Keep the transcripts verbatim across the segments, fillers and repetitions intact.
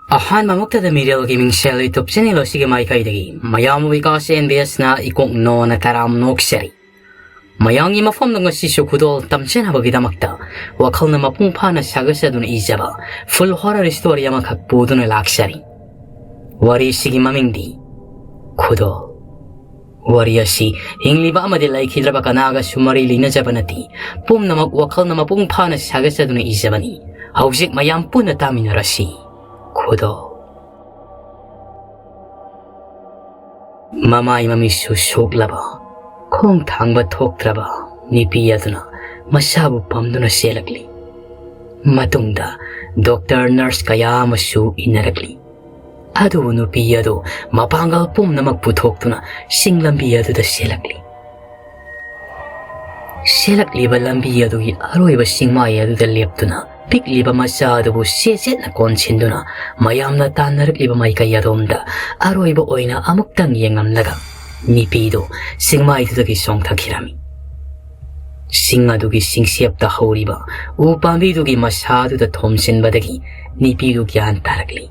ꯑꯍꯥꯟꯕꯃꯛꯇꯗ ꯃꯤꯔꯦꯜꯒꯤ ꯃꯤꯡꯁꯦꯜ YouTube channel ꯑꯁꯤꯒꯤ ꯃꯥꯏꯀꯩꯗꯒꯤ ꯃꯌꯥꯝ ꯕꯤꯀꯥꯁ ꯑꯦꯟ ꯕꯤ ꯑꯦꯁꯅ ꯏꯀꯣꯛ ꯅꯣꯟꯅ ꯇꯔꯥꯝ ꯅꯣꯛꯆꯔꯤ꯫ ꯃꯌꯥꯝꯒꯤ ꯃꯐꯝꯗ ꯉꯁꯤꯁꯨ ꯈꯨꯗꯣꯜ ꯇꯝꯖꯅꯕꯒꯤꯗꯃꯛꯇ ꯋꯥꯈꯜꯅ ꯃꯄꯨꯡ ꯐꯥꯅ ꯁꯥꯒꯠꯆꯗꯨꯅ ꯏꯖꯕ full horror story ꯑꯃꯈꯛ ꯄꯨꯗꯨꯅ ꯂꯥꯛꯆꯔꯤ꯫ ꯋꯥꯔꯤꯁꯤꯒꯤ ꯃꯃꯤꯡꯗꯤ ꯈꯨꯗꯣꯜ꯫ ꯋꯥꯔꯤ ꯑꯁꯤ ꯍꯤꯡꯂꯤꯕ ꯑꯃꯗꯤ ꯂꯩꯈꯤꯗ꯭ꯔꯕ ꯀꯅꯥꯒꯁꯨ ꯃꯔꯤ ꯂꯩꯅꯖꯕ ꯅꯠꯇꯦ꯫ ꯄꯨꯝꯅꯃꯛ ꯋꯥꯈꯜꯅ ꯃꯄꯨꯡ ꯐꯥꯅ ꯁꯥꯒꯠꯆꯗꯨꯅ ꯏꯖꯕꯅꯤ꯫ ꯍꯧꯖꯤꯛ ꯃꯌꯥꯝ ꯄꯨꯟꯅ ꯇꯥꯃꯤꯟꯅꯔꯁꯤ꯫ ꯈꯨꯗꯣꯜ꯫ ꯃꯃꯥꯏ ꯃꯃꯤꯠꯁꯨ ꯁꯣꯛꯂꯕ, ꯈꯣꯡ ꯊꯥꯡꯕ ꯊꯣꯛꯇ꯭ꯔꯕ ꯅꯨꯄꯤ ꯑꯗꯨꯅ ꯃꯁꯥꯕꯨ ꯄꯝꯗꯨꯅ ꯆꯦꯜꯂꯛꯂꯤ꯫ ꯃꯇꯨꯡꯗ ꯗꯣꯛꯇꯔ, ꯅꯔꯁ ꯀꯌꯥ ꯑꯃꯁꯨ ꯏꯟꯅꯔꯛꯂꯤ꯫ ꯑꯗꯨꯕꯨ ꯅꯨꯄꯤ ꯑꯗꯨ ꯃꯄꯥꯡꯒꯜ ꯄꯨꯝꯅꯃꯛ ꯄꯨꯊꯣꯛꯇꯨꯅ ꯆꯤꯡ ꯂꯝꯕꯤ ꯑꯗꯨꯗ ꯆꯦꯜꯂꯛꯂꯤ꯫ ꯆꯦꯜꯂꯛꯂꯤꯕ ꯂꯝꯕꯤ ꯑꯗꯨꯒꯤ ꯑꯔꯣꯏꯕ ꯆꯤꯡꯃꯥꯏ ꯑꯗꯨꯗ ꯂꯦꯞꯇꯨꯅ ꯄꯤꯛꯂꯤꯕ ꯃꯆꯥ ꯑꯗꯨꯕꯨ ꯆꯦꯠ ꯆꯦꯠꯅ ꯀꯣꯟꯁꯤꯟꯗꯨꯅ ꯃꯌꯥꯝꯅ ꯇꯥꯟꯅꯔꯛꯂꯤꯕ ꯃꯥꯏꯀꯩ ꯑꯗꯣꯝꯗ ꯑꯔꯣꯏꯕ ꯑꯣꯏꯅ ꯑꯃꯨꯛꯇꯪ ꯌꯦꯡꯂꯝꯂꯒ ꯅꯨꯄꯤꯗꯨ ꯆꯤꯡꯃꯥꯏꯗꯨꯗꯒꯤ ꯆꯣꯡꯊꯈꯤꯔꯝꯃꯤ꯫ ꯆꯤꯡ ꯑꯗꯨꯒꯤ ꯆꯤꯡꯁꯦꯞꯇ ꯍꯧꯔꯤꯕ ꯎ ꯄꯥꯝꯕꯤꯗꯨꯒꯤ ꯃꯁꯥꯗꯨꯗ ꯊꯣꯝꯖꯤꯟꯕꯗꯒꯤ ꯅꯨꯄꯤꯗꯨ ꯒ꯭ꯌꯥꯟ ꯇꯥꯔꯛꯂꯤ꯫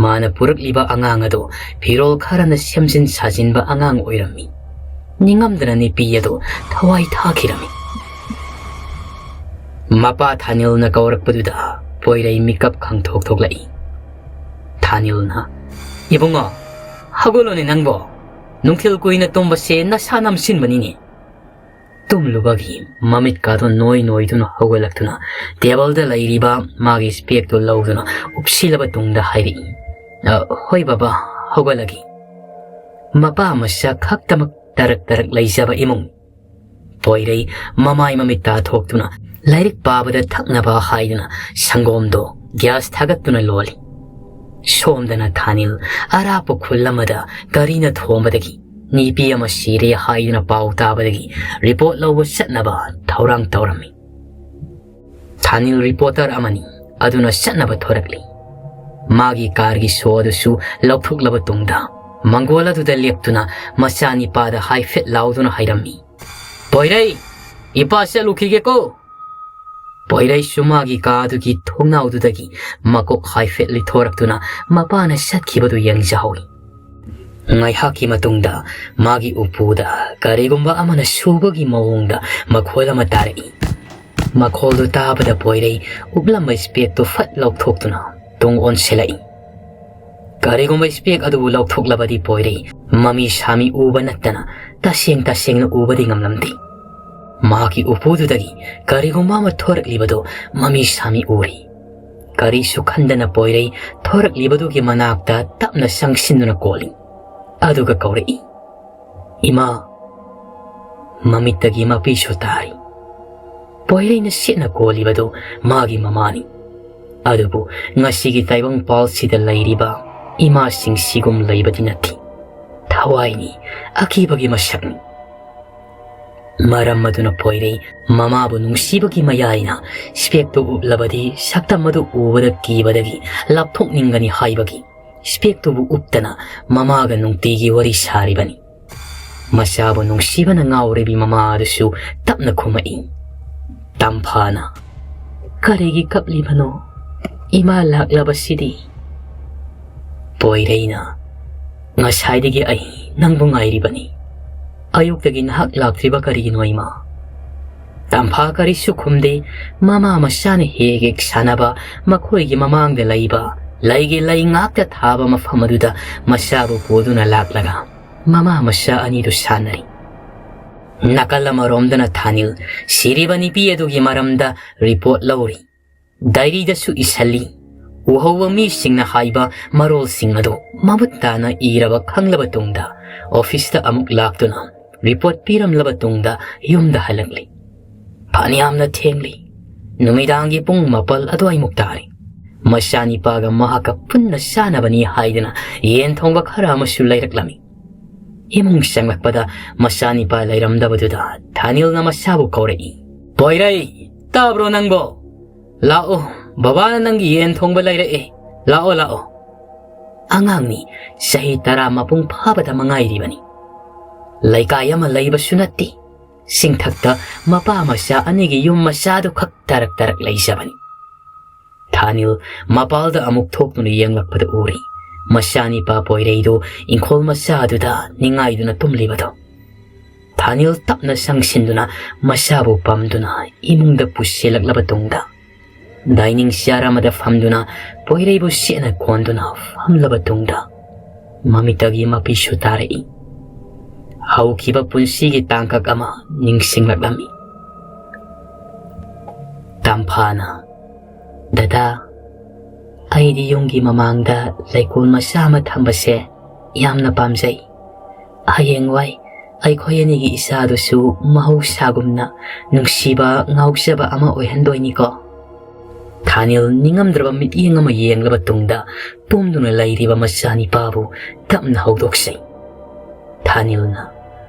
ꯃꯥꯅ ꯄꯨꯔꯛꯂꯤꯕ ꯑꯉꯥꯡ ꯑꯗꯨ ꯐꯤꯔꯣꯜ ꯈꯔꯅ ꯁꯦꯝꯖꯤꯟ ꯁꯥꯖꯤꯟꯕ ꯑꯉꯥꯡ ꯑꯣꯏꯔꯝꯃꯤ꯫ ꯅꯤꯡꯉꯝꯗꯅ ꯅꯨꯄꯤ ꯑꯗꯨ ꯊꯋꯥꯏ ꯊꯥꯈꯤꯔꯝꯃꯤ꯫ ꯃꯄꯥ ꯊꯥꯅꯤꯜꯅ ꯀꯧꯔꯛꯄꯗꯨꯗ ꯄꯣꯏꯔꯩ ꯃꯤꯀꯞ ꯈꯪꯊꯣꯛ ꯊꯣꯛꯂꯛꯏ꯫ ꯊꯥꯅꯤꯜꯅ, "ꯏꯕꯨꯡꯉꯣ, ꯍꯧꯒꯠꯂꯣꯅꯦ ꯅꯪꯕꯣ꯫ ꯅꯨꯡꯊꯤꯜ ꯀꯨꯏꯅ ꯇꯨꯝꯕꯁꯦ ꯅꯁꯥ ꯅꯝꯁꯤꯟꯕꯅꯤꯅꯦ꯫" ꯇꯨꯝꯂꯨꯕꯒꯤ ꯃꯃꯤꯠꯀꯥꯗꯣ ꯅꯣꯏ ꯅꯣꯏꯗꯨꯅ ꯍꯧꯒꯠꯂꯛꯇꯨꯅ ꯇꯦꯕꯜꯗ ꯂꯩꯔꯤꯕ ꯃꯥꯒꯤ ꯏꯁꯄꯦꯛꯇꯨ ꯂꯧꯗꯨꯅ ꯎꯞꯁꯤꯜꯂꯕ ꯇꯨꯡꯗ ꯍꯥꯏꯔꯛꯏ, "ꯑ, ꯍꯣꯏ ꯕꯕꯥ, ꯍꯧꯒꯠꯂꯒꯦ꯫" ꯃꯄꯥ ꯃꯆꯥ ꯈꯛꯇꯃꯛ ꯇꯔꯛ ꯇꯔꯛ ꯂꯩꯖꯕ ꯏꯃꯨꯡ꯫ ꯄꯣꯏꯔꯩ ꯃꯃꯥꯏ ꯃꯃꯤꯠ ꯇꯥꯊꯣꯛꯇꯨꯅ ꯂꯥꯏꯔꯤꯛ ꯄꯥꯕꯗ ꯊꯛꯅꯕ ꯍꯥꯏꯗꯨꯅ ꯁꯪꯒꯣꯝꯗꯣ ꯒ꯭ꯌꯥꯁ ꯊꯥꯒꯠꯇꯨꯅ ꯂꯣꯜꯂꯤ꯫ ꯁꯣꯝꯗꯅ ꯊꯥꯅꯤꯜ ꯑꯔꯥꯞꯄ ꯈꯨꯜ ꯑꯃꯗ ꯒꯥꯔꯤꯅ ꯊꯣꯝꯕꯗꯒꯤ ꯅꯨꯄꯤ ꯑꯃ ꯁꯤꯔꯦ ꯍꯥꯏꯗꯨꯅ ꯄꯥꯎ ꯇꯥꯕꯗꯒꯤ ꯔꯤꯄꯣꯔꯠ ꯂꯧꯕ ꯆꯠꯅꯕ ꯊꯧꯔꯥꯡ ꯇꯧꯔꯝꯃꯤ꯫ ꯊꯥꯅꯤꯜ ꯔꯤꯄꯣꯔꯇꯔ ꯑꯃꯅꯤ, ꯑꯗꯨꯅ ꯆꯠꯅꯕ ꯊꯣꯔꯛꯂꯤ꯫ ꯃꯥꯒꯤ ꯀꯥꯔꯒꯤ ꯁꯣ ꯑꯗꯨꯁꯨ ꯂꯧꯊꯣꯛꯂꯕ ꯇꯨꯡꯗ ꯃꯪꯒꯣꯜ ꯑꯗꯨꯗ ꯂꯦꯞꯇꯨꯅ ꯃꯆꯥꯅꯤꯄꯥꯗ ꯍꯥꯏꯐꯦꯠ ꯂꯥꯎꯗꯨꯅ ꯍꯥꯏꯔꯝꯃꯤ, "ꯄꯣꯏꯔꯩ, ꯏꯄꯥ ꯆꯠꯂꯨꯈꯤꯒꯦꯀꯣ꯫" ꯄꯣꯏꯔꯩꯁꯨ ꯃꯥꯒꯤ ꯀꯥꯗꯨꯒꯤ ꯊꯣꯡꯅꯥꯎꯗꯨꯗꯒꯤ ꯃꯀꯣꯛ ꯍꯥꯏꯐꯦꯠ ꯂꯤꯊꯣꯔꯛꯇꯨꯅ ꯃꯄꯥꯅ ꯆꯠꯈꯤꯕꯗꯨ ꯌꯦꯡꯖꯍꯧꯏ꯫ ꯉꯥꯏꯍꯥꯛꯀꯤ ꯃꯇꯨꯡꯗ ꯃꯥꯒꯤ ꯎꯄꯨꯗ ꯀꯔꯤꯒꯨꯝꯕ ꯑꯃꯅ ꯁꯨꯕꯒꯤ ꯃꯑꯣꯡꯗ ꯃꯈꯣꯜ ꯑꯃ ꯇꯥꯔꯛꯏ꯫ ꯃꯈꯣꯜꯗꯨ ꯇꯥꯕꯗ ꯄꯣꯏꯔꯩ ꯎꯞꯂꯝꯕ ꯏꯁꯄꯦꯛꯇꯨ ꯐꯠ ꯂꯧꯊꯣꯛꯇꯨꯅ ꯇꯨꯡ ꯑꯣꯟꯁꯤꯜꯂꯛꯏ꯫ ꯀꯔꯤꯒꯨꯝꯕ ꯏꯁꯄꯦꯛ ꯑꯗꯨꯕꯨ ꯂꯧꯊꯣꯛꯂꯕꯗꯤ ꯄꯣꯏꯔꯩ ꯃꯃꯤ ꯁꯥꯃꯤ ꯎꯕ ꯅꯠꯇꯅ ꯇꯁꯦꯡ ꯇꯁꯦꯡꯅ ꯎꯕꯗꯤ ꯉꯝꯂꯝꯗꯦ꯫ ꯃꯍꯥꯛꯀꯤ ꯎꯄꯨꯗꯨꯗꯒꯤ ꯀꯔꯤꯒꯨꯝꯕ ꯑꯃ ꯊꯣꯔꯛꯂꯤꯕꯗꯨ ꯃꯃꯤ ꯁꯥꯃꯤ ꯎꯔꯤ꯫ ꯀꯔꯤꯁꯨ ꯈꯟꯗꯅ ꯄꯣꯏꯔꯩ ꯊꯣꯔꯛꯂꯤꯕꯗꯨꯒꯤ ꯃꯅꯥꯛꯇ ꯇꯞꯅ ꯆꯪꯁꯤꯟꯗꯨꯅ ꯀꯣꯜꯂꯤ꯫ ꯑꯗꯨꯒ ꯀꯧꯔꯛꯏ, "ꯏꯃꯥ!" ꯃꯃꯤꯠꯇꯒꯤ ꯃꯄꯤꯁꯨ ꯇꯥꯔꯤ꯫ ꯄꯣꯏꯔꯩꯅ ꯁꯦꯠꯅ ꯀꯣꯜꯂꯤꯕꯗꯨ ꯃꯥꯒꯤ ꯃꯃꯥꯅꯤ꯫ ꯑꯗꯨꯕꯨ ꯉꯁꯤꯒꯤ ꯇꯥꯏꯕꯪꯄꯥꯜꯁꯤꯗ ꯂꯩꯔꯤꯕ ꯏꯃꯥꯁꯤꯡꯁꯤꯒꯨꯝ ꯂꯩꯕꯗꯤ ꯅꯠꯇꯦ꯫ ꯊꯋꯥꯏꯅꯤ, ꯑꯀꯤꯕꯒꯤ ꯃꯁꯛꯅꯤ꯫ ꯃꯔꯝ ꯑꯗꯨꯅ ꯄꯣꯏꯔꯩ ꯃꯃꯥꯕꯨ ꯅꯨꯡꯁꯤꯕꯒꯤ ꯃꯌꯥꯏꯅ ꯏꯁꯄꯦꯛꯇꯨ ꯎꯞꯂꯕꯗꯤ ꯁꯛꯇꯝ ꯑꯗꯨ ꯎꯕꯗ ꯀꯤꯕꯗꯒꯤ ꯂꯥꯞꯊꯣꯛꯅꯤꯡꯒꯅꯤ ꯍꯥꯏꯕꯒꯤ ꯏꯁꯄꯦꯛꯇꯨꯕꯨ ꯎꯞꯇꯅ ꯃꯃꯥꯒ ꯅꯨꯡꯇꯤꯒꯤ ꯋꯥꯔꯤ ꯁꯥꯔꯤꯕꯅꯤ꯫ ꯃꯆꯥꯕꯨ ꯅꯨꯡꯁꯤꯕꯅ ꯉꯥꯎꯔꯤꯕꯤ ꯃꯃꯥ ꯑꯗꯨꯁꯨ ꯇꯞꯅ ꯈꯨꯝꯃꯛꯏ꯫ ꯇꯝꯐꯥꯅ, "ꯀꯔꯤꯒꯤ ꯀꯞꯂꯤꯕꯅꯣ? ꯏꯃꯥ ꯂꯥꯛꯂꯕꯁꯤꯗꯤ?" ꯄꯣꯏꯔꯩꯅ, "ꯉꯁꯥꯏꯗꯒꯤ ꯑꯩ ꯅꯪꯕꯨ ꯉꯥꯏꯔꯤꯕꯅꯤ꯫ ꯑꯌꯨꯛꯇꯒꯤ ꯅꯍꯥꯛ ꯂꯥꯛꯇ꯭ꯔꯤꯕ ꯀꯔꯤꯒꯤꯅꯣ, ꯏꯃꯥ?" ꯇꯝꯐꯥ ꯀꯔꯤꯁꯨ ꯈꯨꯝꯗꯦ꯫ ꯃꯃꯥ ꯃꯆꯥꯅ ꯍꯦꯛ ꯍꯦꯛ ꯁꯥꯟꯅꯕ ꯃꯈꯣꯏꯒꯤ ꯃꯃꯥꯡꯗ ꯂꯩꯕ ꯂꯩꯒꯤ ꯂꯩ ꯉꯥꯛꯇ ꯊꯥꯕ ꯃꯐꯝ ꯑꯗꯨꯗ ꯃꯆꯥꯕꯨ ꯄꯨꯗꯨꯅ ꯂꯥꯛꯂꯒ ꯃꯃꯥ ꯃꯆꯥ ꯑꯅꯤꯗꯨ ꯁꯥꯟꯅꯔꯤ꯫ ꯅꯥꯀꯜ ꯑꯃꯔꯣꯝꯗꯅ ꯊꯥꯅꯤꯜ ꯁꯤꯔꯤꯕ ꯅꯨꯄꯤ ꯑꯗꯨꯒꯤ ꯃꯔꯝꯗ ꯔꯤꯄꯣꯔꯠ ꯂꯧꯔꯤ꯫ ꯗꯥꯏꯔꯤꯗꯁꯨ ꯏꯁꯜꯂꯤ꯫ ꯎꯍꯧꯕ ꯃꯤꯁꯤꯡꯅ ꯍꯥꯏꯕ ꯃꯔꯣꯜꯁꯤꯡ ꯑꯗꯨ ꯃꯃꯨꯠ ꯇꯥꯅ ꯏꯔꯕ ꯈꯪꯂꯕ ꯇꯨꯡꯗ ꯑꯣꯐꯤꯁꯇ ꯑꯃꯨꯛ ꯂꯥꯛꯇꯨꯅ ꯔꯤꯄꯣꯔꯠ ꯄꯤꯔꯝꯂꯕ ꯇꯨꯡꯗ ꯌꯨꯝꯗ ꯍꯜꯂꯛꯂꯤ꯫ ꯐꯅꯌꯥꯝꯅ ꯊꯦꯡꯂꯤ꯫ ꯅꯨꯃꯤꯗꯥꯡꯒꯤ ꯄꯨꯡ ꯃꯥꯄꯜ ꯑꯗꯨꯋꯥꯏꯃꯨꯛ ꯇꯥꯔꯤ꯫ ꯃꯆꯥꯅꯤꯄꯥꯒ ꯃꯍꯥꯛꯀ ꯄꯨꯟꯅ ꯆꯥꯅꯕꯅꯤ ꯍꯥꯏꯗꯨꯅ ꯌꯦꯟ ꯊꯣꯡꯕ ꯈꯔ ꯑꯃꯁꯨ ꯂꯩꯔꯛꯂꯝꯃꯤ꯫ ꯏꯃꯨꯡ ꯆꯪꯂꯛꯄꯗ ꯃꯆꯥꯅꯤꯄꯥ ꯂꯩꯔꯝꯗꯕꯗꯨꯗ ꯊꯥꯅꯤꯜꯅ ꯃꯆꯥꯕꯨ ꯀꯧꯔꯛꯏ꯫ "ꯄꯣꯏꯔꯩ, ꯇꯥꯕ꯭ꯔꯣ ꯅꯪꯕꯣ? ꯂꯥꯛꯑꯣ, ꯕꯕꯥꯅ ꯅꯪꯒꯤ ꯌꯦꯟ ꯊꯣꯡꯕ ꯂꯩꯔꯛꯑꯦ꯫ ꯂꯥꯛꯑꯣ, ꯂꯥꯛꯑꯣ꯫" ꯑꯉꯥꯡꯅꯤ, ꯆꯍꯤ ꯇꯔꯥ ꯃꯄꯨꯡ ꯐꯥꯕꯗ ꯃꯉꯥꯏꯔꯤꯕꯅꯤ꯫ ꯂꯩꯀꯥꯏ ꯑꯃ ꯂꯩꯕꯁꯨ ꯅꯠꯇꯦ꯫ ꯁꯤꯡꯊꯛꯇ ꯃꯄꯥ ꯃꯆꯥ ꯑꯅꯤꯒꯤ ꯌꯨꯝ ꯃꯆꯥꯗꯨ ꯈꯛ ꯇꯥꯔꯛ ꯇꯥꯔꯛ ꯂꯩꯖꯕꯅꯤ꯫ ꯊꯥꯅꯤꯜ ꯃꯄꯥꯜꯗ ꯑꯃꯨꯛ ꯊꯣꯛꯇꯨꯅ ꯌꯦꯡꯂꯛꯄꯗ ꯎꯔꯤ, ꯃꯆꯥꯅꯤꯄꯥ ꯄꯣꯏꯔꯩꯗꯨ ꯏꯪꯈꯣꯜ ꯃꯆꯥꯗꯨꯗ ꯅꯤꯡꯉꯥꯏꯗꯨꯅ ꯇꯨꯝꯂꯤꯕꯗꯣ꯫ ꯊꯥꯅꯤꯜ ꯇꯞꯅ ꯆꯪꯁꯤꯟꯗꯨꯅ ꯃꯆꯥꯕꯨ ꯄꯝꯗꯨꯅ ꯏꯃꯨꯡꯗ ꯄꯨꯁꯤꯜꯂꯛꯂꯕ ꯇꯨꯡꯗ, dining chair ꯑꯃꯗ ꯐꯝꯗꯨꯅ ꯄꯣꯏꯔꯩꯕꯨ ꯁꯦꯠꯅ ꯀꯣꯟꯗꯨꯅ ꯐꯝꯂꯕ ꯇꯨꯡꯗ, ꯃꯃꯤꯠꯇꯒꯤ ꯃꯄꯤꯁꯨ ꯇꯥꯔꯛꯏ꯫ ꯍꯧꯈꯤꯕ ꯄꯨꯟꯁꯤꯒꯤ ꯇꯥꯡꯀꯛ ꯑꯃ ꯅꯤꯡꯁꯤꯡꯂꯛꯂꯝꯃꯤ꯫ ꯇꯝꯐꯥꯅ, "ꯗꯗꯥ, ꯑꯩꯗꯤ ꯌꯨꯝꯒꯤ ꯃꯃꯥꯡꯗ ꯂꯩꯀꯣꯜ ꯃꯆꯥ ꯑꯃ ꯊꯝꯕꯁꯦ ꯌꯥꯝꯅ ꯄꯥꯝꯖꯩ꯫ ꯍꯌꯦꯡꯋꯥꯏ ꯑꯩꯈꯣꯏ ꯑꯅꯤꯒꯤ ꯏꯆꯥꯗꯨꯁꯨ ꯃꯍꯧꯁꯥꯒꯨꯝꯅ ꯅꯨꯡꯁꯤꯕ, ꯉꯥꯎꯖꯕ ꯑꯃ ꯑꯣꯏꯍꯟꯗꯣꯏꯅꯤꯀꯣ?" ꯊꯥꯅꯤꯜ ꯅꯤꯡꯉꯝꯗ꯭ꯔꯕ ꯃꯤꯠꯌꯦꯡ ꯑꯃ ꯌꯦꯡꯂꯕ ꯇꯨꯡꯗ, ꯇꯨꯝꯗꯨꯅ ꯂꯩꯔꯤꯕ ꯃꯆꯥꯅꯤꯄꯥꯕꯨ ꯇꯞꯅ ꯍꯧꯗꯣꯛꯆꯩ꯫ ꯊꯥꯅꯤꯜꯅ,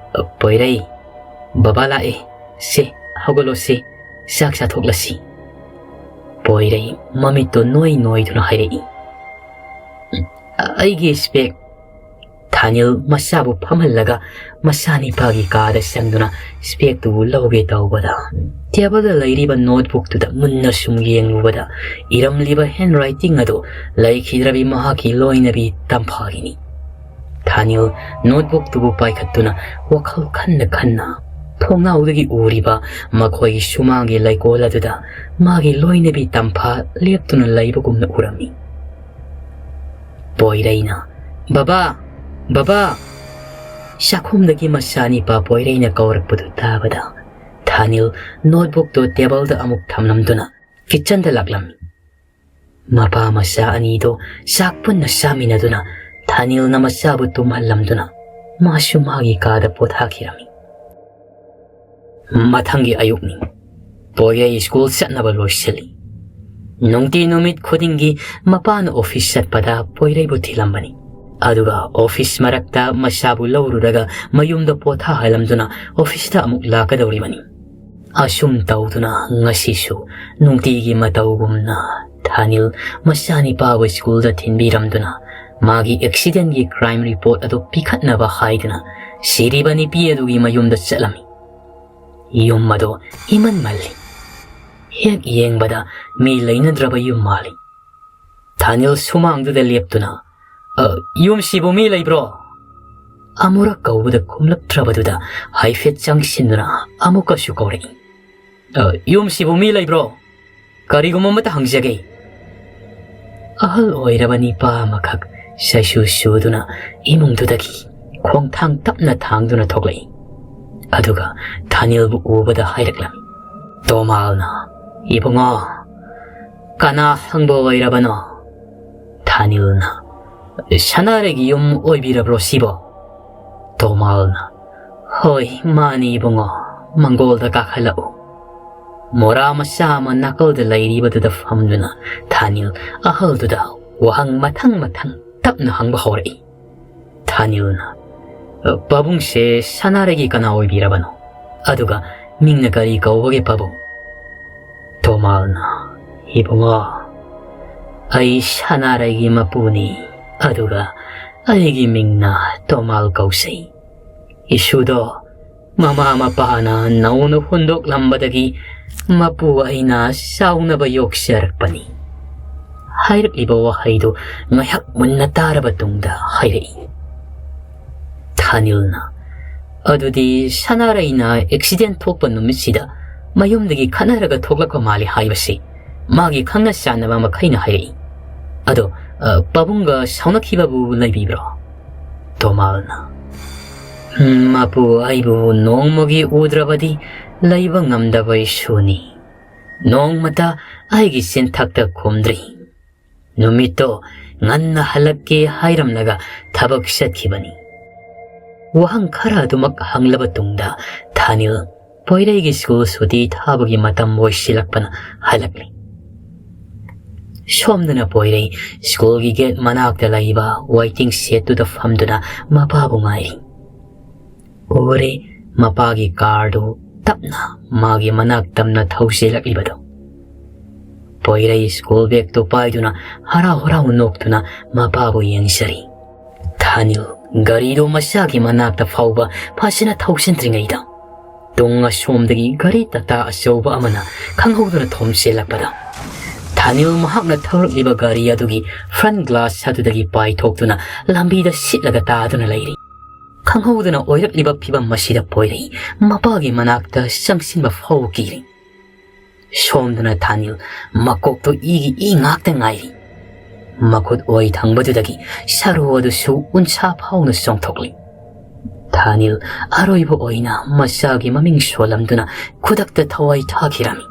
"ꯄꯣꯏꯔꯩ, ꯕꯕꯥ ꯂꯥꯛꯑꯦ꯫ ꯁꯦ, ꯍꯧꯒꯠꯂꯣ ꯁꯦ, ꯆꯥꯛ ꯆꯥꯊꯣꯛꯂꯁꯤ꯫" ꯄꯣꯏꯔꯩ ꯃꯃꯤꯠꯇꯨ ꯅꯣꯏ ꯅꯣꯏꯗꯨꯅ ꯍꯥꯏꯔꯛꯏ꯫ "ꯑꯩꯒꯤ ꯏꯁꯄꯦꯛ꯫" ꯊꯥꯅꯤꯜ ꯃꯆꯥꯕꯨ ꯐꯝꯍꯜꯂꯒ ꯃꯆꯥꯅꯤꯄꯥꯒꯤ ꯀꯥꯗ ꯆꯪꯗꯨꯅ ꯏꯁꯄꯦꯛꯇꯨꯕꯨ ꯂꯧꯒꯦ ꯇꯧꯕꯗ, ꯇꯦꯕꯜꯗ ꯂꯩꯔꯤꯕ ꯅꯣꯠꯕꯨꯛꯇꯨꯗ ꯃꯨꯟꯅ ꯁꯨꯝ ꯌꯦꯡꯂꯨꯕꯗ, ꯏꯔꯝꯂꯤꯕ ꯍꯦꯟ ꯔꯥꯏꯇꯤꯡ ꯑꯗꯨ ꯂꯩꯈꯤꯗ꯭ꯔꯕꯤ ꯃꯍꯥꯛꯀꯤ ꯂꯣꯏꯅꯕꯤ ꯇꯝꯐꯥꯒꯤꯅꯤ꯫ ꯊꯥꯅꯤꯜ ꯅꯣꯠꯕꯨꯛꯇꯨꯕꯨ ꯄꯥꯏꯈꯠꯇꯨꯅ ꯋꯥꯈꯜ ꯈꯟꯅ ꯈꯟꯅ ꯊꯣꯡꯅꯥꯎꯗꯒꯤ ꯎꯔꯤꯕ ꯃꯈꯣꯏꯒꯤ ꯁꯨꯃꯥꯡꯒꯤ ꯂꯩꯀꯣꯜ ꯑꯗꯨꯗ ꯃꯥꯒꯤ ꯂꯣꯏꯅꯕꯤ ꯇꯝꯐꯥ ꯂꯦꯞꯇꯨꯅ ꯂꯩꯕꯒꯨꯝꯅ ꯎꯔꯝꯃꯤ꯫ ꯄꯣꯏꯔꯩꯅ, "ꯕꯕꯥ! ꯕꯕꯥ!" ꯆꯥꯛꯈꯨꯝꯗꯒꯤ ꯃꯆꯥꯅꯤꯄꯥ ꯄꯣꯏꯔꯩꯅ ꯀꯧꯔꯛꯄꯗꯨ ꯇꯥꯕꯗ, ꯊꯥꯅꯤꯜ ꯅꯣꯠꯕꯨꯛꯇꯨ ꯇꯦꯕꯜꯗ ꯑꯃꯨꯛ ꯊꯝꯂꯝꯗꯨꯅ ꯀꯤꯠꯆꯟꯗ ꯂꯥꯛꯂꯝꯃꯤ꯫ ꯃꯄꯥ ꯃꯆꯥ ꯑꯅꯤꯗꯨ ꯆꯥꯛ ꯄꯨꯟꯅ ꯆꯥꯃꯤꯟꯅꯗꯨꯅ, ꯊꯥꯅꯤꯜꯅ ꯃꯆꯥꯕꯨ ꯇꯨꯝꯍꯜꯂꯝꯗꯨꯅ ꯃꯥꯁꯨ ꯃꯥꯒꯤ ꯀꯥꯗ ꯄꯣꯊꯥꯈꯤꯔꯝꯃꯤ꯫ ꯃꯊꯪꯒꯤ ꯑꯌꯨꯛꯅꯤ꯫ ꯄꯣꯏꯔꯩ ꯁ꯭ꯀꯨꯜ ꯆꯠꯅꯕ ꯂꯣꯏꯁꯤꯜꯂꯤ꯫ ꯅꯨꯡꯇꯤ ꯅꯨꯃꯤꯠ ꯈꯨꯗꯤꯡꯒꯤ ꯃꯄꯥꯅ ꯑꯣꯐꯤꯁ ꯆꯠꯄꯗ ꯄꯣꯏꯔꯩꯕꯨ ꯊꯤꯜꯂꯝꯕꯅꯤ꯫ ꯑꯗꯨꯒ ꯑꯣꯐꯤꯁ ꯃꯔꯛꯇ ꯃꯆꯥꯕꯨ ꯂꯧꯔꯨꯔꯒ ꯃꯌꯨꯝꯗ ꯄꯣꯊꯥꯍꯜꯂꯝꯗꯨꯅ ꯑꯣꯐꯤꯁꯇ ꯑꯃꯨꯛ ꯂꯥꯛꯀꯗꯧꯔꯤꯕꯅꯤ꯫ ꯑꯁꯨꯝ ꯇꯧꯗꯨꯅ ꯉꯁꯤꯁꯨ ꯅꯨꯡꯇꯤꯒꯤ ꯃꯇꯧꯒꯨꯝꯅ ꯊꯥꯅꯤꯜ ꯃꯆꯥꯅꯤꯄꯥꯕꯨ ꯁ꯭ꯀꯨꯜꯗ ꯊꯤꯟꯕꯤꯔꯝꯗꯨꯅ ꯃꯥꯒꯤ ꯑꯦꯛꯁꯤꯗꯦꯟꯒꯤ ꯀ꯭ꯔꯥꯏꯝ ꯔꯤꯄꯣꯔꯠ ꯑꯗꯨ ꯄꯤꯈꯠꯅꯕ ꯍꯥꯏꯗꯨꯅ ꯁꯤꯔꯤꯕ ꯅꯨꯄꯤ ꯑꯗꯨꯒꯤ ꯃꯌꯨꯝꯗ ꯆꯠꯂꯝꯃꯤ꯫ ꯌꯨꯝ ꯑꯗꯣ ꯏꯃꯟ ꯃꯜꯂꯤ꯫ ꯍꯦꯛ ꯌꯦꯡꯕꯗ ꯃꯤ ꯂꯩꯅꯗ꯭ꯔꯕ ꯌꯨꯝ ꯃꯥꯜꯂꯤ꯫ ꯊꯥꯅꯤꯜ ꯁꯨꯃꯥꯡꯗꯨꯗ ꯂꯦꯞꯇꯨꯅ, "ꯑ, ꯌꯨꯝꯁꯤꯕꯨ ꯃꯤ ꯂꯩꯕ꯭ꯔꯣ?" ꯑꯃꯨꯔꯛ ꯀꯧꯕꯗ ꯈꯨꯝꯂꯛꯇ꯭ꯔꯕꯗꯨꯗ ꯍꯥꯏꯐꯦꯠ ꯆꯪꯁꯤꯟꯗꯨꯅ ꯑꯃꯨꯛꯀꯁꯨ ꯀꯧꯔꯛꯏ꯫ "ꯑ, ꯌꯨꯝꯁꯤꯕꯨ ꯃꯤ ꯂꯩꯕ꯭ꯔꯣ? ꯀꯔꯤꯒꯨꯝꯕ ꯑꯃꯇ ꯍꯪꯖꯒꯦ꯫" ꯑꯍꯜ ꯑꯣꯏꯔꯕ ꯅꯤꯄꯥ ꯑꯃꯈꯛ ꯁꯩꯁꯨ ꯁꯨꯗꯨꯅ ꯏꯃꯨꯡꯗꯨꯗꯒꯤ ꯈꯣꯡꯊꯥꯡ ꯇꯞꯅ ꯊꯥꯡꯗꯨꯅ ꯊꯣꯛꯂꯛꯏ꯫ ꯑꯗꯨꯒ ꯊꯥꯅꯤꯜꯕꯨ ꯎꯕꯗ ꯍꯥꯏꯔꯛꯂꯝꯃꯤ꯫ ꯇꯣꯃꯥꯜꯅ, "ꯏꯕꯨꯡꯉꯣ, ꯀꯅꯥ ꯍꯪꯕ ꯑꯣꯏꯔꯕꯅꯣ?" ꯊꯥꯅꯤꯜꯅ, "ꯁꯅꯥꯔꯩꯒꯤ ꯌꯨꯝ ꯑꯣꯏꯕꯤꯔꯕ꯭ꯔꯣ ꯁꯤꯕꯣ?" ꯇꯣꯃꯥꯜꯅ, "ꯍꯣꯏ, ꯃꯥꯅꯤ ꯏꯕꯨꯡꯉꯣ, ꯃꯪꯒꯣꯜꯗ ꯀꯥꯈꯠꯂꯛꯎ꯫" ꯃꯣꯔꯥ ꯃꯆꯥ ꯑꯃ ꯅꯥꯀꯜꯗ ꯂꯩꯔꯤꯕꯗꯨꯗ ꯐꯝꯗꯨꯅ ꯊꯥꯅꯤꯜ ꯑꯍꯜꯗꯨꯗ ꯋꯥꯍꯪ ꯃꯊꯪ ꯃꯊꯪ ꯇꯞꯅ ꯍꯪꯕ ꯍꯧꯔꯛꯏ꯫ ꯊꯥꯅꯤꯜꯅ, "ꯄꯥꯕꯨꯡꯁꯦ ꯁꯅꯥꯔꯩꯒꯤ ꯀꯅꯥ ꯑꯣꯏꯕꯤꯔꯕꯅꯣ? ꯑꯗꯨꯒ ꯃꯤꯡꯅ ꯀꯔꯤ ꯀꯧꯕꯒꯦ ꯄꯥꯕꯨꯡ?" ꯇꯣꯃꯥꯜꯅ, "ꯏꯕꯨꯡꯉꯣ, ꯑꯩ ꯁꯅꯥꯔꯩꯒꯤ ꯃꯄꯨꯅꯤ, ꯑꯗꯨꯒ ꯑꯩꯒꯤ ꯃꯤꯡꯅ ꯇꯣꯃꯥꯜ ꯀꯧꯖꯩ꯫ ꯏꯁꯨꯗꯣ ꯃꯃꯥ ꯃꯄꯥꯅ ꯅꯧꯅ ꯍꯨꯟꯗꯣꯛꯂꯝꯕꯗꯒꯤ ꯃꯄꯨ ꯑꯩꯅ ꯆꯥꯎꯅꯕ ꯌꯣꯛꯆꯔꯛꯄꯅꯤ꯫" ꯍꯥꯏꯔꯛꯂꯤꯕ ꯋꯥꯍꯩꯗꯨ ꯉꯥꯏꯍꯥꯛ ꯃꯨꯟꯅ ꯇꯥꯔꯕ ꯇꯨꯡꯗ ꯍꯥꯏꯔꯛꯏ꯫ ꯊꯥꯅꯤꯜꯅ, "ꯑꯗꯨꯗꯤ ꯁꯅꯥꯔꯩꯅ ꯑꯦꯛꯁꯤꯗꯦꯟ ꯊꯣꯛꯄ ꯅꯨꯃꯤꯠꯁꯤꯗ ꯃꯌꯨꯝꯗꯒꯤ ꯈꯠꯅꯔꯒ ꯊꯣꯛꯂꯛꯄ ꯃꯥꯜꯂꯤ ꯍꯥꯏꯕꯁꯤ ꯃꯥꯒꯤ ꯈꯪꯅ ꯆꯥꯟꯅꯕ ꯃꯈꯩꯅ ꯍꯥꯏꯔꯛꯏ꯫ ꯑꯗꯣ, ꯑ, ꯄꯥꯕꯨꯡꯒ ꯁꯥꯎꯅꯈꯤꯕꯕꯨ ꯂꯩꯕꯤꯕ꯭ꯔꯣ?" ꯇꯣꯃꯥꯜꯅ, "ꯎꯝ, ꯃꯄꯨ ꯑꯩꯕꯨ ꯅꯣꯡꯃꯒꯤ ꯎꯗ꯭ꯔꯕꯗꯤ ꯂꯩꯕ ꯉꯝꯗꯕ ꯏꯁꯨꯅꯤ꯫ ꯅꯣꯡꯃꯇ ꯑꯩꯒꯤ ꯆꯤꯟꯊꯛꯇ ꯈꯨꯝꯗ꯭ꯔꯤ꯫ ꯅꯨꯃꯤꯠꯇꯣ ꯉꯟꯅ ꯍꯜꯂꯛꯀꯦ ꯍꯥꯏꯔꯝꯂꯒ ꯊꯕꯛ ꯆꯠꯈꯤꯕꯅꯤ꯫" ꯋꯥꯍꯪ ꯈꯔ ꯑꯗꯨꯃꯛ ꯍꯪꯂꯕ ꯇꯨꯡꯗ ꯊꯥꯅꯤꯜ ꯄꯣꯏꯔꯩꯒꯤ ꯁ꯭ꯀꯨꯜ ꯁꯨꯇꯤ ꯊꯥꯕꯒꯤ ꯃꯇꯝ ꯑꯣꯏꯁꯤꯜꯂꯛꯄꯅ ꯍꯜꯂꯛꯂꯤ꯫ ꯁꯣꯝꯗꯅ ꯄꯣꯏꯔꯩ ꯁ꯭ꯀꯨꯜꯒꯤ ꯒꯦꯠ ꯃꯅꯥꯛꯇ ꯂꯩꯕ ꯋꯦꯇꯤꯡ ꯁꯦꯠꯇꯨꯗ ꯐꯝꯗꯨꯅ ꯃꯄꯥꯕꯨ ꯉꯥꯏꯔꯤ꯫ ꯎꯔꯦ ꯃꯄꯥꯒꯤ ꯀꯥꯔꯗꯨ ꯇꯞꯅ ꯃꯥꯒꯤ ꯃꯅꯥꯛ ꯇꯝꯅ ꯊꯧꯖꯤꯜꯂꯛꯂꯤꯕꯗꯨ꯫ ꯄꯣꯏꯔꯩ ꯁ꯭ꯀꯨꯜ ꯕꯦꯒꯇꯨ ꯄꯥꯏꯗꯨꯅ ꯍꯔꯥꯎ ꯍꯔꯥꯎ ꯅꯣꯛꯇꯨꯅ ꯃꯄꯥꯕꯨ ꯌꯦꯡꯖꯔꯤ꯫ ꯊꯥꯅꯤꯜ ꯒꯥꯔꯤꯗꯨ ꯃꯆꯥꯒꯤ ꯃꯅꯥꯛꯇ ꯐꯥꯎꯕ ꯐꯖꯅ ꯊꯧꯖꯤꯟꯗ꯭ꯔꯤꯉꯩꯗ ꯇꯨꯡ ꯑꯁꯣꯝꯗꯒꯤ ꯒꯥꯔꯤ ꯇꯥꯇꯥ ꯑꯆꯧꯕ ꯑꯃꯅ ꯈꯪꯍꯧꯗꯅ ꯊꯣꯝꯖꯤꯜꯂꯛꯄꯗ, ꯊꯥꯅꯤꯜ ꯃꯍꯥꯛꯅ ꯊꯧꯔꯛꯂꯤꯕ ꯒꯥꯔꯤ ꯑꯗꯨꯒꯤ front glass ꯑꯗꯨꯗꯒꯤ ꯄꯥꯏꯊꯣꯛꯇꯨꯅ ꯂꯝꯕꯤꯗ ꯁꯤꯠꯂꯒ ꯇꯥꯗꯨꯅ ꯂꯩꯔꯤ꯫ ꯈꯪꯍꯧꯗꯅ ꯑꯣꯏꯔꯛꯂꯤꯕ ꯐꯤꯚꯝ ꯑꯁꯤꯗ ꯄꯣꯏꯔꯩ ꯃꯄꯥꯒꯤ ꯃꯅꯥꯛꯇ ꯆꯪꯁꯤꯟꯕ ꯐꯥꯎ ꯀꯤꯔꯤ꯫ ꯁꯣꯝꯗꯅ ꯊꯥꯅꯤꯜ ꯃꯀꯣꯛꯇꯨ ꯏꯒꯤ ꯏ ꯉꯥꯛꯇ ꯉꯥꯏꯔꯤ꯫ ꯃꯈꯨꯠ ꯑꯣꯏ ꯊꯪꯕꯗꯨꯗꯒꯤ ꯁꯔꯨ ꯑꯗꯨꯁꯨ ꯎꯟꯁꯥ ꯐꯥꯎꯅ ꯆꯣꯡꯊꯣꯛꯂꯤ꯫ ꯊꯥꯅꯤꯜ ꯑꯔꯣꯏꯕ ꯑꯣꯏꯅ ꯃꯆꯥꯒꯤ ꯃꯃꯤꯡ ꯁꯣꯜꯂꯝꯗꯨꯅ ꯈꯨꯗꯛꯇ ꯊꯋꯥꯏ ꯊꯥꯈꯤꯔꯝꯃꯤ꯫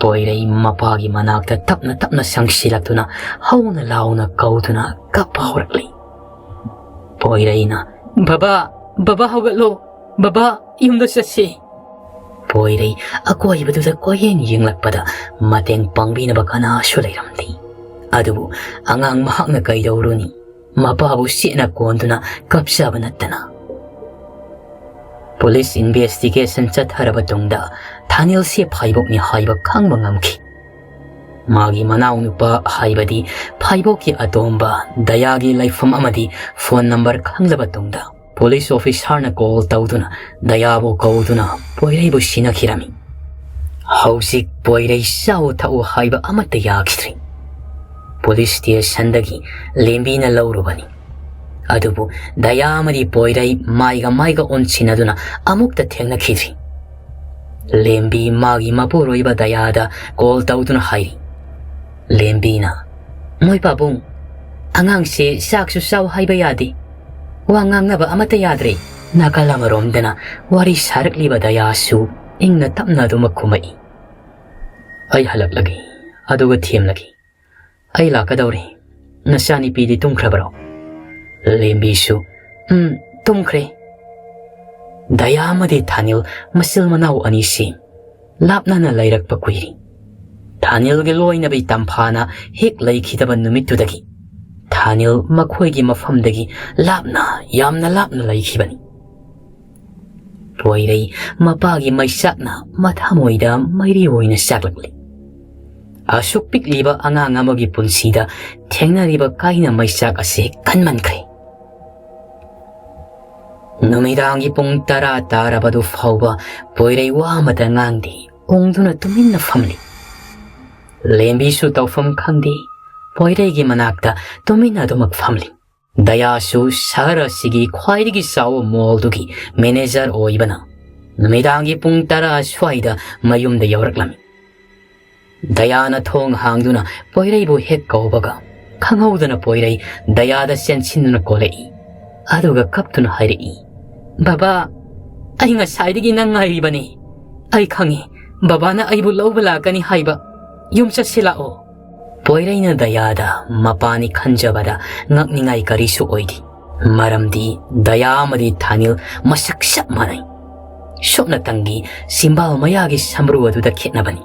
ꯄꯣꯏꯔꯩ ꯃꯄꯥꯒꯤ ꯃꯅꯥꯛꯇ ꯇꯞꯅ ꯇꯞꯅ ꯆꯪꯁꯤꯜꯂꯛꯇꯨꯅ ꯍꯧꯅ ꯂꯥꯎꯅ ꯀꯧꯗꯨꯅ ꯀꯞꯄ ꯍꯧꯔꯛꯂꯤ꯫ ꯄꯣꯏꯔꯩꯅ, "ꯕꯕꯥ, ꯕꯕꯥ ꯍꯧꯒꯠꯂꯣ, ꯕꯕꯥ ꯌꯨꯝꯗ ꯆꯠꯁꯤ꯫" ꯄꯣꯏꯔꯩ ꯑꯀꯣꯏꯕꯗꯨꯗ ꯀꯣꯏꯌꯦꯡ ꯌꯦꯡꯂꯛꯄꯗ ꯃꯇꯦꯡ ꯄꯥꯡꯕꯤꯅꯕ ꯀꯅꯥꯁꯨ ꯂꯩꯔꯝꯗꯦ꯫ ꯑꯗꯨꯕꯨ ꯑꯉꯥꯡ ꯃꯍꯥꯛꯅ ꯀꯩꯗꯧꯔꯨꯅꯤ? ꯃꯄꯥꯕꯨ ꯆꯦꯠꯅ ꯀꯣꯟꯗꯨꯅ ꯀꯞꯆꯕ ꯅꯠꯇꯅ꯫ ꯄꯨꯂꯤꯁ investigation ꯆꯠꯊꯔꯕ ꯇꯨꯡꯗ ꯊꯥꯅꯤꯜꯁꯦ ꯐꯥꯏꯕꯣꯛꯅꯤ ꯍꯥꯏꯕ ꯈꯪꯕ ꯉꯝꯈꯤ꯫ ꯃꯥꯒꯤ ꯃꯅꯥꯎꯅꯨꯄꯥ, ꯍꯥꯏꯕꯗꯤ ꯐꯥꯏꯕꯣꯛꯀꯤ ꯑꯇꯣꯝꯕ ꯗꯌꯥꯒꯤ ꯂꯩꯐꯝ ꯑꯃꯗꯤ phone number ꯈꯪꯂꯕ ꯇꯨꯡꯗ, ꯄꯨꯂꯤꯁ ꯑꯣꯐꯤꯁꯥꯔꯅ call ꯇꯧꯗꯨꯅ ꯗꯌꯥꯕꯨ ꯀꯧꯗꯨꯅ ꯄꯣꯏꯔꯩꯕꯨ ꯁꯤꯟꯅꯈꯤꯔꯝꯃꯤ꯫ ꯍꯧꯖꯤꯛ ꯄꯣꯏꯔꯩ ꯆꯥꯎ ꯊꯛꯎ ꯍꯥꯏꯕ ꯑꯃꯠꯇ ꯌꯥꯈꯤꯗ꯭ꯔꯦ꯫ ꯄꯨꯂꯤꯁ ꯁ꯭ꯇꯦꯁꯟꯗꯒꯤ ꯂꯦꯝꯕꯤꯅ ꯂꯧꯔꯨꯕꯅꯤ꯫ ꯑꯗꯨꯕꯨ ꯗꯌꯥ ꯑꯃꯗꯤ ꯄꯣꯏꯔꯩ ꯃꯥꯏꯒ ꯃꯥꯏꯒ ꯑꯣꯟꯁꯤꯟꯅꯗꯨꯅ ꯑꯃꯨꯛꯇ ꯊꯦꯡꯅꯈꯤꯗ꯭ꯔꯤ꯫ ꯂꯦꯝꯕꯤ ꯃꯥꯒꯤ ꯃꯄꯨꯔꯣꯏꯕ ꯗꯌꯥꯗ call ꯇꯧꯗꯨꯅ ꯍꯥꯏꯔꯤ꯫ ꯂꯦꯝꯕꯤꯅ, "ꯃꯣꯏ ꯄꯥꯕꯨꯡ, ꯑꯉꯥꯡꯁꯦ ꯆꯥꯛꯁꯨ ꯆꯥꯎ ꯍꯥꯏꯕ ꯌꯥꯗꯦ, ꯋꯥ ꯉꯥꯡꯅꯕ ꯑꯃꯠꯇ ꯌꯥꯗ꯭ꯔꯦ꯫" ꯅꯥꯀꯜ ꯑꯃꯔꯣꯝꯗꯅ ꯋꯥꯔꯤ ꯁꯥꯔꯛꯂꯤꯕ ꯗꯌꯥꯁꯨ ꯏꯪꯅ ꯇꯞꯅ ꯑꯗꯨꯃꯛ ꯈꯨꯝꯃꯛꯏ꯫ "ꯑꯩ ꯍꯜꯂꯛꯂꯒꯦ, ꯑꯗꯨꯒ ꯊꯦꯝꯂꯒꯦ꯫ ꯑꯩ ꯂꯥꯛꯀꯗꯧꯔꯦ꯫ ꯅꯆꯥꯅꯨꯄꯤꯗꯤ ꯇꯨꯝꯈ꯭ꯔꯕꯔꯣ?" ꯂꯦꯝꯕꯤꯁꯨ, "ꯎꯝ, ꯇꯨꯝꯈ꯭ꯔꯦ꯫" ꯗꯌꯥ ꯑꯃꯗꯤ ꯊꯥꯅꯤꯜ ꯃꯆꯤꯜ ꯃꯅꯥꯎ ꯑꯅꯤꯁꯤ ꯂꯥꯞꯅꯅ ꯂꯩꯔꯛꯄ ꯀꯨꯏꯔꯦ꯫ ꯊꯥꯅꯤꯜꯒꯤ ꯂꯣꯏꯅꯕꯤ ꯇꯝꯐꯥꯅ ꯍꯦꯛ ꯂꯩꯈꯤꯗꯕ ꯅꯨꯃꯤꯠꯇꯨꯗꯒꯤ ꯊꯥꯅꯤꯜ ꯃꯈꯣꯏꯒꯤ ꯃꯐꯝꯗꯒꯤ ꯂꯥꯞꯅ, ꯌꯥꯝꯅ ꯂꯥꯞꯅ ꯂꯩꯈꯤꯕꯅꯤ꯫ ꯄꯣꯏꯔꯩ ꯃꯄꯥꯒꯤ ꯃꯩꯆꯥꯛꯅ ꯃꯊꯃꯣꯏꯗ ꯃꯩꯔꯤ ꯑꯣꯏꯅ ꯆꯥꯛꯂꯛꯂꯤ꯫ ꯑꯁꯨꯛ ꯄꯤꯛꯂꯤꯕ ꯑꯉꯥꯡ ꯑꯃꯒꯤ ꯄꯨꯟꯁꯤꯗ ꯊꯦꯡꯅꯔꯤꯕ ꯀꯥꯏꯅ ꯃꯩꯆꯥꯛ ꯑꯁꯤ ꯀꯟꯃꯟꯈ꯭ꯔꯦ꯫ ꯅꯨꯃꯤꯗꯥꯡꯒꯤ ꯄꯨꯡ ꯇꯔꯥ ꯇꯥꯔꯕꯗꯨ ꯐꯥꯎꯕ ꯄꯣꯏꯔꯩ ꯋꯥ ꯑꯃꯇ ꯉꯥꯡꯗꯦ꯫ ꯎꯪꯗꯨꯅ ꯇꯨꯃꯤꯟꯅ ꯐꯝꯂꯤ꯫ ꯂꯦꯝꯕꯤꯁꯨ ꯇꯧꯐꯝ ꯈꯪꯗꯦ꯫ ꯄꯣꯏꯔꯩꯒꯤ ꯃꯅꯥꯛꯇ ꯇꯨꯃꯤꯟꯅ ꯑꯗꯨꯃꯛ ꯐꯝꯂꯤ꯫ ꯗꯌꯥꯁꯨ ꯁꯍꯔ ꯑꯁꯤꯒꯤ ꯈ꯭ꯋꯥꯏꯗꯒꯤ ꯆꯥꯎꯕ ꯃꯣꯜꯗꯨꯒꯤ ꯃꯦꯅꯦꯖꯔ ꯑꯣꯏꯕꯅ ꯅꯨꯃꯤꯗꯥꯡꯒꯤ ꯄꯨꯡ ꯇꯔꯥ ꯑꯁ꯭ꯋꯥꯏꯗ ꯃꯌꯨꯝꯗ ꯌꯧꯔꯛꯂꯝꯃꯤ꯫ ꯗꯌꯥꯅ ꯊꯣꯡ ꯍꯥꯡꯗꯨꯅ ꯄꯣꯏꯔꯩꯕꯨ ꯍꯦꯛ ꯀꯧꯕꯒ, ꯈꯪꯍꯧꯗꯅ ꯄꯣꯏꯔꯩ ꯗꯌꯥꯗ ꯆꯦꯟꯁꯤꯟꯗꯨꯅ ꯀꯣꯜꯂꯛꯏ꯫ ꯑꯗꯨꯒ ꯀꯞꯇꯨꯅ ꯍꯥꯏꯔꯛꯏ, "ꯕꯕꯥ, ꯑꯩ ꯉꯁꯥꯏꯗꯒꯤ ꯅꯪ ꯉꯥꯏꯔꯤꯕꯅꯤ꯫ ꯑꯩ ꯈꯪꯏ, ꯕꯕꯥꯅ ꯑꯩꯕꯨ ꯂꯧꯕ ꯂꯥꯛꯀꯅꯤ ꯍꯥꯏꯕ꯫ ꯌꯨꯝ ꯆꯠꯁꯤ ꯂꯥꯛꯑꯣ꯫" ꯄꯣꯏꯔꯩꯅ ꯗꯌꯥꯗ ꯃꯄꯥꯅꯤ ꯈꯟꯖꯕꯗ ꯉꯛꯅꯤꯡꯉꯥꯏ ꯀꯔꯤꯁꯨ ꯑꯣꯏꯗꯦ꯫ ꯃꯔꯝꯗꯤ ꯗꯌꯥ ꯑꯃꯗꯤ ꯊꯥꯅꯤꯜ ꯃꯁꯛ ꯆꯞ ꯃꯥꯟꯅꯩ꯫ ꯁꯨꯞꯅꯇꯪꯒꯤ ꯆꯤꯝꯕꯥꯜ ꯃꯌꯥꯒꯤ ꯁꯝꯕ꯭ꯔꯨ ꯑꯗꯨꯗ ꯈꯦꯠꯅꯕꯅꯤ꯫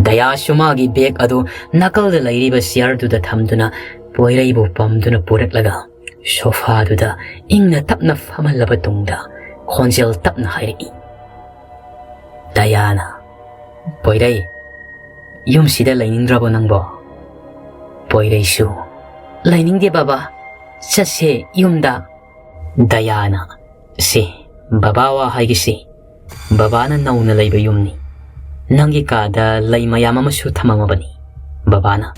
ꯗꯌꯥꯁꯨ ꯃꯥꯒꯤ ꯕꯦꯒ ꯑꯗꯨ ꯅꯥꯀꯜꯗ ꯂꯩꯔꯤꯕ ꯆꯤꯌꯔꯗꯨꯗ ꯊꯝꯗꯨꯅ ꯄꯣꯏꯔꯩꯕꯨ ꯄꯝꯗꯨꯅ ꯄꯨꯔꯛꯂꯒ ꯁꯣꯐꯥꯗꯨꯗ ꯏꯪꯅ ꯇꯞꯅ ꯐꯝꯍꯜꯂꯕ ꯇꯨꯡꯗ ꯈꯣꯟꯖꯦꯜ ꯇꯞꯅ ꯍꯥꯏꯔꯛꯏ꯫ ꯗꯌꯥꯅ, "ꯄꯣꯏꯔꯩ, ꯌꯨꯝꯁꯤꯗ ꯂꯩꯅꯤꯡꯗ꯭ꯔꯕꯣ ꯅꯪꯕꯣ?" ꯄꯣꯏꯔꯩꯁꯨ, "ꯂꯩꯅꯤꯡꯗꯦ ꯕꯕꯥ, ꯆꯠꯁꯦ ꯌꯨꯝꯗ꯫" ꯗꯌꯥꯅ, "ꯁꯦ, ꯕꯕꯥ ꯋꯥ ꯍꯥꯏꯒꯦꯁꯦ꯫ ꯕꯕꯥꯅ ꯅꯧꯅ ꯂꯩꯕ ꯌꯨꯝꯅꯤ꯫ ꯅꯪꯒꯤ ꯀꯥꯗ ꯂꯩ ꯃꯌꯥꯝ ꯑꯃꯁꯨ ꯊꯝꯃꯝꯃꯕꯅꯤ ꯕꯕꯥꯅ꯫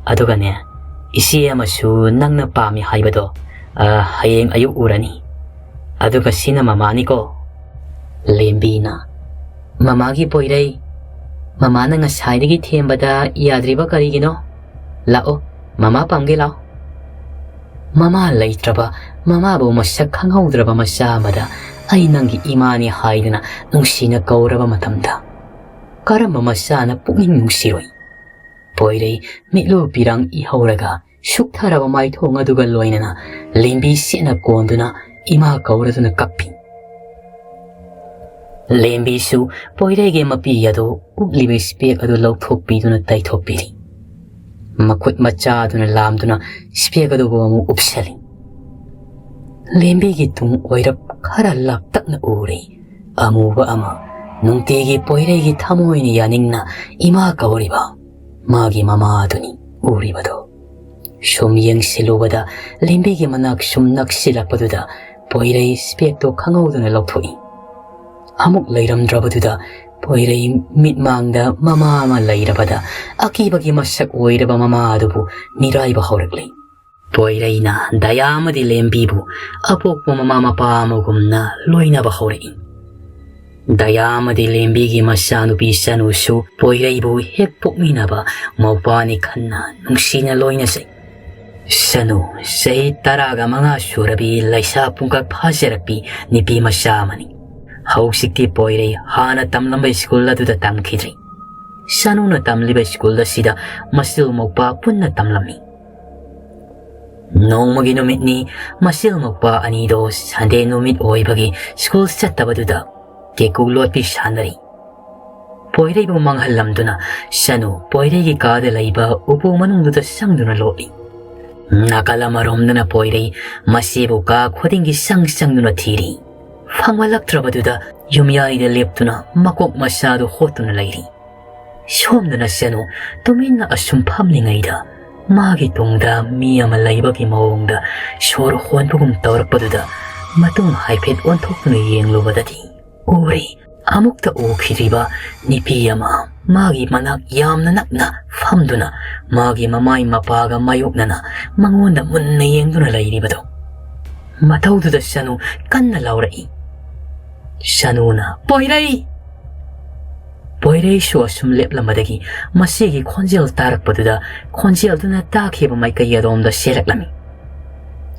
ꯑꯗꯨꯒꯅꯦ, ꯏꯆꯦ ꯑꯃꯁꯨ ꯅꯪꯅ ꯄꯥꯝꯃꯤ ꯍꯥꯏꯕꯗꯣ, ꯑ, ꯍꯌꯦꯡ ꯑꯌꯨꯛ ꯎꯔꯅꯤ꯫ ꯑꯗꯨꯒ ꯁꯤꯅ ꯃꯃꯥꯅꯤꯀꯣ꯫" ꯂꯦꯝꯕꯤꯅ, "ꯃꯃꯥꯒꯤ ꯄꯣꯏꯔꯩ, ꯃꯃꯥꯅ ꯉꯁꯥꯏꯗꯒꯤ ꯊꯦꯝꯕꯗ ꯌꯥꯗ꯭ꯔꯤꯕ ꯀꯔꯤꯒꯤꯅꯣ? ꯂꯥꯛꯑꯣ, ꯃꯃꯥ ꯄꯥꯝꯒꯦ ꯂꯥꯛꯑꯣ꯫" ꯃꯃꯥ ꯂꯩꯇ꯭ꯔꯕ, ꯃꯃꯥꯕꯨ ꯃꯁꯛ ꯈꯪꯍꯧꯗ꯭ꯔꯕ ꯃꯆꯥ ꯑꯃꯗ ꯑꯩ ꯅꯪꯒꯤ ꯏꯃꯥꯅꯤ ꯍꯥꯏꯗꯨꯅ ꯅꯨꯡꯁꯤꯅ ꯀꯧꯔꯕ ꯃꯇꯝꯗ, ꯀꯔꯝꯕ ꯃꯆꯥꯅ ꯄꯨꯛꯅꯤꯡ ꯅꯨꯡꯁꯤꯔꯣꯏ? ꯄꯣꯏꯔꯩ ꯃꯤꯠꯂꯨ ꯄꯤꯔꯥꯡ ꯏꯍꯧꯔꯒ ꯁꯨꯛꯊꯔꯕ ꯃꯥꯏꯊꯣꯡ ꯑꯗꯨꯒ ꯂꯣꯏꯅꯅ ꯂꯦꯝꯕꯤ ꯁꯦꯠꯅ ꯀꯣꯟꯗꯨꯅ ꯏꯃꯥ ꯀꯧꯔꯗꯨꯅ ꯀꯞꯄꯤ꯫ ꯂꯦꯝꯕꯤꯁꯨ ꯄꯣꯏꯔꯩꯒꯤ ꯃꯄꯤ ꯑꯗꯨ ꯎꯞꯂꯤꯕ ꯏꯁꯄꯦꯛ ꯑꯗꯨ ꯂꯧꯊꯣꯛꯄꯤꯗꯨꯅ ꯇꯩꯊꯣꯛꯄꯤꯔꯤ꯫ ꯃꯈꯨꯠ ꯃꯆꯥ ꯑꯗꯨꯅ ꯂꯥꯝꯗꯨꯅ ꯏꯁꯄꯦꯛ ꯑꯗꯨꯕꯨ ꯑꯃꯨꯛ ꯎꯞꯁꯜꯂꯤ꯫ ꯂꯦꯝꯕꯤꯒꯤ ꯇꯨꯡ ꯑꯣꯏꯔꯞ ꯈꯔ ꯂꯥꯞꯇꯛꯅ ꯎꯔꯦ꯫ ꯑꯃꯨꯕ ꯑꯃ, ꯅꯨꯡꯇꯤꯒꯤ ꯄꯣꯏꯔꯩꯒꯤ ꯊꯃꯣꯏꯅ ꯌꯥꯅꯤꯡꯅ ꯏꯃꯥ ꯀꯧꯔꯤꯕ ꯃꯥꯒꯤ ꯃꯃꯥ ꯑꯗꯨꯅꯤ ꯎꯔꯤꯕꯗꯣ꯫ ꯁꯨꯝ ꯌꯦꯡꯁꯤꯜꯂꯨꯕꯗ ꯂꯦꯝꯕꯤꯒꯤ ꯃꯅꯥꯛ ꯁꯨꯝ ꯅꯛꯁꯤꯜꯂꯛꯄꯗꯨꯗ ꯄꯣꯏꯔꯩ ꯏꯁꯄꯦꯛꯇꯣ ꯈꯪꯍꯧꯗꯅ ꯂꯧꯊꯣꯛꯏ꯫ ꯑꯃꯨꯛ ꯂꯩꯔꯝꯗ꯭ꯔꯕꯗꯨꯗ ꯄꯣꯏꯔꯩ ꯃꯤꯠꯃꯥꯡꯗ ꯃꯃꯥ ꯑꯃ ꯂꯩꯔꯕꯗ ꯑꯀꯤꯕꯒꯤ ꯃꯁꯛ ꯑꯣꯏꯔꯕ ꯃꯃꯥ ꯑꯗꯨꯕꯨ ꯃꯤꯔꯥꯏꯕ ꯍꯧꯔꯛꯂꯤ꯫ ꯄꯣꯏꯔꯩꯅ ꯗꯌꯥ ꯑꯃꯗꯤ ꯂꯦꯝꯕꯤꯕꯨ ꯑꯄꯣꯛꯄ ꯃꯃꯥ ꯃꯄꯥ ꯑꯃꯒꯨꯝꯅ ꯂꯣꯏꯅꯕ ꯍꯧꯔꯛꯏ꯫ ꯗꯌꯥ ꯑꯃꯗꯤ ꯂꯦꯝꯕꯤꯒꯤ ꯃꯆꯥꯅꯨꯄꯤ ꯁꯅꯨꯁꯨ ꯄꯣꯏꯔꯩꯕꯨ ꯍꯦꯛ ꯄꯣꯛꯃꯤꯟꯅꯕ ꯃꯧꯄꯥꯅꯤ ꯈꯟꯅ ꯅꯨꯡꯁꯤꯅ ꯂꯣꯏꯅꯖꯩ꯫ ꯁꯅꯨ ꯆꯍꯤ ꯇꯔꯥꯒ ꯃꯉꯥ ꯁꯨꯔꯕꯤ ꯂꯩꯁꯥ ꯄꯨꯡꯀꯛ ꯐꯥꯖꯔꯛꯄꯤ ꯅꯨꯄꯤ ꯃꯆꯥ ꯑꯃꯅꯤ꯫ ꯍꯧꯖꯤꯛꯇꯤ ꯄꯣꯏꯔꯩ ꯍꯥꯟꯅ ꯇꯝꯂꯝꯕ ꯁ꯭ꯀꯨꯜ ꯑꯗꯨꯗ ꯇꯝꯈꯤꯗ꯭ꯔꯤ꯫ ꯁꯅꯨꯅ ꯇꯝꯂꯤꯕ ꯁ꯭ꯀꯨꯜ ꯑꯁꯤꯗ ꯃꯆꯤꯜ ꯃꯧꯄꯥ ꯄꯨꯟꯅ ꯇꯝꯂꯝꯃꯤ꯫ ꯅꯣꯡꯃꯒꯤ ꯅꯨꯃꯤꯠꯅꯤ, ꯃꯆꯤꯜ ꯃꯧꯄꯥ ꯑꯅꯤꯗꯣ ꯁꯟꯗꯦ ꯅꯨꯃꯤꯠ ꯑꯣꯏꯕꯒꯤ ꯁ꯭ꯀꯨꯜ ꯆꯠꯇꯕꯗꯨꯗ ꯀꯦꯀꯨ ꯂꯣꯠꯄꯤ ꯁꯥꯟꯅꯔꯤ꯫ ꯄꯣꯏꯔꯩꯕꯨ ꯃꯥꯡꯍꯜꯂꯝꯗꯨꯅ ꯁꯅꯨ ꯄꯣꯏꯔꯩꯒꯤ ꯀꯥꯗ ꯂꯩꯕ ꯎꯄꯨ ꯃꯅꯨꯡꯗꯨꯗ ꯆꯪꯗꯨꯅ ꯂꯣꯠꯂꯤ꯫ ꯅꯥꯀꯜ ꯑꯃꯔꯣꯝꯗꯅ ꯄꯣꯏꯔꯩ ꯃꯆꯦꯕꯨ ꯀꯥ ꯈꯨꯗꯤꯡꯒꯤ ꯆꯪ ꯆꯪꯗꯨꯅ ꯊꯤꯔꯤ꯫ ꯐꯪꯂꯛꯇ꯭ꯔꯕꯗꯨꯗ ꯌꯨꯝꯌꯥꯏꯗ ꯂꯦꯞꯇꯨꯅ ꯃꯀꯣꯛ ꯃꯆꯥꯗꯨ ꯍꯣꯠꯇꯨꯅ ꯂꯩꯔꯤ꯫ ꯁꯣꯝꯗꯅ ꯁꯅꯨ ꯇꯨꯃꯤꯟꯅ ꯑꯁꯨꯝ ꯐꯝꯂꯤꯉꯩꯗ ꯃꯥꯒꯤ ꯇꯨꯡꯗ ꯃꯤ ꯑꯃ ꯂꯩꯕꯒꯤ ꯃꯑꯣꯡꯗ ꯁꯣꯔ ꯍꯣꯟꯕꯒꯨꯝ ꯇꯧꯔꯛꯄꯗꯨꯗ ꯃꯇꯨꯡ ꯍꯥꯏꯐꯦꯠ ꯑꯣꯟꯊꯣꯛꯇꯨꯅ ꯌꯦꯡꯂꯨꯕꯗꯗꯤ ꯎꯔꯤ꯫ ꯑꯃꯨꯛꯇ ꯎꯈꯤꯗ꯭ꯔꯤꯕ ꯅꯨꯄꯤ ꯑꯃ ꯃꯥꯒꯤ ꯃꯅꯥꯛ ꯌꯥꯝꯅ ꯅꯛꯅ ꯐꯝꯗꯨꯅ ꯃꯥꯒꯤ ꯃꯃꯥꯏ ꯃꯄꯥꯒ ꯃꯥꯌꯣꯛꯅꯅ ꯃꯉꯣꯟꯗ ꯃꯨꯟꯅ ꯌꯦꯡꯗꯨꯅ ꯂꯩꯔꯤꯕꯗꯨ꯫ ꯃꯇꯧꯗꯨꯗ ꯁꯅꯨ ꯀꯟꯅ ꯂꯥꯎꯔꯛꯏ꯫ ꯁꯅꯨꯅ, "ꯄꯣꯏꯔꯩ!" ꯄꯣꯏꯔꯩꯁꯨ ꯑꯁꯨꯝ ꯂꯦꯞꯂꯝꯕꯗꯒꯤ ꯃꯁꯤꯒꯤ ꯈꯣꯟꯖꯦꯜ ꯇꯥꯔꯛꯄꯗꯨꯗ ꯈꯣꯟꯖꯦꯜꯗꯨꯅ ꯇꯥꯈꯤꯕ ꯃꯥꯏꯀꯩ ꯑꯗꯣꯝꯗ ꯆꯦꯜꯂꯛꯂꯝꯃꯤ꯫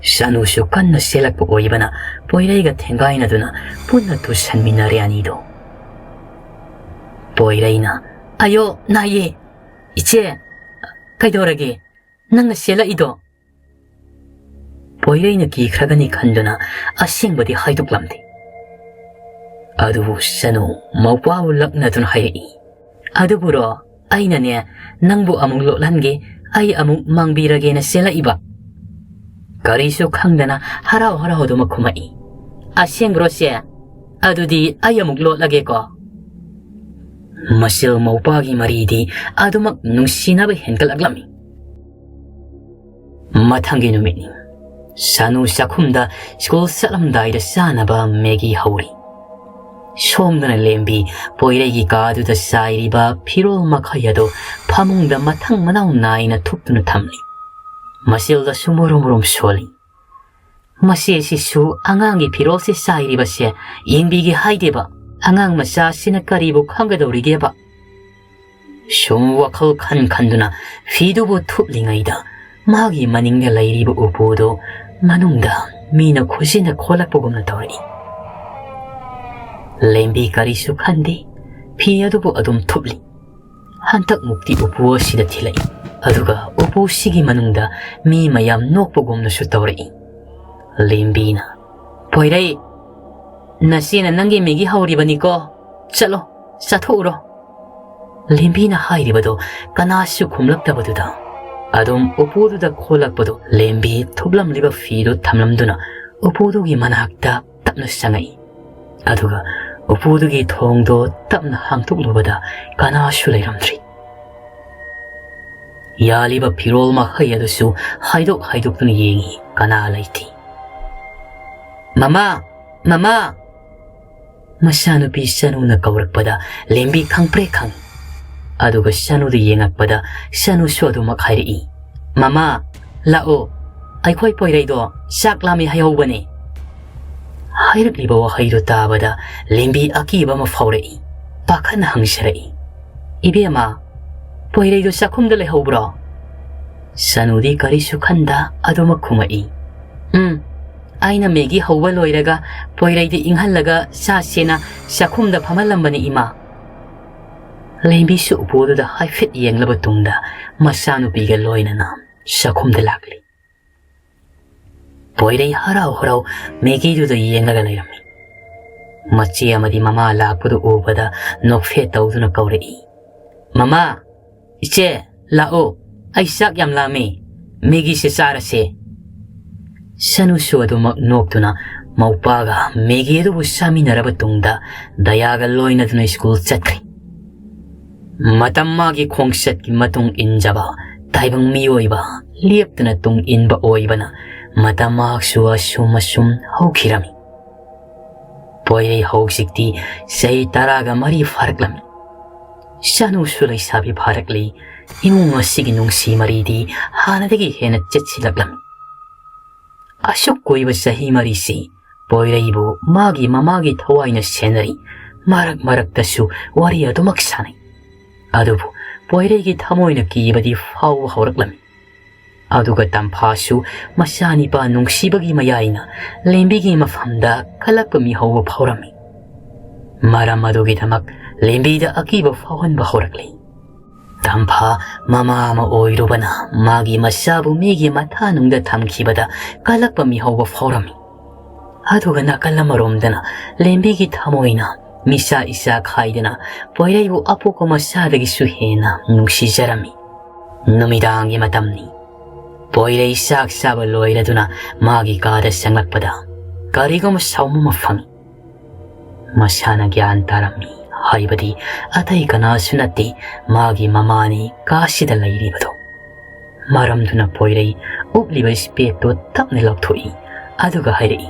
ꯁꯅꯨꯁꯨ ꯀꯟꯅ ꯆꯦꯜꯂꯛꯄ ꯑꯣꯏꯕꯅ ꯄꯣꯏꯔꯩꯒ ꯊꯦꯡꯒꯥꯏꯅꯗꯨꯅ ꯄꯨꯟꯅ ꯇꯨꯁꯟꯃꯤꯟꯅꯔꯦ ꯑꯅꯤꯗꯣ꯫ ꯄꯣꯏꯔꯩꯅ, "ꯑꯌꯣ, ꯅꯥꯏꯌꯦ! ꯏꯆꯦ, ꯀꯩꯗꯧꯔꯒꯦ? ꯅꯪꯅ ꯆꯦꯜꯂꯛꯏꯗꯣ?" ꯄꯣꯏꯔꯩꯅ ꯀꯤꯈ꯭ꯔꯒꯅꯤ ꯈꯟꯗꯨꯅ ꯑꯁꯦꯡꯕꯗꯤ ꯍꯥꯏꯗꯣꯛꯂꯝꯗꯦ꯫ ꯑꯗꯨꯕꯨ ꯁꯅꯨ ꯃꯧꯄ꯭ꯋꯥꯕꯨ ꯂꯛꯅꯗꯨꯅ ꯍꯥꯏꯔꯛꯏ, "ꯑꯗꯨꯕꯨꯔꯣ, ꯑꯩꯅꯅꯦ, ꯅꯪꯕꯨ ꯑꯃꯨꯛ ꯂꯣꯠꯍꯟꯒꯦ, ꯑꯩ ꯑꯃꯨꯛ ꯃꯥꯡꯕꯤꯔꯒꯦꯅ ꯆꯦꯜꯂꯛꯏꯕ"꯫ ꯀꯔꯤꯁꯨ ꯈꯪꯗꯅ ꯍꯔꯥꯎ ꯍꯔꯥꯎꯗꯨꯃꯛ ꯈꯨꯝꯃꯛꯏ, "ꯑꯁꯦꯡꯕ꯭ꯔꯣ ꯆꯦ? ꯑꯗꯨꯗꯤ ꯑꯩ ꯑꯃꯨꯛ ꯂꯣꯠꯂꯒꯦꯀꯣ"꯫ ꯃꯆꯤꯜ ꯃꯧꯄ꯭ꯋꯥꯒꯤ ꯃꯔꯤꯗꯤ ꯑꯗꯨꯃꯛ ꯅꯨꯡꯁꯤꯅꯕ ꯍꯦꯟꯒꯠꯂꯛꯂꯝꯃꯤ꯫ ꯃꯊꯪꯒꯤ ꯅꯨꯃꯤꯠꯅꯤ꯫ ꯁꯅꯨ ꯆꯥꯛꯈꯨꯝꯗ ꯁ꯭ꯀꯨꯜ ꯆꯠꯂꯝꯗꯥꯏꯗ ꯆꯥꯅꯕ ꯃꯦꯒꯤ ꯍꯧꯔꯤ꯫ ꯁꯣꯝꯗꯅ ꯂꯦꯝꯕꯤ ꯄꯣꯏꯔꯩꯒꯤ ꯀꯥꯗꯨꯗ ꯆꯥꯏꯔꯤꯕ ꯐꯤꯔꯣꯜ ꯃꯈꯩ ꯑꯗꯨ ꯐꯃꯨꯡꯗ ꯃꯊꯪ ꯃꯅꯥꯎ ꯅꯥꯏꯅ ꯊꯨꯞꯇꯨꯅ ꯊꯝꯂꯤ꯫ ꯃꯆꯤꯜꯗꯁꯨ ꯃꯨꯔꯨꯝ ꯃꯨꯔꯨꯝ ꯁꯣꯜꯂꯤ꯫ ꯃꯆꯦꯁꯤꯁꯨ ꯑꯉꯥꯡꯒꯤ ꯐꯤꯔꯣꯜꯁꯤ ꯆꯥꯏꯔꯤꯕꯁꯦ ꯌꯦꯡꯕꯤꯒꯦ ꯍꯥꯏꯗꯦꯕ꯫ ꯑꯉꯥꯡ ꯃꯆꯥꯁꯤꯅ ꯀꯔꯤꯕꯨ ꯈꯪꯒꯗꯧꯔꯤꯒꯦꯕ? ꯁꯨꯝ ꯋꯥꯈꯜ ꯈꯟ ꯈꯟꯗꯨꯅ ꯐꯤꯗꯨꯕꯨ ꯊꯨꯞꯂꯤꯉꯩꯗ ꯃꯥꯒꯤ ꯃꯅꯤꯡꯗ ꯂꯩꯔꯤꯕ ꯎꯄꯨꯗꯨ ꯃꯅꯨꯡꯗ ꯃꯤꯅ ꯈꯨꯖꯤꯟꯅ ꯈꯣꯠꯂꯛꯄꯒꯨꯝꯅ ꯇꯧꯔꯛꯏ꯫ ꯂꯦꯝꯕꯤ ꯀꯔꯤꯁꯨ ꯈꯟꯗꯦ, ꯐꯤ ꯑꯗꯨꯕꯨ ꯑꯗꯨꯝ ꯊꯨꯞꯂꯤ꯫ ꯍꯟꯗꯛ ꯃꯨꯛꯇꯤ ꯎꯄꯨ ꯑꯁꯤꯗ ꯊꯤꯜꯂꯛꯏ, ꯑꯗꯨꯒ ꯎꯄꯨꯁꯤꯒꯤ ꯃꯅꯨꯡꯗ ꯃꯤ ꯃꯌꯥꯝ ꯅꯣꯛꯄꯒꯨꯝꯅꯁꯨ ꯇꯧꯔꯛꯏ꯫ ꯂꯦꯝꯕꯤꯅ, "ꯄꯣꯏꯔꯩ, ꯅꯆꯦꯅ ꯅꯪꯒꯤ ꯃꯦꯒꯤ ꯍꯧꯔꯤꯕꯅꯤꯀꯣ, ꯆꯠꯂꯣ, ꯆꯥꯊꯣꯛꯎꯔꯣ꯫" ꯂꯦꯝꯕꯤꯅ ꯍꯥꯏꯔꯤꯕꯗꯣ ꯀꯅꯥꯁꯨ ꯈꯨꯝꯂꯛꯇꯕꯗꯨꯗ ꯑꯗꯨꯝ ꯎꯄꯨꯗꯨꯗ ꯈꯣꯜꯂꯛꯄꯗꯣ ꯂꯦꯝꯕꯤ ꯊꯨꯞꯂꯝꯂꯤꯕ ꯐꯤꯗꯨ ꯊꯝꯂꯝꯗꯨꯅ ꯎꯄꯨꯗꯨꯒꯤ ꯃꯅꯥꯛꯇ ꯇꯞꯅ ꯆꯪꯉꯛꯏ꯫ ꯑꯗꯨꯒ ꯎꯄꯨꯗꯨꯒꯤ ꯊꯣꯡꯗꯣ ꯇꯞꯅ ꯍꯥꯡꯗꯣꯛꯂꯨꯕꯗ ꯀꯅꯥꯁꯨ ꯂꯩꯔꯝꯗ꯭ꯔꯤ꯫ ꯌꯥꯜꯂꯤꯕ ꯐꯤꯔꯣꯜ ꯃꯈꯩ ꯑꯗꯨꯁꯨ ꯍꯥꯏꯗꯣꯛ ꯍꯥꯏꯗꯣꯛꯇꯨꯅ ꯌꯦꯡꯉꯤ, ꯀꯅꯥ ꯂꯩꯇꯦ꯫ "ꯃꯃꯥ! ꯃꯃꯥ!" ꯃꯆꯥꯅꯨꯄꯤ ꯁꯅꯨꯅ ꯀꯧꯔꯛꯄꯗ ꯂꯦꯝꯕꯤ ꯈꯪꯄ꯭ꯔꯦꯛ ꯈꯪꯏ꯫ ꯑꯗꯨꯒ ꯁꯅꯨꯗ ꯌꯦꯡꯉꯛꯄꯗ ꯁꯅꯨꯁꯨ ꯑꯗꯨꯃꯛ ꯍꯥꯏꯔꯛꯏ, "ꯃꯃꯥ, ꯂꯥꯛꯑꯣ, ꯑꯩꯈꯣꯏ ꯄꯣꯏꯔꯩꯗꯣ ꯆꯥꯛ ꯂꯥꯝꯃꯤ ꯍꯥꯏꯍꯧꯕꯅꯦ꯫" ꯍꯥꯏꯔꯛꯂꯤꯕ ꯋꯥꯍꯩꯗꯨ ꯇꯥꯕꯗ ꯂꯦꯝꯕꯤ ꯑꯀꯤꯕ ꯑꯃ ꯐꯥꯎꯔꯛꯏ꯫ ꯄꯥꯈꯠꯅ ꯍꯪꯖꯔꯛꯏ, "ꯏꯕꯦꯝꯃ, ꯄꯣꯏꯔꯩꯗꯣ ꯆꯥꯛꯈꯨꯝꯗ ꯂꯩꯍꯧꯕ꯭ꯔꯣ?" ꯁꯅꯨꯗꯤ ꯀꯔꯤꯁꯨ ꯈꯟꯗ ꯑꯗꯨꯃꯛ ꯈꯨꯝꯃꯛꯏ, "ꯎꯝ, ꯑꯩꯅ ꯃꯦꯒꯤ ꯍꯧꯕ ꯂꯣꯏꯔꯒ ꯄꯣꯏꯔꯩꯗ ꯏꯪꯍꯜꯂꯒ ꯆꯥꯁꯦꯅ ꯆꯥꯛꯈꯨꯝꯗ ꯐꯝꯍꯜꯂꯝꯕꯅꯤ, ꯏꯃꯥ꯫" ꯂꯦꯝꯕꯤꯁꯨ ꯎꯄꯨꯗꯨꯗ ꯍꯥꯏꯐꯦꯠ ꯌꯦꯡꯂꯕ ꯇꯨꯡꯗ ꯃꯆꯥꯅꯨꯄꯤꯒ ꯂꯣꯏꯅꯅ ꯆꯥꯛꯈꯨꯝꯗ ꯂꯥꯛꯂꯤ꯫ ꯄꯣꯏꯔꯩ ꯍꯔꯥꯎ ꯍꯔꯥꯎ ꯃꯦꯒꯤꯗꯨꯗ ꯌꯦꯡꯂꯒ ꯂꯩꯔꯝꯃꯤ꯫ ꯃꯆꯦ ꯑꯃꯗꯤ ꯃꯃꯥ ꯂꯥꯛꯄꯗꯨ ꯎꯕꯗ ꯅꯣꯛꯐꯦꯠ ꯇꯧꯗꯨꯅ ꯀꯧꯔꯛꯏ, "ꯃꯃꯥ, ꯏꯆꯦ, ꯂꯥꯛꯑꯣ, ꯑꯩ ꯆꯥꯛ ꯌꯥꯝ ꯂꯥꯝꯃꯦ, ꯃꯦꯒꯤꯁꯦ ꯆꯥꯔꯁꯦ꯫" ꯁꯅꯨꯁꯨ ꯑꯗꯨꯃꯛ ꯅꯣꯛꯇꯨꯅ ꯃꯧꯄꯥꯒ ꯃꯦꯒꯤ ꯑꯗꯨꯕꯨ ꯆꯥꯃꯤꯟꯅꯔꯕ ꯇꯨꯡꯗ ꯗꯌꯥꯒ ꯂꯣꯏꯅꯗꯨꯅ ꯁ꯭ꯀꯨꯜ ꯆꯠꯈ꯭ꯔꯦ꯫ ꯃꯇꯝ ꯃꯥꯒꯤ ꯈꯣꯡꯆꯠꯀꯤ ꯃꯇꯨꯡ ꯏꯟꯖꯕ ꯇꯥꯏꯕꯪ ꯃꯤꯑꯣꯏꯕ ꯂꯦꯞꯇꯅ ꯇꯨꯡ ꯏꯟꯕ ꯑꯣꯏꯕꯅ ꯃꯇꯝ ꯃꯍꯥꯛꯁꯨ ꯑꯁꯨꯝ ꯑꯁꯨꯝ ꯍꯧꯈꯤꯔꯝꯃꯤ꯫ ꯄꯣꯏꯔꯩ ꯍꯧꯖꯤꯛꯇꯤ ꯆꯍꯤ ꯇꯔꯥꯒ ꯃꯔꯤ ꯐꯥꯔꯛꯂꯝꯃꯤ꯫ ꯏꯆꯥꯅꯨꯁꯨ ꯂꯩꯁꯥꯕꯤ ꯐꯥꯔꯛꯂꯤ꯫ ꯏꯃꯨꯡ ꯑꯁꯤꯒꯤ ꯅꯨꯡꯁꯤ ꯃꯔꯤꯗꯤ ꯍꯥꯟꯅꯗꯒꯤ ꯍꯦꯟꯅ ꯆꯦꯠꯁꯤꯜꯂꯛꯂꯝꯃꯤ꯫ ꯑꯁꯨꯛ ꯀꯨꯏꯕ ꯆꯍꯤ ꯃꯔꯤꯁꯤ ꯄꯣꯏꯔꯩꯕꯨ ꯃꯥꯒꯤ ꯃꯃꯥꯒꯤ ꯊꯋꯥꯏꯅ ꯁꯦꯟꯅꯔꯤ꯫ ꯃꯔꯛ ꯃꯔꯛꯇꯁꯨ ꯋꯥꯔꯤ ꯑꯗꯨꯃꯛ ꯁꯥꯟꯅꯩ꯫ ꯑꯗꯨꯕꯨ ꯄꯣꯏꯔꯩꯒꯤ ꯊꯃꯣꯏꯅ ꯀꯤꯕꯗꯤ ꯐꯥꯎꯕ ꯍꯧꯔꯛꯂꯝꯃꯤ꯫ ꯑꯗꯨꯒ ꯇꯝꯐꯥꯁꯨ ꯃꯆꯥꯅꯤꯄꯥ ꯅꯨꯡꯁꯤꯕꯒꯤ ꯃꯌꯥꯏꯅ ꯂꯦꯝꯕꯤꯒꯤ ꯃꯐꯝꯗ ꯀꯜꯂꯛꯄ ꯃꯤꯍꯧꯕ ꯐꯥꯎꯔꯝꯃꯤ꯫ ꯃꯔꯝ ꯑꯗꯨꯒꯤꯗꯃꯛ ꯂꯦꯝꯕꯤꯗ ꯑꯀꯤꯕ ꯐꯥꯎꯍꯟꯕ ꯍꯧꯔꯛꯂꯤ꯫ ꯇꯝꯐꯥ ꯃꯃꯥ ꯑꯃ ꯑꯣꯏꯔꯨꯕꯅ ꯃꯥꯒꯤ ꯃꯆꯥꯕꯨ ꯃꯤꯒꯤ ꯃꯊꯥꯅꯨꯡꯗ ꯊꯝꯈꯤꯕꯗ ꯀꯜꯂꯛꯄ ꯃꯤꯍꯧꯕ ꯐꯥꯎꯔꯝꯃꯤ꯫ ꯑꯗꯨꯒ ꯅꯥꯀꯜ ꯑꯃꯔꯣꯝꯗꯅ ꯂꯦꯝꯕꯤꯒꯤ ꯊꯃꯣꯏꯅ ꯃꯤꯆꯥ ꯏꯆꯥ ꯈꯥꯏꯗꯅ ꯄꯣꯏꯔꯩꯕꯨ ꯑꯄꯣꯛꯄ ꯃꯆꯥꯗꯒꯤꯁꯨ ꯍꯦꯟꯅ ꯅꯨꯡꯁꯤꯖꯔꯝꯃꯤ꯫ ꯅꯨꯃꯤꯗꯥꯡꯒꯤ ꯃꯇꯝꯅꯤ꯫ ꯄꯣꯏꯔꯩ ꯆꯥꯛ ꯆꯥꯕ ꯂꯣꯏꯔꯗꯨꯅ ꯃꯥꯒꯤ ꯀꯥꯗ ꯆꯪꯂꯛꯄꯗ ꯀꯔꯤꯒꯨꯝꯕ ꯁꯥꯎꯝ ꯑꯃ ꯐꯪꯏ꯫ ꯃꯁꯥꯅ ꯒ꯭ꯌꯥꯟ ꯇꯥꯔꯝꯃꯤ ꯍꯥꯏꯕꯗꯤ ꯑꯇꯩ ꯀꯅꯥꯁꯨ ꯅꯠꯇꯦ, ꯃꯥꯒꯤ ꯃꯃꯥꯅꯤ ꯀꯥꯁꯤꯗ ꯂꯩꯔꯤꯕꯗꯣ꯫ ꯃꯔꯝꯗꯨꯅ ꯄꯣꯏꯔꯩ ꯎꯞꯂꯤꯕ ꯏꯁꯄꯦꯛꯇꯣ ꯇꯞꯅ ꯂꯧꯊꯣꯛꯏ, ꯑꯗꯨꯒ ꯍꯥꯏꯔꯛꯏ,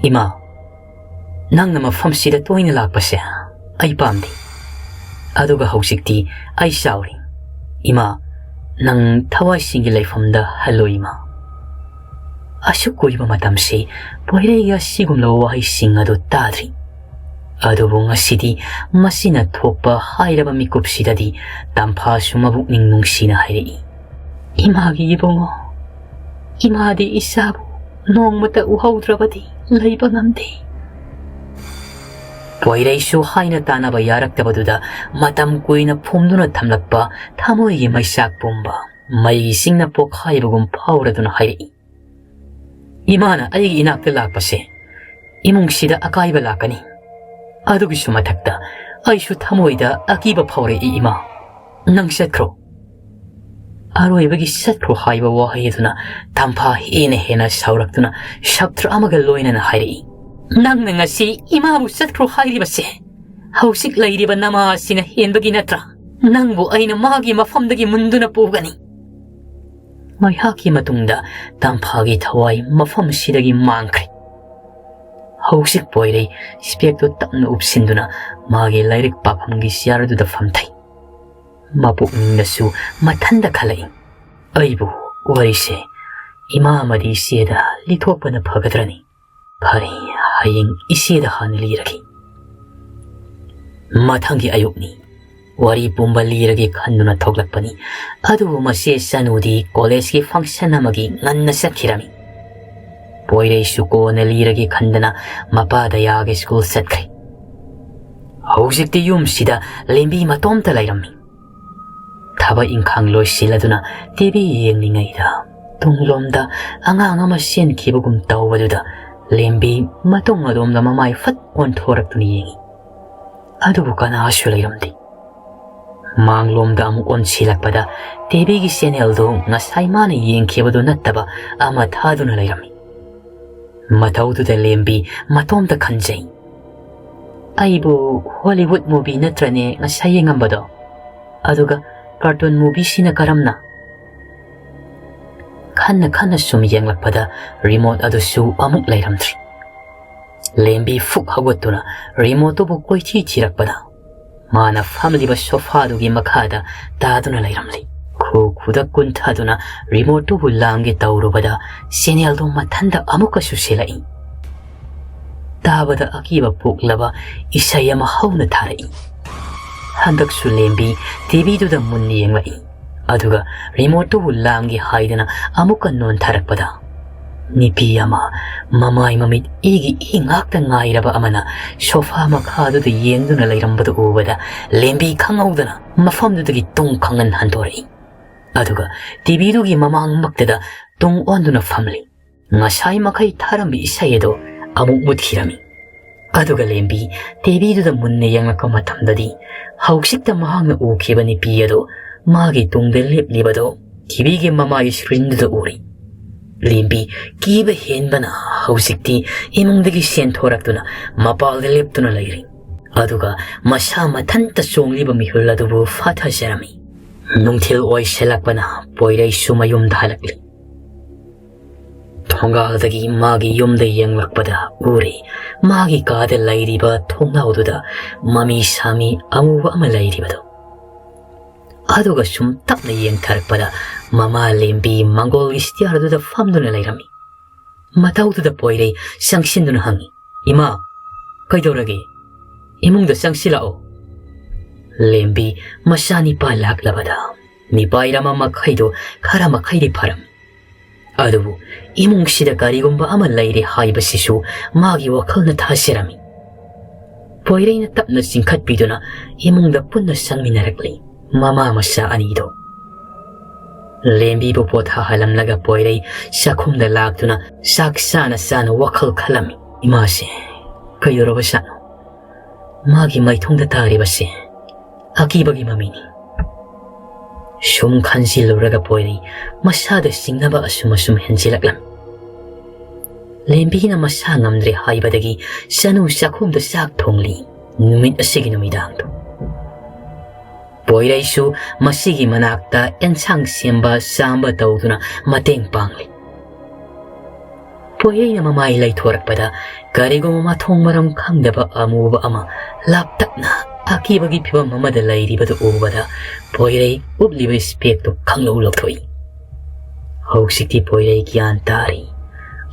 "ꯏꯃꯥ, ꯅꯪꯅ ꯃꯐꯝꯁꯤꯗ ꯇꯣꯏꯅ ꯂꯥꯛꯄꯁꯦ ꯑꯩ ꯄꯥꯝꯗꯦ꯫ ꯑꯗꯨꯒ ꯍꯧꯖꯤꯛꯇꯤ ꯑꯩ ꯆꯥꯎꯔꯦ꯫ ꯏꯃꯥ, ꯅꯪ ꯊꯋꯥꯏꯁꯤꯡꯒꯤ ꯂꯩꯐꯝꯗ ꯍꯜꯂꯣ, ꯏꯃꯥ꯫" ꯑꯁꯨꯛ ꯀꯨꯏꯕ ꯃꯇꯝꯁꯤ ꯄꯣꯏꯔꯩꯒ ꯑꯁꯤꯒꯨꯝꯂꯕ ꯋꯥꯍꯩꯁꯤꯡ ꯑꯗꯨ ꯇꯥꯗ꯭ꯔꯤ꯫ ꯑꯗꯨꯕꯨ ꯉꯁꯤꯗꯤ ꯃꯁꯤꯅ ꯊꯣꯛꯄ ꯍꯥꯏꯔꯕ ꯃꯤꯀꯨꯞꯁꯤꯗꯗꯤ ꯇꯝꯐꯥꯁꯨ ꯃꯕꯨꯛꯅꯤꯡ ꯅꯨꯡꯁꯤꯅ ꯍꯥꯏꯔꯛꯏ, "ꯏꯃꯥꯒꯤ ꯏꯕꯨꯡꯉꯣ, ꯏꯃꯥꯗꯤ ꯏꯆꯥꯕꯨ ꯅꯣꯡꯃꯇ ꯎꯍꯧꯗ꯭ꯔꯕꯗꯤ ꯂꯩꯕ ꯉꯝꯗꯦ꯫" ꯄꯣꯏꯔꯩꯁꯨ ꯍꯥꯏꯅ ꯇꯥꯅꯕ ꯌꯥꯔꯛꯇꯕꯗꯨꯗ ꯃꯇꯝ ꯀꯨꯏꯅ ꯐꯨꯝꯗꯨꯅ ꯊꯝꯂꯛꯄ ꯊꯃꯣꯏꯒꯤ ꯃꯩꯆꯥꯛ ꯄꯨꯝꯕ ꯃꯩꯒꯤ ꯁꯤꯡꯅ ꯄꯣꯛꯈꯥꯏꯕꯒꯨꯝ ꯐꯥꯎꯔꯗꯨꯅ ꯍꯥꯏꯔꯛꯏ, "ꯏꯃꯥꯅ ꯑꯩꯒꯤ ꯏꯅꯥꯛꯇ ꯂꯥꯛꯄꯁꯦ ꯏꯃꯨꯡꯁꯤꯗ ꯑꯀꯥꯏꯕ ꯂꯥꯛꯀꯅꯤ꯫ ꯑꯗꯨꯒꯤꯁꯨ ꯃꯊꯛꯇ ꯑꯩꯁꯨ ꯊꯃꯣꯏꯗ ꯑꯀꯤꯕ ꯐꯥꯎꯔꯛꯏ, ꯏꯃꯥ꯫ ꯅꯪ ꯆꯠꯈ꯭ꯔꯣ꯫" ꯑꯔꯣꯏꯕꯒꯤ "ꯆꯠꯈ꯭ꯔꯣ" ꯍꯥꯏꯕ ꯋꯥꯍꯩ ꯑꯗꯨꯅ ꯇꯝꯐꯥ ꯍꯦꯟꯅ ꯍꯦꯟꯅ ꯁꯥꯎꯔꯛꯇꯨꯅ ꯁꯞꯇ꯭ꯔ ꯑꯃꯒ ꯂꯣꯏꯅꯅ ꯍꯥꯏꯔꯛꯏ, "ꯅꯪꯅ ꯉꯁꯤ ꯏꯃꯥꯕꯨ ꯆꯠꯈ꯭ꯔꯣ ꯍꯥꯏꯔꯤꯕꯁꯦ ꯍꯧꯖꯤꯛ ꯂꯩꯔꯤꯕ ꯅꯃꯥ ꯑꯁꯤꯅ ꯍꯦꯟꯕꯒꯤ ꯅꯠꯇ꯭ꯔꯥ? ꯅꯪꯕꯨ ꯑꯩꯅ ꯃꯥꯒꯤ ꯃꯐꯝꯗꯒꯤ ꯃꯨꯟꯗꯨꯅ ꯄꯨꯒꯅꯤ꯫" ꯉꯥꯏꯍꯥꯛꯀꯤ ꯃꯇꯨꯡꯗ ꯇꯝꯐꯥꯒꯤ ꯊꯋꯥꯏ ꯃꯐꯝꯁꯤꯗꯒꯤ ꯃꯥꯡꯈ꯭ꯔꯦ꯫ ꯍꯧꯖꯤꯛ ꯄꯣꯏꯔꯩ ꯏꯁꯄꯦꯛꯇꯨ ꯇꯞꯅ ꯎꯞꯁꯤꯟꯗꯨꯅ ꯃꯥꯒꯤ ꯂꯥꯏꯔꯤꯛ ꯄꯥꯐꯝꯒꯤ ꯆꯤꯌꯥꯔ ꯑꯗꯨꯗ ꯐꯝꯊꯩ꯫ ꯃꯄꯨꯛꯅꯤꯡꯗꯁꯨ ꯃꯊꯟꯇ ꯈꯜꯂꯛꯏ, "ꯑꯩꯕꯨ ꯋꯥꯔꯤꯁꯦ ꯏꯃꯥ ꯑꯃꯗꯤ ꯏꯆꯦꯗ ꯂꯤꯊꯣꯛꯄꯅ ꯐꯒꯗ꯭ꯔꯅꯤ? ꯐꯔꯦ, ꯍꯌꯦꯡ ꯏꯆꯦꯗ ꯍꯥꯟꯅ ꯂꯤꯔꯒꯦ꯫" ꯃꯊꯪꯒꯤ ꯑꯌꯨꯛꯅꯤ꯫ ꯋꯥꯔꯤ ꯄꯨꯝꯕ ꯂꯤꯔꯒꯦ ꯈꯟꯗꯨꯅ ꯊꯣꯛꯂꯛꯄꯅꯤ꯫ ꯑꯗꯨꯕꯨ ꯃꯆꯦ ꯆꯅꯨꯗꯤ ꯀꯣꯂꯦꯖꯀꯤ ꯐꯪꯁꯟ ꯑꯃꯒꯤ ꯉꯟꯅ ꯆꯠꯈꯤꯔꯝꯃꯤ꯫ ꯄꯣꯏꯔꯩꯁꯨ ꯀꯣꯟꯅ ꯂꯤꯔꯒꯦ ꯈꯟꯗꯅ ꯃꯄꯥꯗ ꯌꯥꯒꯦ ꯁ꯭ꯀꯨꯜ ꯆꯠꯈ꯭ꯔꯦ꯫ ꯍꯧꯖꯤꯛꯇꯤ ꯌꯨꯝꯁꯤꯗ ꯂꯦꯝꯕꯤ ꯃꯇꯣꯝꯇ ꯂꯩꯔꯝꯃꯤ꯫ ꯊꯕꯛ ꯏꯪꯈꯥꯡ ꯂꯣꯏꯁꯤꯜꯂꯗꯨꯅ ꯇꯤꯚꯤ ꯌꯦꯡꯂꯤꯉꯩꯗ ꯇꯨꯡꯂꯣꯝꯗ ꯑꯉꯥꯡ ꯑꯃ ꯆꯦꯟꯈꯤꯕꯒꯨꯝ ꯇꯧꯕꯗꯨꯗ ꯂꯦꯝꯕꯤ ꯃꯇꯨꯡ ꯑꯗꯣꯝꯗ ꯃꯃꯥꯏ ꯐꯠ ꯑꯣꯟꯊꯣꯔꯛꯇꯨꯅ ꯌꯦꯡꯉꯤ꯫ ꯑꯗꯨꯕꯨ ꯀꯅꯥꯁꯨ ꯂꯩꯔꯝꯗꯦ꯫ ꯃꯥꯡꯂꯣꯝꯗ ꯑꯃꯨꯛ ꯑꯣꯟꯁꯤꯜꯂꯛꯄꯗ ꯇꯤꯚꯤꯒꯤ ꯆꯦꯅꯦꯜꯗꯨ ꯉꯁꯥꯏ ꯃꯥꯅ ꯌꯦꯡꯈꯤꯕꯗꯨ ꯅꯠꯇꯕ ꯑꯃ ꯊꯥꯗꯨꯅ ꯂꯩꯔꯝꯃꯤ꯫ ꯃꯇꯧꯗꯨꯗ ꯂꯦꯝꯕꯤ ꯃꯇꯣꯝꯇ ꯈꯟꯖꯩ, "ꯑꯩꯕꯨ ꯍꯣꯂꯤꯋꯨꯗ ꯃꯨꯚꯤ ꯅꯠꯇ꯭ꯔꯅꯦ ꯉꯁꯥꯏ ꯌꯦꯡꯉꯝꯕꯗꯣ? ꯑꯗꯨꯒ ꯀꯥꯔꯇꯨꯟ ꯃꯨꯚꯤꯁꯤꯅ ꯀꯔꯝꯅ?" ꯈꯟꯅ ꯈꯟꯅ ꯁꯨꯝ ꯌꯦꯡꯂꯛꯄꯗ ꯔꯤꯃꯣꯠ ꯑꯗꯨꯁꯨ ꯑꯃꯨꯛ ꯂꯩꯔꯝꯗ꯭ꯔꯤ꯫ ꯂꯦꯝꯕꯤ ꯐꯨꯛ ꯍꯧꯒꯠꯇꯨꯅ ꯔꯤꯃꯣꯠꯇꯨꯕꯨ ꯀꯣꯏꯊꯤ ꯊꯤꯔꯛꯄꯗ ꯃꯥꯅ ꯐꯝꯂꯤꯕ ꯁꯣꯐꯥꯗꯨꯒꯤ ꯃꯈꯥꯗ ꯇꯥꯗꯨꯅ ꯂꯩꯔꯝꯂꯤ꯫ ꯈꯨ ꯈꯨꯗꯛ ꯀꯨꯟꯊꯗꯨꯅ ꯔꯤꯃꯣꯠꯇꯨꯕꯨ ꯂꯥꯝꯒꯦ ꯇꯧꯔꯨꯕꯗ ꯆꯦꯅꯦꯜꯗꯨ ꯃꯊꯟꯇ ꯑꯃꯨꯛꯀꯁꯨ ꯁꯤꯜꯂꯛꯏ꯫ ꯇꯥꯕꯗ ꯑꯀꯤꯕ ꯄꯣꯛꯂꯕ ꯏꯁꯩ ꯑꯃ ꯍꯧꯅ ꯊꯥꯔꯛꯏ꯫ ꯍꯟꯗꯛꯁꯨ ꯂꯦꯝꯕꯤ ꯇꯤꯚꯤꯗꯨꯗ ꯃꯨꯟꯅ ꯌꯦꯡꯂꯛꯏ꯫ ꯑꯗꯨꯒ ꯔꯤꯃꯣꯠꯇꯨꯕꯨ ꯂꯥꯝꯒꯦ ꯍꯥꯏꯗꯅ ꯑꯃꯨꯛꯀ ꯅꯣꯟꯊꯔꯛꯄꯗ ꯅꯨꯄꯤ ꯑꯃ ꯃꯃꯥꯏ ꯃꯃꯤꯠ ꯏꯒꯤ ꯏ ꯉꯥꯛꯇ ꯉꯥꯏꯔꯕ ꯑꯃꯅ ꯁꯣꯐꯥ ꯃꯈꯥꯗꯨꯗ ꯌꯦꯡꯗꯨꯅ ꯂꯩꯔꯝꯕꯗꯨ ꯎꯕꯗ ꯂꯦꯝꯕꯤ ꯈꯪꯍꯧꯗꯅ ꯃꯐꯝꯗꯨꯗꯒꯤ ꯇꯨꯡ ꯈꯪꯍꯟ ꯍꯟꯗꯣꯔꯛꯏ꯫ ꯑꯗꯨꯒ ꯇꯤꯚꯤꯗꯨꯒꯤ ꯃꯃꯥꯡꯃꯛꯇꯗ ꯇꯨꯡ ꯑꯣꯟꯗꯨꯅ ꯐꯝꯂꯤ꯫ ꯉꯁꯥꯏ ꯃꯈꯩ ꯊꯥꯔꯝꯕ ꯏꯁꯩ ꯑꯗꯨ ꯑꯃꯨꯛ ꯃꯨꯠꯈꯤꯔꯝꯃꯤ꯫ ꯑꯗꯨꯒ ꯂꯦꯝꯕꯤ ꯇꯤꯚꯤꯗꯨꯗ ꯃꯨꯟꯅ ꯌꯦꯡꯂꯛꯄ ꯃꯇꯝꯗꯗꯤ ꯍꯧꯖꯤꯛꯇ ꯃꯍꯥꯛꯅ ꯎꯈꯤꯕ ꯅꯨꯄꯤ ꯑꯗꯨ ꯃꯥꯒꯤ ꯇꯨꯡꯗ ꯂꯦꯞꯂꯤꯕꯗꯨ ꯇꯤꯚꯤꯒꯤ ꯃꯃꯥꯏ ꯁ꯭ꯀ꯭ꯔꯤꯟꯗꯨꯗ ꯎꯔꯤ꯫ ꯂꯦꯝꯕꯤ ꯀꯤꯕ ꯍꯦꯟꯕꯅ ꯍꯧꯖꯤꯛꯇꯤ ꯏꯃꯨꯡꯗꯒꯤ ꯆꯦꯟꯊꯣꯔꯛꯇꯨꯅ ꯃꯄꯥꯜꯗ ꯂꯦꯞꯇꯨꯅ ꯂꯩꯔꯤ꯫ ꯑꯗꯨꯒ ꯃꯁꯥ ꯃꯊꯟꯇ ꯆꯣꯡꯂꯤꯕ ꯃꯤꯍꯨꯜ ꯑꯗꯨꯕꯨ ꯐꯥꯊꯖꯔꯝꯃꯤ꯫ ꯅꯨꯡꯊꯤꯜ ꯑꯣꯏꯁꯤꯜꯂꯛꯄꯅ ꯄꯣꯏꯔꯩꯁꯨ ꯃꯌꯨꯝꯗ ꯍꯜꯂꯛꯂꯤ꯫ ꯊꯣꯡꯒꯥꯜꯗꯒꯤ ꯃꯥꯒꯤ ꯌꯨꯝꯗ ꯌꯦꯡꯂꯛꯄꯗ ꯎꯔꯦ, ꯃꯥꯒꯤ ꯀꯥꯗ ꯂꯩꯔꯤꯕ ꯊꯣꯡꯅꯥꯎꯗꯨꯗ ꯃꯃꯤ ꯁꯥꯃꯤ ꯑꯃꯨꯕ ꯑꯃ ꯂꯩꯔꯤꯕꯗꯨ꯫ ꯑꯗꯨꯒ ꯁꯨꯝ ꯇꯞꯅ ꯌꯦꯡꯊꯔꯛꯄꯗ ꯃꯃꯥ ꯂꯦꯝꯕꯤ ꯃꯪꯒꯣꯜꯒꯤ ꯁ꯭ꯇꯤꯌꯥꯔꯗꯨꯗ ꯐꯝꯗꯨꯅ ꯂꯩꯔꯝꯃꯤ꯫ ꯃꯇꯧꯗꯨꯗ ꯄꯣꯏꯔꯩ ꯆꯪꯁꯤꯟꯗꯨꯅ ꯍꯪꯉꯤ, "ꯏꯃꯥ, ꯀꯩꯗꯧꯔꯒꯦ? ꯏꯃꯨꯡꯗ ꯆꯪꯁꯤꯜꯂꯛꯑꯣ꯫" ꯂꯦꯝꯕꯤ ꯃꯆꯥꯅꯤꯄꯥ ꯂꯥꯛꯂꯕꯗ ꯃꯤꯄꯥꯏꯔꯃ ꯃꯈꯩꯗꯣ ꯈꯔ ꯃꯈꯩꯗꯤ ꯐꯔꯝꯃꯤ꯫ ꯑꯗꯨꯕꯨ ꯏꯃꯨꯡꯁꯤꯗ ꯀꯔꯤꯒꯨꯝꯕ ꯑꯃ ꯂꯩꯔꯦ ꯍꯥꯏꯕꯁꯤꯁꯨ ꯃꯥꯒꯤ ꯋꯥꯈꯜꯅ ꯊꯥꯖꯔꯝꯃꯤ꯫ ꯄꯣꯏꯔꯩꯅ ꯇꯞꯅ ꯆꯤꯡꯈꯠꯄꯤꯗꯨꯅ ꯏꯃꯨꯡꯗ ꯄꯨꯟꯅ ꯆꯪꯃꯤꯟꯅꯔꯛꯂꯤ꯫ ꯃꯃꯥ ꯃꯆꯥ ꯑꯅꯤꯗꯣ꯫ ꯂꯦꯝꯕꯤꯕꯨ ꯄꯣꯊꯥꯍꯜꯂꯝꯂꯒ ꯄꯣꯏꯔꯩ ꯆꯥꯛꯈꯨꯝꯗ ꯂꯥꯛꯇꯨꯅ ꯆꯥꯛ ꯆꯥꯅ ꯆꯥꯅ ꯋꯥꯈꯜ ꯈꯜꯂꯝꯃꯤ꯫ ꯏꯃꯥꯁꯦ ꯀꯩꯗꯧꯔꯕꯖꯥꯠꯅꯣ? ꯃꯥꯒꯤ ꯃꯥꯏꯊꯣꯡꯗ ꯇꯥꯔꯤꯕꯁꯦ ꯑꯀꯤꯕꯒꯤ ꯃꯃꯤꯅꯤ꯫ ꯁꯨꯝ ꯈꯟꯖꯤꯜꯂꯨꯔꯒ ꯄꯣꯏꯔꯩ ꯃꯁꯥꯗ ꯆꯤꯡꯅꯕ ꯑꯁꯨꯝ ꯑꯁꯨꯝ ꯍꯦꯟꯖꯤꯜꯂꯛꯂꯝꯃꯤ꯫ ꯂꯦꯝꯕꯤꯅ ꯃꯁꯥ ꯉꯝꯗ꯭ꯔꯦ ꯍꯥꯏꯕꯗꯒꯤ ꯆꯅꯨ ꯆꯥꯛꯈꯨꯝꯗ ꯆꯥꯛ ꯊꯣꯡꯂꯤ꯫ ꯅꯨꯃꯤꯠ ꯑꯁꯤꯒꯤ ꯅꯨꯃꯤꯗꯥꯡꯗꯣ ꯄꯣꯏꯔꯩꯁꯨ ꯃꯁꯤꯒꯤ ꯃꯅꯥꯛꯇ ꯑꯦꯟꯁꯥꯡ ꯁꯦꯝꯕ ꯆꯥꯝꯕ ꯇꯧꯗꯨꯅ ꯃꯇꯦꯡ ꯄꯥꯡꯂꯤ꯫ ꯄꯣꯏꯔꯩꯅ ꯃꯃꯥꯏ ꯂꯩꯊꯣꯔꯛꯄꯗ ꯀꯔꯤꯒꯨꯝꯕ ꯃꯊꯣꯡ ꯃꯔꯝ ꯈꯪꯗꯕ ꯑꯃꯨꯕ ꯑꯃ ꯂꯥꯞꯇꯛꯅ ꯑꯀꯤꯕꯒꯤ ꯐꯤꯕꯝ ꯑꯃꯗ ꯂꯩꯔꯤꯕꯗꯨ ꯎꯕꯗ ꯄꯣꯏꯔꯩ ꯎꯞꯂꯤꯕ ꯏꯁꯄꯦꯛꯇꯨ ꯈꯪꯂꯧ ꯂꯧꯊꯣꯛꯏ꯫ ꯍꯧꯖꯤꯛꯇꯤ ꯄꯣꯏꯔꯩ ꯒ꯭ꯌꯥꯟ ꯇꯥꯔꯤ꯫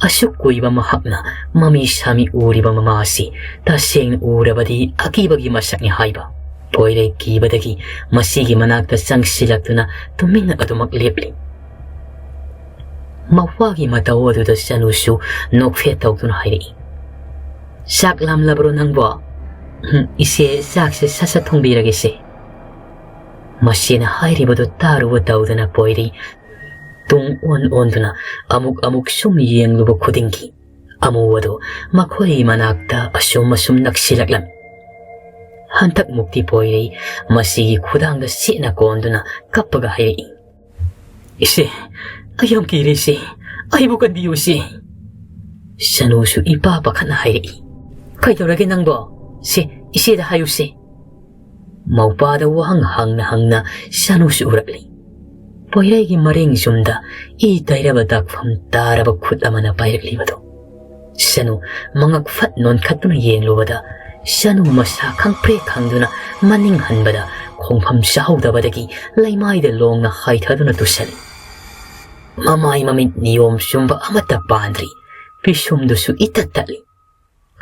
ꯑꯁꯨꯛ ꯀꯨꯏꯕ ꯃꯍꯥꯛꯅ ꯃꯃꯤ ꯁꯥꯃꯤ ꯎꯔꯤꯕ ꯃꯃꯥ ꯑꯁꯤ ꯇꯁꯦꯡꯅ ꯎꯔꯕꯗꯤ ꯑꯀꯤꯕꯒꯤ ꯃꯁꯛꯅꯤ ꯍꯥꯏꯕ꯫ ꯄꯣꯏꯔꯩ ꯀꯤꯕꯗꯒꯤ ꯃꯁꯤꯒꯤ ꯃꯅꯥꯛꯇ ꯆꯪꯁꯤꯜꯂꯛꯇꯨꯅ ꯇꯨꯃꯤꯟꯅ ꯑꯗꯨꯃꯛ ꯂꯦꯞꯂꯤ꯫ ꯃꯋꯥꯒꯤ ꯃꯇꯧ ꯑꯗꯨꯗ ꯆꯅꯨꯁꯨ ꯅꯣꯛꯐꯦꯠ ꯇꯧꯗꯨꯅ ꯍꯥꯏꯔꯛꯏ, "ꯆꯥꯛ ꯂꯥꯝꯂꯕ꯭ꯔꯣ ꯅꯪꯕꯣ?" "ꯎꯝ, ꯏꯆꯦ, ꯆꯥꯛꯁꯦ ꯁꯠ ꯁꯠ ꯊꯣꯡꯕꯤꯔꯒꯦꯁꯦ꯫" ꯃꯆꯦꯅ ꯍꯥꯏꯔꯤꯕꯗꯨ ꯇꯥꯔꯨꯕ ꯇꯧꯗꯅ ꯄꯣꯏꯔꯩ ꯇꯨꯡ ꯑꯣꯟ ꯑꯣꯟꯗꯨꯅ ꯑꯃꯨꯛ ꯑꯃꯨꯛ ꯁꯨꯝ ꯌꯦꯡꯂꯨꯕ ꯈꯨꯗꯤꯡꯒꯤ ꯑꯃꯨꯕꯗꯨ ꯃꯈꯣꯏꯒꯤ ꯃꯅꯥꯛꯇ ꯑꯁꯨꯝ ꯑꯁꯨꯝ ꯅꯛꯁꯤꯜꯂꯛꯂꯝꯃꯤ꯫ ꯍꯟꯗꯛꯃꯨꯛꯇꯤ ꯄꯣꯏꯔꯩ ꯃꯁꯤꯒꯤ ꯈꯨꯗꯥꯡꯗ ꯆꯦꯠꯅ ꯀꯣꯟꯗꯨꯅ ꯀꯞꯄꯒ ꯍꯥꯏꯔꯛꯏ, "ꯏꯆꯦ, ꯑꯩ ꯌꯥꯝ ꯀꯤꯔꯦ ꯏꯆꯦ, ꯑꯩꯕꯨ ꯀꯟꯕꯤꯌꯨ ꯏꯆꯦ꯫" ꯆꯅꯨꯁꯨ ꯏꯄꯥ ꯄꯥꯈꯠꯅ ꯍꯥꯏꯔꯛꯏ, "ꯀꯩꯗꯧꯔꯒꯦ ꯅꯪꯕꯣ? ꯁꯦ, ꯏꯆꯦꯗ ꯍꯥꯏꯌꯨꯁꯦ꯫" ꯃꯧꯄꯥꯗ ꯋꯥꯍꯪ ꯍꯪꯅ ꯍꯪꯅ ꯁꯅꯨꯁꯨ ꯎꯔꯛꯂꯤ꯫ ꯄꯣꯏꯔꯩꯒꯤ ꯃꯔꯦꯡ ꯌꯨꯝꯗ ꯏ ꯇꯩꯔꯕ ꯗꯥꯛꯐꯝ ꯇꯥꯔꯕ ꯈꯨꯠ ꯑꯃꯅ ꯄꯥꯏꯔꯛꯂꯤꯕꯗꯨ꯫ ꯁꯅꯨ ꯃꯉꯛ ꯐꯠ ꯅꯣꯟꯈꯠꯇꯨꯅ ꯌꯦꯡꯂꯨꯕꯗ, ꯁꯅꯨ ꯃꯁꯥ ꯈꯪꯄ꯭ꯔꯦꯛ ꯈꯪꯗꯨꯅ ꯃꯅꯤꯡ ꯍꯟꯕꯗ, ꯈꯣꯡꯐꯝ ꯆꯥꯍꯧꯗꯕꯗꯒꯤ ꯂꯩꯃꯥꯏꯗ ꯂꯣꯡꯅ ꯍꯥꯏꯊꯗꯨꯅ ꯇꯨꯁꯜꯂꯤ꯫ ꯃꯃꯥꯏ ꯃꯃꯤꯠ ꯅꯤꯌꯣꯝ ꯆꯨꯝꯕ ꯑꯃꯠꯇ ꯄꯥꯟꯗ꯭ꯔꯤ꯫ ꯄꯤꯁꯨꯝꯗꯨꯁꯨ ꯏꯇꯠ ꯇꯠꯂꯤ꯫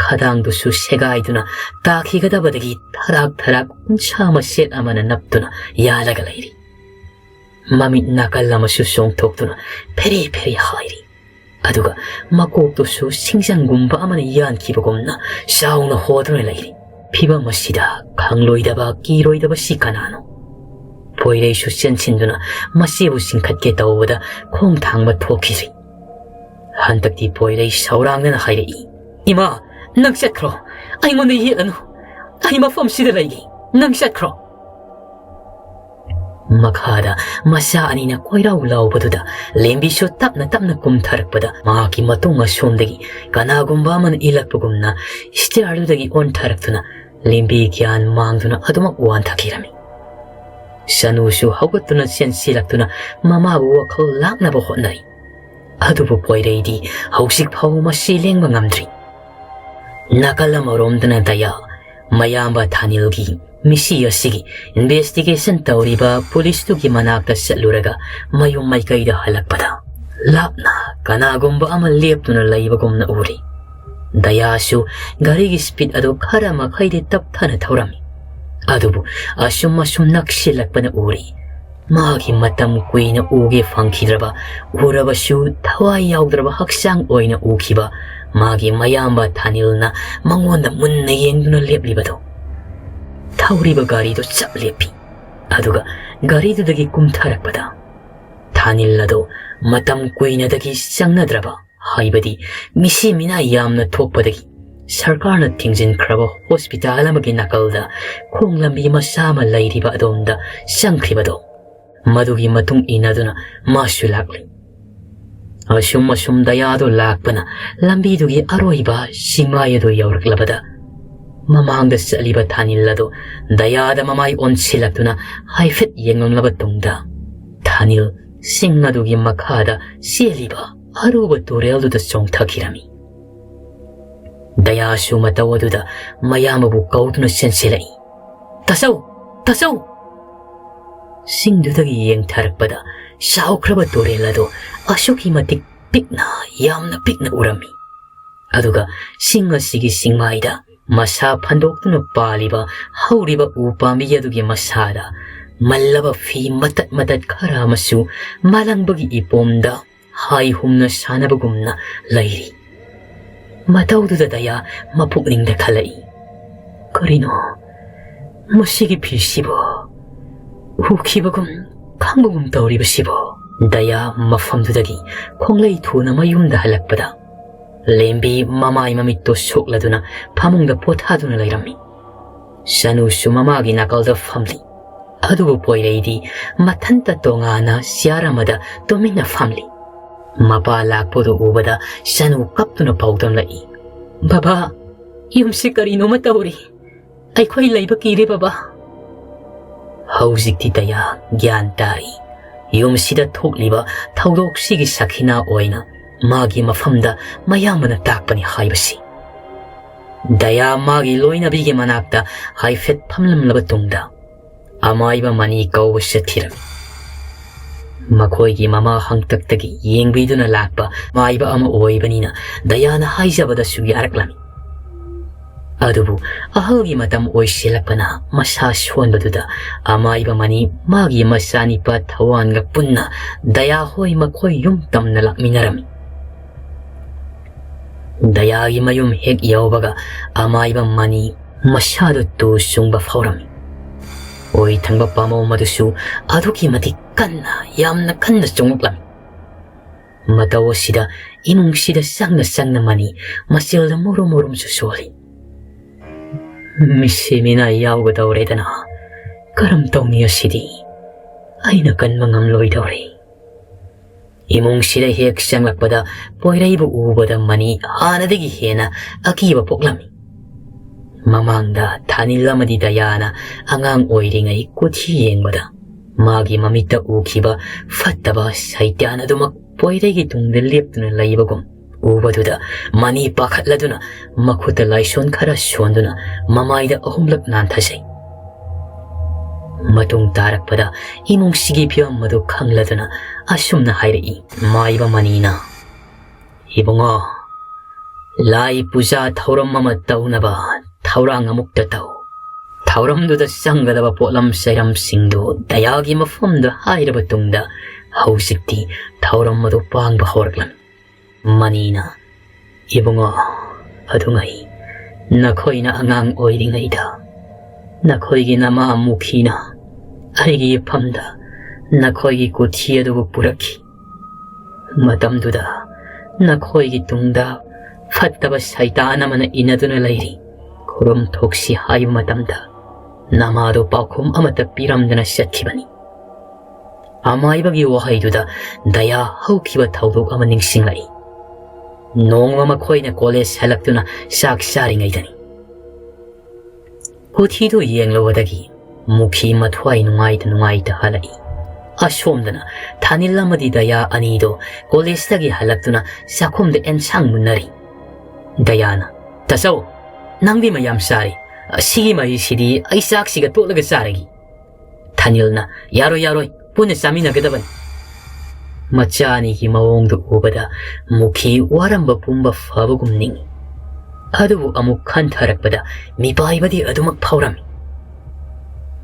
ꯈꯗꯥꯡꯗꯨꯁꯨ ꯁꯦꯒꯥꯏꯗꯨꯅ ꯇꯥꯈꯤꯒꯗꯕꯗꯒꯤ ꯊꯔꯥꯛ ꯊꯔꯥꯛ ꯎꯟꯁꯥ ꯃꯆꯦꯠ ꯑꯃꯅ ꯅꯞꯇꯨꯅ ꯌꯥꯜꯂꯒ ꯂꯩꯔꯤ꯫ ꯃꯃꯤꯠ ꯅꯥꯀꯜ ꯑꯃꯁꯨ ꯆꯣꯡꯊꯣꯛꯇꯨꯅ ꯐꯦꯔꯦ ꯐꯦꯔꯦ ꯍꯥꯏꯔꯤ꯫ ꯑꯗꯨꯒ ꯃꯀꯣꯛꯇꯨꯁꯨ ꯁꯤꯡꯖꯪꯒꯨꯝꯕ ꯑꯃꯅ ꯌꯥꯟꯈꯤꯕꯒꯨꯝꯅ ꯆꯥꯎꯅ ꯍꯣꯗꯨꯅ ꯂꯩꯔꯤ꯫ ꯐꯤꯚꯝ ꯑꯁꯤꯗ ꯈꯪꯂꯣꯏꯗꯕ, ꯀꯤꯔꯣꯏꯗꯕ ꯁꯤ ꯀꯅꯥꯅꯣ? ꯄꯣꯏꯔꯩꯁꯨ ꯆꯦꯟꯁꯤꯟꯗꯨꯅ ꯃꯆꯦꯕꯨ ꯆꯤꯡꯈꯠꯀꯦ ꯇꯧꯕꯗ ꯈꯣꯡ ꯊꯥꯡꯕ ꯊꯣꯛꯈꯤꯗ꯭ꯔꯤ꯫ ꯍꯟꯗꯛꯇꯤ ꯄꯣꯏꯔꯩ ꯁꯧꯔꯥꯡꯗꯅ ꯍꯥꯏꯔꯛꯏ, "ꯏꯃꯥ, ꯅꯪ ꯆꯠꯈ꯭ꯔꯣ꯫ ꯑꯩꯉꯣꯟꯗ ꯌꯦꯠꯂꯅꯨ꯫ ꯑꯩ ꯃꯐꯝꯁꯤꯗ ꯂꯩꯒꯦ꯫ ꯅꯪ ꯆꯠꯈ꯭ꯔꯣ꯫" ꯃꯈꯥꯗ ꯃꯆꯥ ꯑꯅꯤꯅ ꯀꯣꯏꯔꯥꯎ ꯂꯥꯎꯕꯗꯨꯗ ꯂꯦꯝꯕꯤꯁꯨ ꯇꯞꯅ ꯇꯞꯅ ꯀꯨꯝꯊꯔꯛꯄꯗ, ꯃꯍꯥꯛꯀꯤ ꯃꯇꯨꯡ ꯑꯁꯣꯝꯗꯒꯤ ꯀꯅꯥꯒꯨꯝꯕ ꯑꯃꯅ ꯏꯜꯂꯛꯄꯒꯨꯝꯅ ꯁ꯭ꯇꯤꯌꯔꯗꯨꯗꯒꯤ ꯑꯣꯟꯊꯔꯛꯇꯨꯅ ꯂꯦꯝꯕꯤ ꯒ꯭ꯌꯥꯟ ꯃꯥꯡꯗꯨꯅ ꯑꯗꯨꯃꯛ ꯋꯥꯟꯊꯈꯤꯔꯝꯃꯤ꯫ ꯁꯅꯨꯁꯨ ꯍꯧꯒꯠꯇꯨꯅ ꯆꯦꯟꯁꯤꯜꯂꯛꯇꯨꯅ ꯃꯃꯥꯕꯨ ꯋꯥꯈꯜ ꯂꯥꯛꯅꯕ ꯍꯣꯠꯅꯔꯤ꯫ ꯑꯗꯨꯕꯨ ꯄꯣꯏꯔꯩꯗꯤ ꯍꯧꯖꯤꯛ ꯐꯥꯎ ꯃꯁꯤ ꯂꯦꯡꯕ ꯉꯝꯗ꯭ꯔꯤ꯫ ꯅꯥꯀꯜ ꯑꯃꯔꯣꯝꯗꯅ ꯗꯌꯥ, ꯃꯌꯥꯝꯕ ꯊꯥꯅꯤꯜꯒꯤ ꯃꯤꯁꯤ ꯑꯁꯤꯒꯤ ꯏꯟꯚꯦꯁꯇꯤꯒꯦꯁꯟ ꯇꯧꯔꯤꯕ ꯄꯨꯂꯤꯁꯇꯨꯒꯤ ꯃꯅꯥꯛꯇ ꯆꯠꯂꯨꯔꯒ ꯃꯌꯨꯝ ꯃꯥꯏꯀꯩꯗ ꯍꯜꯂꯛꯄꯗ, ꯂꯥꯞꯅ ꯀꯅꯥꯒꯨꯝꯕ ꯑꯃ ꯂꯦꯞꯇꯨꯅ ꯂꯩꯕꯒꯨꯝꯅ ꯎꯔꯤ꯫ ꯗꯌꯥꯁꯨ ꯒꯥꯔꯤꯒꯤ ꯁ꯭ꯄꯤꯗ ꯑꯗꯨ ꯈꯔ ꯃꯈꯩꯗꯤ ꯇꯞꯊꯅ ꯊꯧꯔꯝꯃꯤ꯫ ꯑꯗꯨꯕꯨ ꯑꯁꯨꯝ ꯑꯁꯨꯝ ꯅꯛꯁꯤꯜꯂꯛꯄꯅ ꯎꯔꯤ꯫ ꯃꯥꯒꯤ ꯃꯇꯝ ꯀꯨꯏꯅ ꯎꯒꯦ ꯐꯪꯈꯤꯗ꯭ꯔꯕ, ꯎꯔꯕꯁꯨ ꯊꯋꯥꯏ ꯌꯥꯎꯗ꯭ꯔꯕ ꯍꯛꯆꯥꯡ ꯑꯣꯏꯅ ꯎꯈꯤꯕ ꯃꯥꯒꯤ ꯃꯌꯥꯝꯕ ꯊꯥꯅꯤꯜꯅ ꯃꯉꯣꯟꯗ ꯃꯨꯟꯅ ꯌꯦꯡꯗꯨꯅ ꯂꯦꯞꯂꯤꯕꯗꯨ꯫ ꯊꯧꯔꯤꯕ ꯒꯥꯔꯤꯗꯨ ꯆꯞ ꯂꯦꯞꯄꯤ꯫ ꯑꯗꯨꯒ ꯒꯥꯔꯤꯗꯨꯗꯒꯤ ꯀꯨꯝꯊꯔꯛꯄꯗ, ꯊꯥꯅꯤꯜ ꯑꯗꯨ ꯃꯇꯝ ꯀꯨꯏꯅꯗꯒꯤ ꯆꯪꯅꯗ꯭ꯔꯕ, ꯍꯥꯏꯕꯗꯤ ꯃꯤꯁꯤ ꯃꯤꯅꯥ ꯌꯥꯝꯅ ꯊꯣꯛꯄꯗꯒꯤ ꯁꯔꯀꯥꯔꯅ ꯊꯤꯡꯖꯤꯟꯈ꯭ꯔꯕ ꯍꯣꯁꯄꯤꯇꯥꯜ ꯑꯃꯒꯤ ꯅꯥꯀꯜꯗ ꯈꯣꯡ ꯂꯝꯕꯤ ꯃꯆꯥ ꯑꯃ ꯂꯩꯔꯤꯕ ꯑꯗꯣꯝꯗ ꯆꯪꯈ꯭ꯔꯤꯕꯗꯣ, ꯃꯗꯨꯒꯤ ꯃꯇꯨꯡ ꯏꯟꯅꯗꯨꯅ ꯃꯥꯁꯨ ꯂꯥꯛꯂꯤ꯫ ꯑꯁꯨꯝ ꯑꯁꯨꯝ ꯗꯌꯥꯗꯨ ꯂꯥꯛꯄꯅ ꯂꯝꯕꯤꯗꯨꯒꯤ ꯑꯔꯣꯏꯕ ꯆꯤꯡꯃꯥꯏ ꯑꯗꯨ ꯌꯧꯔꯛꯂꯕꯗ, ꯃꯃꯥꯡꯗ ꯆꯠꯂꯤꯕ ꯊꯥꯅꯤꯜ ꯑꯗꯨ ꯗꯌꯥꯗ ꯃꯃꯥꯏ ꯑꯣꯟꯁꯤꯜꯂꯛꯇꯨꯅ ꯍꯥꯏꯐꯦꯠ ꯌꯦꯡꯂꯝꯂꯕ ꯇꯨꯡꯗ, ꯊꯥꯅꯤꯜ ꯁꯤꯡ ꯑꯗꯨꯒꯤ ꯃꯈꯥꯗ ꯆꯦꯜꯂꯤꯕ ꯑꯔꯨꯕ ꯇꯨꯔꯦꯜꯗꯨꯗ ꯆꯣꯡꯊꯈꯤꯔꯝꯃꯤ꯫ ꯗꯌꯥꯁꯨ ꯃꯇꯧ ꯑꯗꯨꯗ ꯃꯌꯥꯝꯕꯕꯨ ꯀꯧꯗꯨꯅ ꯆꯦꯟꯁꯤꯜꯂꯛꯏ꯫ "ꯇꯥꯆꯧ! ꯇꯥꯆꯧ!" ꯁꯤꯡꯗꯨꯗꯒꯤ ꯌꯦꯡꯊꯔꯛꯄꯗ ꯆꯥꯎꯈ꯭ꯔꯕ ꯇꯨꯔꯦꯜ ꯑꯗꯨ ꯑꯁꯨꯛꯀꯤ ꯃꯇꯤꯛ ꯄꯤꯛꯅ, ꯌꯥꯝꯅ ꯄꯤꯛꯅ ꯎꯔꯝꯃꯤ꯫ ꯑꯗꯨꯒ ꯁꯤꯡ ꯑꯁꯤꯒꯤ ꯆꯤꯡꯃꯥꯏꯗ ꯃꯁꯥ ꯐꯟꯗꯣꯛꯇꯨꯅ ꯄꯥꯜꯂꯤꯕ ꯍꯧꯔꯤꯕ ꯎ ꯄꯥꯝꯕꯤ ꯑꯗꯨꯒꯤ ꯃꯁꯥꯗ ꯃꯜꯂꯕ ꯐꯤ ꯃꯇꯠ ꯃꯇꯠ ꯈꯔ ꯑꯃꯁꯨ ꯃꯥꯂꯪꯕꯒꯤ ꯏꯄꯣꯝꯗ ꯍꯥꯏ ꯍꯨꯝꯅ ꯁꯥꯟꯅꯕꯒꯨꯝꯅ ꯂꯩꯔꯤ꯫ ꯃꯇꯧꯗꯨꯗ ꯗꯌꯥ ꯃꯄꯨꯛꯅꯤꯡꯗ ꯈꯜꯂꯛꯏ, "ꯀꯔꯤꯅꯣ ꯃꯁꯤꯒꯤ ꯐꯤꯁꯤꯕꯣ? ꯎꯈꯤꯕꯒꯨꯝ ꯈꯪꯕꯒꯨꯝ ꯇꯧꯔꯤꯕꯁꯤꯕꯣ?" ꯗꯌꯥ ꯃꯐꯝꯗꯨꯗꯒꯤ ꯈꯣꯡꯂꯩ ꯊꯨꯅ ꯃꯌꯨꯝꯗ ꯍꯜꯂꯛꯄꯗ, ꯂꯦꯝꯕꯤ ꯃꯃꯥꯏ ꯃꯃꯤꯠꯇꯣ ꯁꯣꯛꯂꯗꯨꯅ ꯐꯃꯨꯡꯗ ꯄꯣꯊꯥꯗꯨꯅ ꯂꯩꯔꯝꯃꯤ꯫ ꯁꯅꯨꯁꯨ ꯃꯃꯥꯒꯤ ꯅꯥꯀꯜꯗ ꯐꯝꯂꯤ꯫ ꯑꯗꯨꯕꯨ ꯄꯣꯏꯔꯩꯗꯤ ꯃꯊꯟꯇ ꯇꯣꯉꯥꯟꯅ ꯆꯤꯌꯥꯔ ꯑꯃꯗ ꯇꯨꯃꯤꯟꯅ ꯐꯝꯂꯤ꯫ ꯃꯄꯥ ꯂꯥꯛꯄꯗꯨ ꯎꯕꯗ ꯁꯅꯨ ꯀꯞꯇꯨꯅ ꯄꯥꯎꯗꯝꯂꯛꯏ, "ꯕꯕꯥ, ꯌꯨꯝꯁꯤ ꯀꯔꯤꯅꯣꯃ ꯇꯧꯔꯤ꯫ ꯑꯩꯈꯣꯏ ꯂꯩꯕ ꯀꯤꯔꯦ, ꯕꯕꯥ꯫" ꯍꯧꯖꯤꯛꯇꯤ ꯗꯌꯥ ꯒ꯭ꯌꯥꯟ ꯇꯥꯔꯤ꯫ ꯌꯨꯝꯁꯤꯗ ꯊꯣꯛꯂꯤꯕ ꯊꯧꯗꯣꯛꯁꯤꯒꯤ ꯁꯈꯤꯅꯥ ꯑꯣꯏꯅ ꯃꯥꯒꯤ ꯃꯐꯝꯗ ꯃꯌꯥꯝꯕꯅ ꯇꯥꯛꯄꯅꯤ ꯍꯥꯏꯕꯁꯤ꯫ ꯗꯌꯥ ꯃꯥꯒꯤ ꯂꯣꯏꯅꯕꯤꯒꯤ ꯃꯅꯥꯛꯇ ꯍꯥꯏꯐꯦꯠ ꯐꯝꯂꯝꯂꯕ ꯇꯨꯡꯗ, ꯑꯃꯥꯏꯕ ꯃꯅꯤ ꯀꯧꯕ ꯆꯠꯈꯤꯔꯝꯃꯤ꯫ ꯃꯈꯣꯏꯒꯤ ꯃꯃꯥ ꯍꯪꯇꯛꯇꯒꯤ ꯌꯦꯡꯕꯤꯗꯨꯅ ꯂꯥꯛꯄ ꯑꯃꯥꯏꯕ ꯑꯃ ꯑꯣꯏꯕꯅꯤꯅ ꯗꯌꯥꯅ ꯍꯥꯏꯖꯕꯗꯁꯨ ꯌꯥꯔꯛꯂꯝꯃꯤ꯫ ꯑꯗꯨꯕꯨ ꯑꯍꯜꯒꯤ ꯃꯇꯝ ꯑꯣꯏꯁꯤꯜꯂꯛꯄꯅ ꯃꯁꯥ ꯁꯣꯟꯕꯗꯨꯗ ꯑꯃꯥꯏꯕ ꯃꯅꯤ ꯃꯥꯒꯤ ꯃꯆꯥꯅꯤꯄꯥ ꯊꯋꯥꯟꯒ ꯄꯨꯟꯅ ꯗꯌꯥ ꯍꯣꯏ ꯃꯈꯣꯏ ꯌꯨꯝ ꯇꯝꯅ ꯂꯥꯛꯃꯤꯟꯅꯔꯝꯃꯤ꯫ ꯗꯌꯥꯒꯤ ꯃꯌꯨꯝ ꯍꯦꯛ ꯌꯧꯕꯒ ꯑꯃꯥꯏꯕ ꯃꯅꯤ ꯃꯁꯥꯗꯨ ꯇꯨ ꯆꯨꯡꯕ ꯐꯥꯎꯔꯝꯃꯤ꯫ ꯑꯣꯏ ꯊꯪꯕ ꯄꯥꯝꯕꯣꯝ ꯑꯗꯨꯁꯨ ꯑꯗꯨꯛꯀꯤ ꯃꯇꯤꯛ ꯀꯟꯅ, ꯌꯥꯝꯅ ꯀꯟꯅ ꯆꯣꯡꯂꯛꯂꯝꯃꯤ꯫ ꯃꯇꯧ ꯑꯁꯤꯗ ꯏꯃꯨꯡꯁꯤꯗ ꯆꯪꯅ ꯆꯪꯅ ꯃꯅꯤ ꯃꯆꯤꯜꯗ ꯃꯨꯔꯨꯝ ꯃꯨꯔꯨꯝꯁꯨ ꯁꯣꯜꯂꯤ꯫ "ꯃꯤꯁꯤ ꯃꯤꯅꯥꯏ ꯌꯥꯎꯒꯗꯧꯔꯦꯗꯅ, ꯀꯔꯝ ꯇꯧꯅꯤ ꯑꯁꯤꯗꯤ? ꯑꯩꯅ ꯀꯟꯕ ꯉꯝꯂꯣꯏꯗꯧꯔꯦ꯫" ꯏꯃꯨꯡꯁꯤꯗ ꯍꯦꯛ ꯆꯪꯂꯛꯄꯗ ꯄꯣꯏꯔꯩꯕꯨ ꯎꯕꯗ ꯃꯅꯤ ꯍꯥꯟꯅꯗꯒꯤ ꯍꯦꯟꯅ ꯑꯀꯤꯕ ꯄꯣꯛꯂꯝꯃꯤ꯫ ꯃꯃꯥꯡꯗ ꯊꯥꯅꯤꯜ ꯑꯃꯗꯤ ꯗꯌꯥꯅ ꯑꯉꯥꯡ ꯑꯣꯏꯔꯤꯉꯩ ꯀꯨꯊꯤ ꯌꯦꯡꯕꯗ ꯃꯥꯒꯤ ꯃꯃꯤꯠꯇ ꯎꯈꯤꯕ ꯐꯠꯇꯕ ꯁꯩꯇꯥꯟ ꯑꯗꯨꯃꯛ ꯄꯣꯏꯔꯩꯒꯤ ꯇꯨꯡꯗ ꯂꯦꯞꯇꯨꯅ ꯂꯩꯕꯒꯨꯝ ꯎꯕꯗꯨꯗ ꯃꯅꯤ ꯄꯥꯈꯠꯂꯗꯨꯅ ꯃꯈꯨꯠꯇ ꯂꯥꯏꯁꯣꯟ ꯈꯔ ꯁꯣꯟꯗꯨꯅ ꯃꯃꯥꯏꯗ ꯑꯍꯨꯝꯂꯛ ꯅꯥꯟꯊꯖꯩ꯫ ꯃꯇꯨꯡ ꯇꯥꯔꯛꯄꯗ ꯏꯃꯨꯡꯁꯤꯒꯤ ꯐꯤꯕꯝ ꯑꯗꯨ ꯈꯪꯂꯗꯨꯅ ꯑꯁꯨꯝꯅ ꯍꯥꯏꯔꯛꯏ, ꯃꯥꯏꯕ ꯃꯅꯤꯅ, "ꯏꯕꯨꯡꯉꯣ, ꯂꯥꯏ ꯄꯨꯖꯥ ꯊꯧꯔꯝ ꯑꯃ ꯇꯧꯅꯕ ꯊꯧꯔꯥꯡ ꯑꯃꯨꯛꯇ ꯇꯧ꯫ ꯊꯧꯔꯝꯗꯨꯗ ꯆꯪꯒꯗꯕ ꯄꯣꯠꯂꯝ ꯆꯩꯔꯝꯁꯤꯡꯗꯨ ꯗꯌꯥꯒꯤ ꯃꯐꯝꯗ ꯍꯥꯏꯔꯕ ꯇꯨꯡꯗ ꯍꯧꯖꯤꯛꯇꯤ ꯊꯧꯔꯝ ꯑꯗꯨ ꯄꯥꯡꯕ ꯍꯧꯔꯛꯂꯝꯃꯤ꯫" ꯃꯅꯤꯅ, "ꯏꯕꯨꯡꯉꯣ, ꯑꯗꯨꯉꯩ ꯅꯈꯣꯏꯅ ꯑꯉꯥꯡ ꯑꯣꯏꯔꯤꯉꯩꯗ ꯅꯈꯣꯏꯒꯤ ꯅꯃꯥ ꯃꯨꯈꯤꯅ ꯑꯩꯒꯤ ꯏꯐꯝꯗ ꯅꯈꯣꯏꯒꯤ ꯀꯨꯊꯤ ꯑꯗꯨꯕꯨ ꯄꯨꯔꯛꯈꯤ꯫ ꯃꯇꯝꯗꯨꯗ ꯅꯈꯣꯏꯒꯤ ꯇꯨꯡꯗ ꯐꯠꯇꯕ ꯁꯩꯇꯥꯟ ꯑꯃꯅ ꯏꯟꯅꯗꯨꯅ ꯂꯩꯔꯤ꯫ ꯈꯨꯔꯨꯝ ꯊꯣꯛꯁꯤ ꯍꯥꯏꯕ ꯃꯇꯝꯗ ꯅꯃꯥꯗꯨ ꯄꯥꯎꯈꯨꯝ ꯑꯃꯠꯇ ꯄꯤꯔꯝꯗꯅ ꯆꯠꯈꯤꯕꯅꯤ꯫" ꯑꯃꯥꯏꯕꯒꯤ ꯋꯥꯍꯩꯗꯨꯗ ꯗꯌꯥ ꯍꯧꯈꯤꯕ ꯊꯧꯗꯣꯛ ꯑꯃ ꯅꯤꯡꯁꯤꯡꯂꯛꯏ꯫ ꯅꯣꯡꯃ ꯃꯈꯣꯏꯅ ꯀꯣꯂꯦꯖ ꯍꯜꯂꯛꯇꯨꯅ ꯆꯥꯛ ꯆꯥꯔꯤꯉꯩꯗꯅꯤ꯫ ꯀꯨꯊꯤꯗꯨ ꯌꯦꯡꯂꯨꯕꯗꯒꯤ ꯃꯨꯈꯤ ꯃꯊ꯭ꯋꯥꯏ ꯅꯨꯡꯉꯥꯏꯇ ꯅꯨꯡꯉꯥꯏꯇ ꯍꯜꯂꯛꯏ꯫ ꯑꯁꯣꯝꯗꯅ ꯊꯥꯅꯤꯜ ꯑꯃꯗꯤ ꯗꯌꯥ ꯑꯅꯤꯗꯣ ꯀꯣꯂꯦꯖꯇꯒꯤ ꯍꯜꯂꯛꯇꯨꯅ ꯆꯥꯛꯈꯨꯝꯗ ꯑꯦꯟꯁꯥꯡ ꯃꯨꯟꯅꯔꯤ꯫ ꯗꯌꯥꯅ, "ꯇꯥꯆꯧ, ꯅꯪꯗꯤ ꯃꯌꯥꯝ ꯆꯥꯔꯦ꯫ ꯑꯁꯤꯒꯤ ꯃꯍꯤꯁꯤꯗꯤ ꯑꯩ ꯆꯥꯛꯁꯤꯒ ꯇꯣꯠꯂꯒ ꯆꯥꯔꯒꯦ꯫" ꯊꯥꯅꯤꯜꯅ, "ꯌꯥꯔꯣꯏ, ꯌꯥꯔꯣꯏ, ꯄꯨꯟꯅ ꯆꯥꯃꯤꯟꯅꯒꯗꯕꯅꯤ꯫" ꯃꯆꯥ ꯑꯅꯤꯒꯤ ꯃꯑꯣꯡꯗꯨ ꯎꯕꯗ ꯃꯨꯈꯤ ꯋꯥꯔꯝꯕ ꯄꯨꯝꯕ ꯐꯕꯒꯨꯝ ꯅꯤꯡꯏ꯫ ꯑꯗꯨꯕꯨ ꯑꯃꯨꯛ ꯈꯟꯊꯔꯛꯄꯗ ꯃꯤꯄꯥꯏꯕꯗꯤ ꯑꯗꯨꯃꯛ ꯐꯥꯎꯔꯝꯃꯤ꯫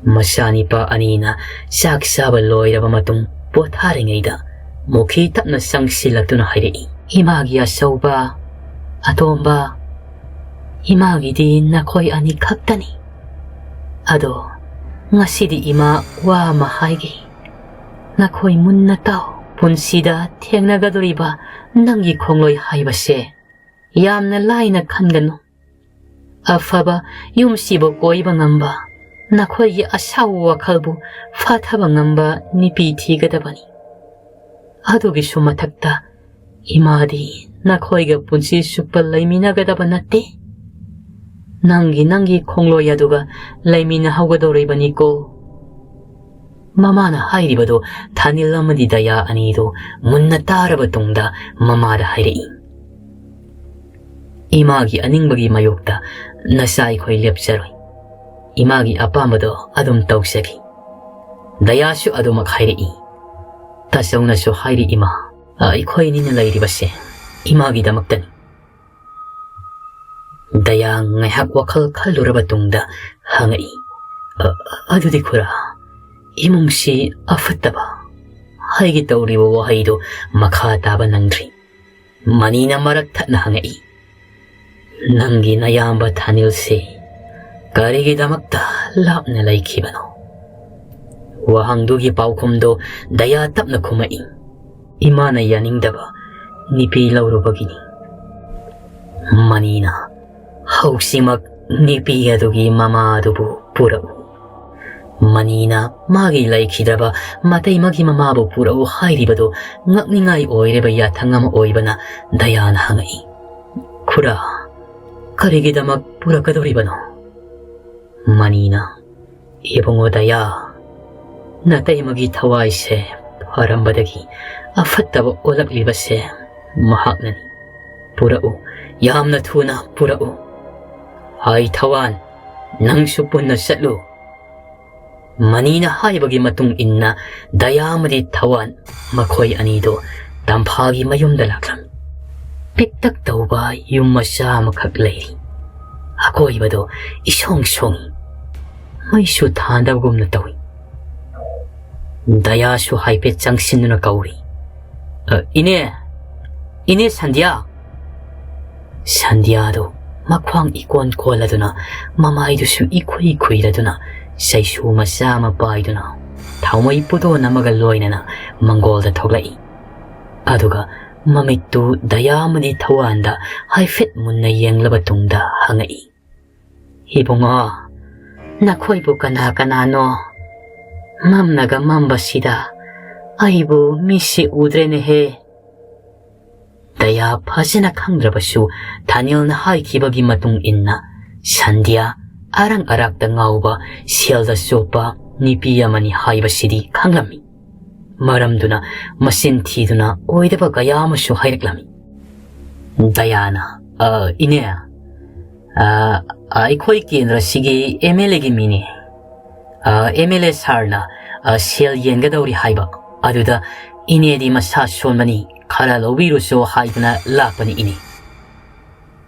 ꯃꯆꯥꯅꯤꯄꯥ ꯑꯅꯤꯅ ꯆꯥꯛ ꯆꯥꯕ ꯂꯣꯏꯔꯕ ꯃꯇꯨꯡ ꯄꯣꯊꯥꯔꯤꯉꯩꯗ ꯃꯨꯈꯤ ꯇꯞꯅ ꯆꯪꯁꯤꯜꯂꯛꯇꯨꯅ ꯍꯥꯏꯔꯛꯏ, "ꯏꯃꯥꯒꯤ ꯑꯆꯧꯕ, ꯑꯇꯣꯝꯕ, ꯏꯃꯥꯒꯤꯗꯤ ꯅꯈꯣꯏ ꯑꯅꯤ ꯈꯛꯇꯅꯤ꯫ ꯑꯗꯣ ꯉꯁꯤꯗꯤ ꯏꯃꯥ ꯋꯥ ꯑꯃ ꯍꯥꯏꯒꯦ꯫ ꯅꯈꯣꯏ ꯃꯨꯟꯅ ꯇꯥꯎ꯫ ꯄꯨꯟꯁꯤꯗ ꯊꯦꯡꯅꯒꯗꯧꯔꯤꯕ ꯅꯪꯒꯤ ꯈꯣꯡꯂꯣꯏ ꯍꯥꯏꯕꯁꯦ ꯌꯥꯝꯅ ꯂꯥꯏꯅ ꯈꯟꯒꯅꯨ꯫ ꯑꯐꯕ ꯌꯨꯝꯁꯤꯕꯨ ꯀꯣꯏꯕ ꯉꯝꯕ, ꯅꯈꯣꯏꯒꯤ ꯑꯁꯥꯎꯕ ꯋꯥꯈꯜꯕꯨ ꯐꯥꯊꯕ ꯉꯝꯕ ꯅꯨꯄꯤ ꯊꯤꯒꯗꯕꯅꯤ꯫ ꯑꯗꯨꯒꯤꯁꯨ ꯃꯊꯛꯇ ꯏꯃꯥꯗꯤ ꯅꯈꯣꯏꯒ ꯄꯨꯟꯁꯤ ꯆꯨꯞꯄ ꯂꯩꯃꯤꯟꯅꯒꯗꯕ ꯅꯠꯇꯦ꯫" "ꯅꯪꯒꯤ, ꯅꯪꯒꯤ ꯈꯣꯡꯂꯣꯏ ꯑꯗꯨꯒ ꯂꯩꯃꯤꯟꯅꯍꯧꯒꯗꯧꯔꯤꯕꯅꯤꯀꯣ"꯫ ꯃꯃꯥꯅ ꯍꯥꯏꯔꯤꯕꯗꯨ ꯊꯥꯅꯤꯜ ꯑꯃꯗꯤ ꯗꯌꯥ ꯑꯅꯤꯗꯨ ꯃꯨꯟꯅ ꯇꯥꯔꯕ ꯇꯨꯡꯗ ꯃꯃꯥꯗ ꯍꯥꯏꯔꯛꯏ, "ꯏꯃꯥꯒꯤ ꯑꯅꯤꯡꯕꯒꯤ ꯃꯥꯌꯣꯛꯇ ꯅꯆꯥ ꯑꯩꯈꯣꯏ ꯂꯦꯞꯆꯔꯣꯏ꯫ ꯏꯃꯥꯒꯤ ꯑꯄꯥꯝꯕꯗꯣ ꯑꯗꯨꯝ ꯇꯧꯖꯒꯦ"꯫ ꯗꯌꯥꯁꯨ ꯑꯗꯨꯃꯛ ꯍꯥꯏꯔꯛꯏ꯫ ꯇꯥꯆꯧꯅꯁꯨ ꯍꯥꯏꯔꯤ, "ꯏꯃꯥ, ꯑꯩꯈꯣꯏ ꯑꯅꯤꯅ ꯂꯩꯔꯤꯕꯁꯦ ꯏꯃꯥꯒꯤꯗꯃꯛꯇꯅꯤ"꯫ ꯗꯌꯥ ꯉꯥꯏꯍꯥꯛ ꯋꯥꯈꯜ ꯈꯜꯂꯨꯔꯕ ꯇꯨꯡꯗ ꯍꯪꯉꯛꯏ, "ꯑ-, ꯑꯗꯨꯗꯤ ꯈꯨꯔꯥ, ꯏꯃꯨꯡꯁꯤ ꯑꯐꯠꯇꯕ"꯫ ꯍꯥꯏꯒꯦ ꯇꯧꯔꯤꯕ ꯋꯥꯍꯩꯗꯨ ꯃꯈꯥ ꯇꯥꯕ ꯅꯪꯗ꯭ꯔꯤ꯫ ꯃꯅꯤꯅ ꯃꯔꯛ ꯊꯠꯅ ꯍꯪꯉꯛꯏ, "ꯅꯪꯒꯤ ꯅꯌꯥꯝꯕ ꯊꯥꯅꯤꯜꯁꯤ ꯀꯔꯤꯒꯤꯗꯃꯛꯇ ꯂꯥꯞꯅ ꯂꯩꯈꯤꯕꯅꯣ?" ꯋꯥꯍꯪꯗꯨꯒꯤ ꯄꯥꯎꯈꯨꯝꯗꯨ ꯗꯌꯥ ꯇꯞꯅ ꯈꯨꯝꯃꯛꯏ, "ꯏꯃꯥꯅ ꯌꯥꯅꯤꯡꯗꯕ ꯅꯨꯄꯤ ꯂꯧꯔꯨꯕꯒꯤꯅꯤ"꯫ ꯃꯅꯤꯅ, "ꯍꯧꯖꯤꯛꯃꯛ ꯅꯨꯄꯤ ꯑꯗꯨꯒꯤ ꯃꯃꯥ ꯑꯗꯨꯕꯨ ꯄꯨꯔꯛꯎ"꯫ ꯃꯅꯤꯅ ꯃꯥꯒꯤ ꯂꯩꯈꯤꯗ꯭ꯔꯕ ꯃꯇꯩꯃꯒꯤ ꯃꯃꯥꯕꯨ ꯄꯨꯔꯛꯎ ꯍꯥꯏꯔꯤꯕꯗꯨ ꯉꯛꯅꯤꯡꯉꯥꯏ ꯑꯣꯏꯔꯕ ꯌꯥꯊꯪ ꯑꯃ ꯑꯣꯏꯕꯅ ꯗꯌꯥꯅ ꯍꯪꯉꯛꯏ, "ꯈꯨꯔꯥ, ꯀꯔꯤꯒꯤꯗꯃꯛ ꯄꯨꯔꯛꯀꯗꯧꯔꯤꯕꯅꯣ?" ꯃꯅꯤꯅ, "ꯏꯕꯨꯡꯉꯣ ꯗꯌꯥ, ꯅꯇꯩꯃꯒꯤ ꯊꯋꯥꯏꯁꯦ ꯐꯔꯝꯕꯗꯒꯤ ꯑꯐꯠꯇꯕ ꯑꯣꯜꯂꯛꯂꯤꯕꯁꯦ ꯃꯍꯥꯛꯅꯅꯤ꯫ ꯄꯨꯔꯛꯎ, ꯌꯥꯝꯅ ꯊꯨꯅ ꯄꯨꯔꯛꯎ꯫ ꯍꯥꯏ ꯊꯋꯥꯟ, ꯅꯪꯁꯨ ꯄꯨꯟꯅ ꯆꯠꯂꯨ"꯫ ꯃꯅꯤꯅ ꯍꯥꯏꯕꯒꯤ ꯃꯇꯨꯡ ꯏꯟꯅ ꯗꯌꯥ ꯑꯃꯗꯤ ꯊꯋꯥꯟ ꯃꯈꯣꯏ ꯑꯅꯤꯗꯨ ꯇꯝꯐꯥꯒꯤ ꯃꯌꯨꯝꯗ ꯂꯥꯛꯂꯝꯃꯤ꯫ ꯄꯤꯛꯇꯛ ꯇꯧꯕ ꯌꯨꯝ ꯃꯆꯥ ꯑꯃꯈꯛ ꯂꯩꯔꯤ꯫ ꯑꯀꯣꯏꯕꯗꯨ ꯏꯁꯣꯡ ꯁꯣꯡꯏ꯫ ꯃꯩꯁꯨ ꯊꯥꯟꯗꯕꯒꯨꯝꯅ ꯇꯧꯏ꯫ ꯗꯌꯥꯁꯨ ꯍꯥꯏꯐꯦꯠ ꯆꯪꯁꯤꯟꯗꯨꯅ ꯀꯧꯔꯤ, "ꯑ, ꯏꯅꯦ! ꯏꯅꯦ ꯁꯟꯙ꯭ꯌꯥ!" ꯁꯟꯙ꯭ꯌꯥꯗꯨ ꯃꯈ꯭ꯋꯥꯡ ꯏꯀꯣꯟ ꯀꯣꯜꯂꯗꯨꯅ, ꯃꯃꯥꯏꯗꯨꯁꯨ ꯏꯈꯨꯏ ꯈꯨꯏꯔꯗꯨꯅ, ꯆꯩꯁꯨ ꯃꯆꯥ ꯑꯃ ꯄꯥꯏꯗꯨꯅ, ꯊꯥꯎꯃꯩ ꯄꯣꯠꯇꯣꯟ ꯑꯃꯒ ꯂꯣꯏꯅꯅ ꯃꯪꯒꯣꯜꯗ ꯊꯣꯛꯂꯛꯏ꯫ ꯑꯗꯨꯒ ꯃꯃꯤꯠꯇꯨ ꯗꯌꯥ ꯑꯃꯗꯤ ꯊꯋꯥꯟꯗ ꯍꯥꯏꯐꯦꯠ ꯃꯨꯟꯅ ꯌꯦꯡꯂꯕ ꯇꯨꯡꯗ ꯍꯪꯉꯛꯏ, "ꯏꯕꯨꯡꯉꯣ, ꯅꯈꯣꯏꯕꯨ ꯀꯅꯥ ꯀꯅꯥꯅꯣ? ꯃꯝꯅꯒ ꯃꯝꯕꯁꯤꯗ ꯑꯩꯕꯨ ꯃꯤꯠꯁꯤ ꯎꯗ꯭ꯔꯦꯅꯦꯍꯦ"꯫ ꯗꯌꯥ ꯐꯖꯅ ꯈꯪꯗ꯭ꯔꯕꯁꯨ ꯊꯥꯅꯤꯜꯅ ꯍꯥꯏꯈꯤꯕꯒꯤ ꯃꯇꯨꯡ ꯏꯟꯅ ꯁꯟꯙ꯭ꯌꯥ ꯑꯔꯪ ꯑꯔꯥꯛꯇ ꯉꯥꯎꯕ, ꯁꯦꯜꯗ ꯆꯣꯞꯄ ꯅꯨꯄꯤ ꯑꯃꯅꯤ ꯍꯥꯏꯕꯁꯤꯗꯤ ꯈꯪꯂꯝꯃꯤ꯫ ꯃꯔꯝꯗꯨꯅ ꯃꯆꯤꯟ ꯊꯤꯗꯨꯅ ꯑꯣꯏꯗꯕ ꯀꯌꯥ ꯑꯃꯁꯨ ꯍꯥꯏꯔꯛꯂꯝꯃꯤ꯫ ꯗꯌꯥꯅ, "ꯑ, ꯏꯅꯦ, ꯑ, ꯑꯩꯈꯣꯏ ꯀꯦꯟꯗ꯭ꯔꯁꯤꯒꯤ ꯑꯦꯝ ꯑꯦꯜ ꯑꯦꯒꯤ ꯃꯤꯅꯤ꯫ ꯑꯦꯝ ꯑꯦꯜ ꯑꯦ ꯁꯥꯔꯅ, ꯑ, ꯁꯦꯜ ꯌꯦꯟꯒꯗꯧꯔꯤ ꯍꯥꯏꯕ ꯑꯗꯨꯗ ꯏꯅꯦꯗꯤ ꯃꯁꯥ ꯁꯣꯟꯕꯅꯤ, ꯈꯔ ꯂꯧꯕꯤꯔꯨꯁꯣ ꯍꯥꯏꯗꯨꯅ ꯂꯥꯛꯄꯅꯤ ꯏꯅꯦ꯫"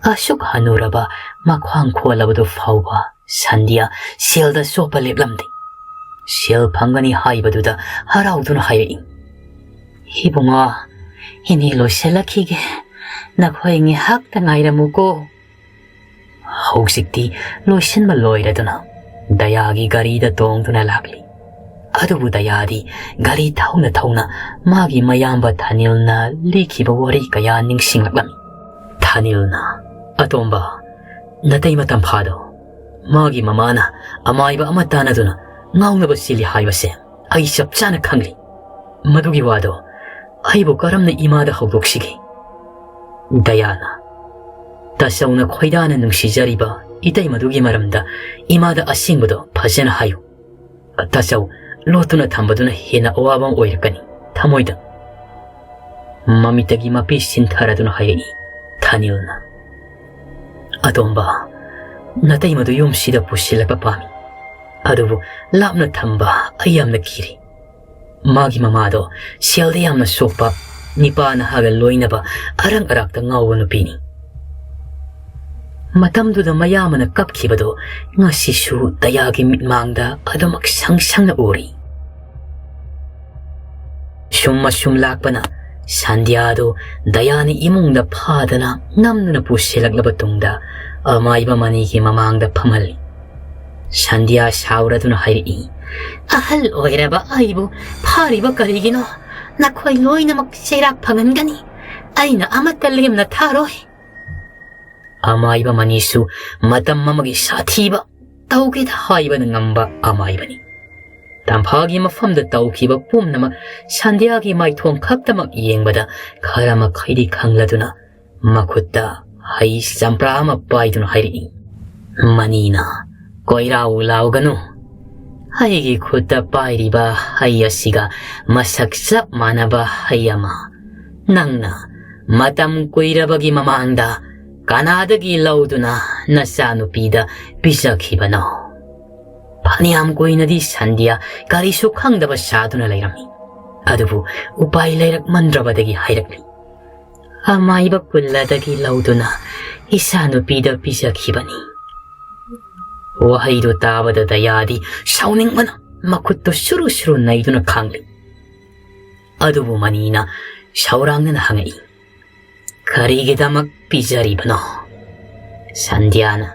ꯑꯁꯨꯛ ꯍꯅꯨꯔꯕ ꯃꯈ꯭ꯋꯥꯡ ꯈꯣꯜꯂꯕꯗꯨ ꯐꯥꯎꯕ ꯁꯟꯙ꯭ꯌꯥ ꯁꯦꯜꯗ ꯆꯣꯞꯄ ꯂꯦꯞꯂꯝꯗꯦ꯫ ꯁꯦꯜ ꯐꯪꯒꯅꯤ ꯍꯥꯏꯕꯗꯨꯗ ꯍꯔꯥꯎꯗꯨꯅ ꯍꯥꯏꯔꯛꯏ, "ꯏꯕꯨꯡꯉꯣ, ꯏꯅꯦ ꯂꯣꯏꯁꯤꯜꯂꯛꯈꯤꯒꯦ꯫ ꯅꯈꯣꯏ ꯉꯥꯏꯍꯥꯛꯇ ꯉꯥꯏꯔꯝꯃꯨꯀꯣ꯫" ꯍꯧꯖꯤꯛꯇꯤ ꯂꯣꯏꯁꯤꯟꯕ ꯂꯣꯏꯔꯗꯨꯅ ꯗꯌꯥꯒꯤ ꯒꯥꯔꯤꯗ ꯇꯣꯡꯗꯨꯅ ꯂꯥꯛꯂꯤ꯫ ꯑꯗꯨꯕꯨ ꯗꯌꯥꯗꯤ ꯒꯥꯔꯤ ꯊꯧꯅ ꯊꯧꯅ ꯃꯥꯒꯤ ꯃꯌꯥꯝꯕ ꯊꯥꯅꯤꯜꯅ ꯂꯤꯈꯤꯕ ꯋꯥꯔꯤ ꯀꯌꯥ ꯅꯤꯡꯁꯤꯡꯂꯛꯂꯝꯃꯤ꯫ ꯊꯥꯅꯤꯜꯅ, "ꯑꯇꯣꯝꯕ, ꯅꯇꯩꯃ ꯇꯝꯐꯥꯗꯣ ꯃꯥꯒꯤ ꯃꯃꯥꯅ ꯑꯃꯥꯏꯕ ꯑꯃ ꯇꯥꯟꯅꯗꯨꯅ ꯉꯥꯎꯅꯕ ꯆꯦꯜꯂꯤ ꯍꯥꯏꯕꯁꯦ ꯑꯩ ꯆꯞ ꯆꯥꯅ ꯈꯪꯂꯤ꯫ ꯃꯗꯨꯒꯤ ꯋꯥꯗꯣ ꯑꯩꯕꯨ ꯀꯔꯝꯅ ꯏꯃꯥꯗ ꯍꯧꯗꯣꯛꯁꯤꯒꯦ?" ꯗꯌꯥꯅ, "ꯇꯥꯆꯧꯅ ꯈꯣꯏꯗꯥꯅ ꯅꯨꯡꯁꯤꯖꯔꯤꯕ ꯏꯇꯩꯃꯗꯨꯒꯤ ꯃꯔꯝꯗ ꯏꯃꯥꯗ ꯑꯁꯦꯡꯕꯗꯣ ꯐꯖꯅ ꯍꯥꯏꯌꯨ꯫ ꯇꯥꯆꯧ ꯂꯣꯠꯇꯨꯅ ꯊꯝꯕꯗꯨꯅ ꯍꯦꯟꯅ ꯑꯋꯥꯕ ꯑꯃ ꯑꯣꯏꯔꯛꯀꯅꯤ ꯊꯃꯣꯏꯗ꯫" ꯃꯃꯤꯠꯇꯒꯤ ꯃꯄꯤ ꯁꯤꯟꯊꯔꯗꯨꯅ ꯍꯥꯏꯔꯛꯏ ꯊꯥꯅꯤꯜꯅ, "ꯑꯇꯣꯝꯕ, ꯅꯇꯩꯃꯗꯨ ꯌꯨꯝꯁꯤꯗ ꯄꯨꯁꯤꯜꯂꯒ ꯄꯥꯝꯃꯤ꯫ ꯑꯗꯨꯕꯨ ꯂꯥꯞꯅ ꯊꯝꯕ ꯑꯩ ꯌꯥꯝꯅ ꯀꯤꯔꯤ꯫ ꯃꯥꯒꯤ ꯃꯃꯥꯗꯣ ꯁꯦꯜꯗ ꯌꯥꯝꯅ ꯁꯣꯛꯄ, ꯅꯤꯄꯥ ꯅꯍꯥꯒ ꯂꯣꯏꯅꯕ ꯑꯔꯪ ꯑꯔꯥꯛꯇ ꯉꯥꯎꯕ ꯅꯨꯄꯤꯅꯤ꯫" ꯃꯇꯝꯗꯨꯗ ꯃꯌꯥꯝꯕꯅ ꯀꯞꯈꯤꯕꯗꯣ ꯉꯁꯤꯁꯨ ꯗꯌꯥꯒꯤ ꯃꯤꯠꯃꯥꯡꯗ ꯑꯗꯨꯃꯛ ꯁꯪ ꯁꯪꯅ ꯎꯔꯤ꯫ ꯁꯨꯝ ꯑꯁꯨꯝ ꯂꯥꯛꯄꯅ ꯁꯟꯙ꯭ꯌꯥꯗꯨ ꯗꯌꯥꯅ ꯏꯃꯨꯡꯗ ꯐꯥꯗꯅ ꯅꯝꯗꯨꯅ ꯄꯨꯁꯤꯜꯂꯛꯂꯕ ꯇꯨꯡꯗ ꯑꯃꯥꯏꯕ ꯃꯅꯤꯒꯤ ꯃꯃꯥꯡꯗ ꯐꯝꯍꯜꯂꯤ꯫ ꯁꯟꯙ꯭ꯌꯥ ꯁꯥꯎꯔꯗꯨꯅ ꯍꯥꯏꯔꯛꯏ, "ꯑꯍꯜ ꯑꯣꯏꯔꯕ ꯑꯩꯕꯨ ꯐꯥꯔꯤꯕ ꯀꯔꯤꯒꯤꯅꯣ? ꯅꯈꯣꯏ ꯂꯣꯏꯅꯃꯛ ꯆꯩꯔꯥꯛ ꯐꯪꯍꯟꯒꯅꯤ꯫ ꯑꯩꯅ ꯑꯃꯠꯇ ꯂꯦꯝꯅ ꯊꯥꯔꯣꯏ꯫" ꯑꯃꯥꯏꯕ ꯃꯅꯤꯁꯨ ꯃꯇꯝ ꯑꯃꯒꯤ ꯁꯥꯊꯤꯕ, ꯇꯧꯒꯦꯗ ꯍꯥꯏꯕꯅ ꯉꯝꯕ ꯑꯃꯥꯏꯕꯅꯤ꯫ ꯇꯝꯐꯥꯒꯤ ꯃꯐꯝꯗ ꯇꯧꯈꯤꯕ ꯄꯨꯝꯅꯃꯛ ꯁꯟꯙ꯭ꯌꯥꯒꯤ ꯃꯥꯏꯊꯣꯡ ꯈꯛꯇꯃꯛ ꯌꯦꯡꯕꯗ ꯈꯔ ꯃꯈꯩꯗꯤ ꯈꯪꯂꯗꯨꯅ ꯃꯈꯨꯠꯇ ꯍꯩ ꯆꯝꯄ꯭ꯔꯥ ꯑꯃ ꯄꯥꯏꯗꯨꯅ ꯍꯥꯏꯔꯛꯏ, ꯃꯅꯤꯅ, "ꯀꯣꯏꯔꯥꯎ ꯂꯥꯎꯒꯅꯨ꯫ ꯑꯩꯒꯤ ꯈꯨꯠꯇ ꯄꯥꯏꯔꯤꯕ ꯍꯩ ꯑꯁꯤꯒ ꯃꯁꯛ ꯆꯞ ꯃꯥꯟꯅꯕ ꯍꯩ ꯑꯃ ꯅꯪꯅ ꯃꯇꯝ ꯀꯨꯏꯔꯕꯒꯤ ꯃꯃꯥꯡꯗ ꯀꯅꯥꯗꯒꯤ ꯂꯧꯗꯨꯅ ꯅꯆꯥꯅꯨꯄꯤꯗ ꯄꯤꯖꯈꯤꯕꯅꯣ?" ꯐꯅꯌꯥꯝ ꯀꯨꯏꯅꯗꯤ ꯁꯟꯙ꯭ꯌꯥ ꯀꯔꯤꯁꯨ ꯈꯪꯗꯕ ꯁꯥꯗꯨꯅ ꯂꯩꯔꯝꯃꯤ꯫ ꯑꯗꯨꯕꯨ ꯎꯄꯥꯏ ꯂꯩꯔꯛꯃꯟꯗ꯭ꯔꯕꯗꯒꯤ ꯍꯥꯏꯔꯛꯂꯤ, "ꯑꯃꯥꯏꯕ ꯀꯨꯜꯂꯗꯒꯤ ꯂꯧꯗꯨꯅ ꯏꯆꯥꯅꯨꯄꯤꯗ ꯄꯤꯖꯈꯤꯕꯅꯤ꯫" ꯋꯥꯍꯩꯗꯨ ꯇꯥꯕꯗ ꯗꯌꯥꯗꯤ ꯁꯥꯎꯅꯤꯡꯕꯅ ꯃꯈꯨꯠꯇꯨ ꯁꯨꯔꯨ ꯁꯨꯔꯨ ꯅꯩꯗꯨꯅ ꯈꯥꯡꯂꯤ꯫ ꯑꯗꯨꯕꯨ ꯃꯅꯤꯅ ꯁꯧꯔꯥꯡꯅꯅ ꯍꯪꯉꯛꯏ, "ꯀꯔꯤꯒꯤꯗꯃꯛ ꯄꯤꯖꯔꯤꯕꯅꯣ?" ꯁꯟꯙ꯭ꯌꯥꯅ,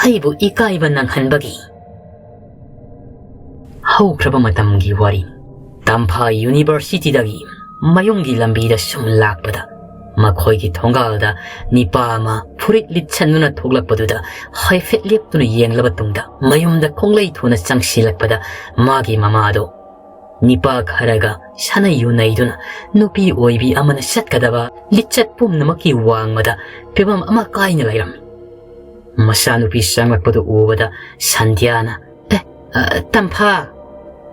"ꯑꯩꯕꯨ ꯏꯀꯥꯏꯕ ꯅꯪꯍꯟꯕꯒꯤ꯫" ꯍꯧꯈ꯭ꯔꯕ ꯃꯇꯝꯒꯤ ꯋꯥꯔꯤ꯫ ꯇꯝꯐꯥ ꯌꯨꯅꯤꯚꯔꯁꯤꯇꯤꯗꯒꯤ ꯃꯌꯨꯝꯒꯤ ꯂꯝꯕꯤꯗ ꯁꯨꯝ ꯂꯥꯛꯄꯗ, ꯃꯈꯣꯏꯒꯤ ꯊꯣꯡꯒꯥꯜꯗ ꯅꯤꯄꯥ ꯑꯃ ꯐꯨꯔꯤꯠ ꯂꯤꯠꯁꯟꯗꯨꯅ ꯊꯣꯛꯂꯛꯄꯗꯨꯗ ꯍꯥꯏꯐꯦꯠ ꯂꯦꯞꯇꯨꯅ ꯌꯦꯡꯂꯕ ꯇꯨꯡꯗ, ꯃꯌꯨꯝꯗ ꯈꯣꯡꯂꯩ ꯊꯨꯅ ꯆꯪꯁꯤꯜꯂꯛꯄꯗ, ꯃꯥꯒꯤ ꯃꯃꯥꯗꯣ ꯅꯤꯄꯥ ꯈꯔꯒ ꯁꯥꯟꯅꯩ ꯌꯨꯅꯩꯗꯨꯅ ꯅꯨꯄꯤ ꯑꯣꯏꯕꯤ ꯑꯃꯅ ꯆꯠꯀꯗꯕ ꯂꯤꯆꯠ ꯄꯨꯝꯅꯃꯛꯀꯤ ꯋꯥꯡꯃꯗ ꯐꯤꯕꯝ ꯑꯃ ꯀꯥꯏꯅ ꯂꯩꯔꯝꯃꯤ꯫ ꯃꯆꯥꯅꯨꯄꯤ ꯆꯪꯂꯛꯄꯗꯨ ꯎꯕꯗ ꯁꯟꯙ꯭ꯌꯥꯅ, "ꯑꯦ, ꯑ, ꯇꯝꯐꯥ,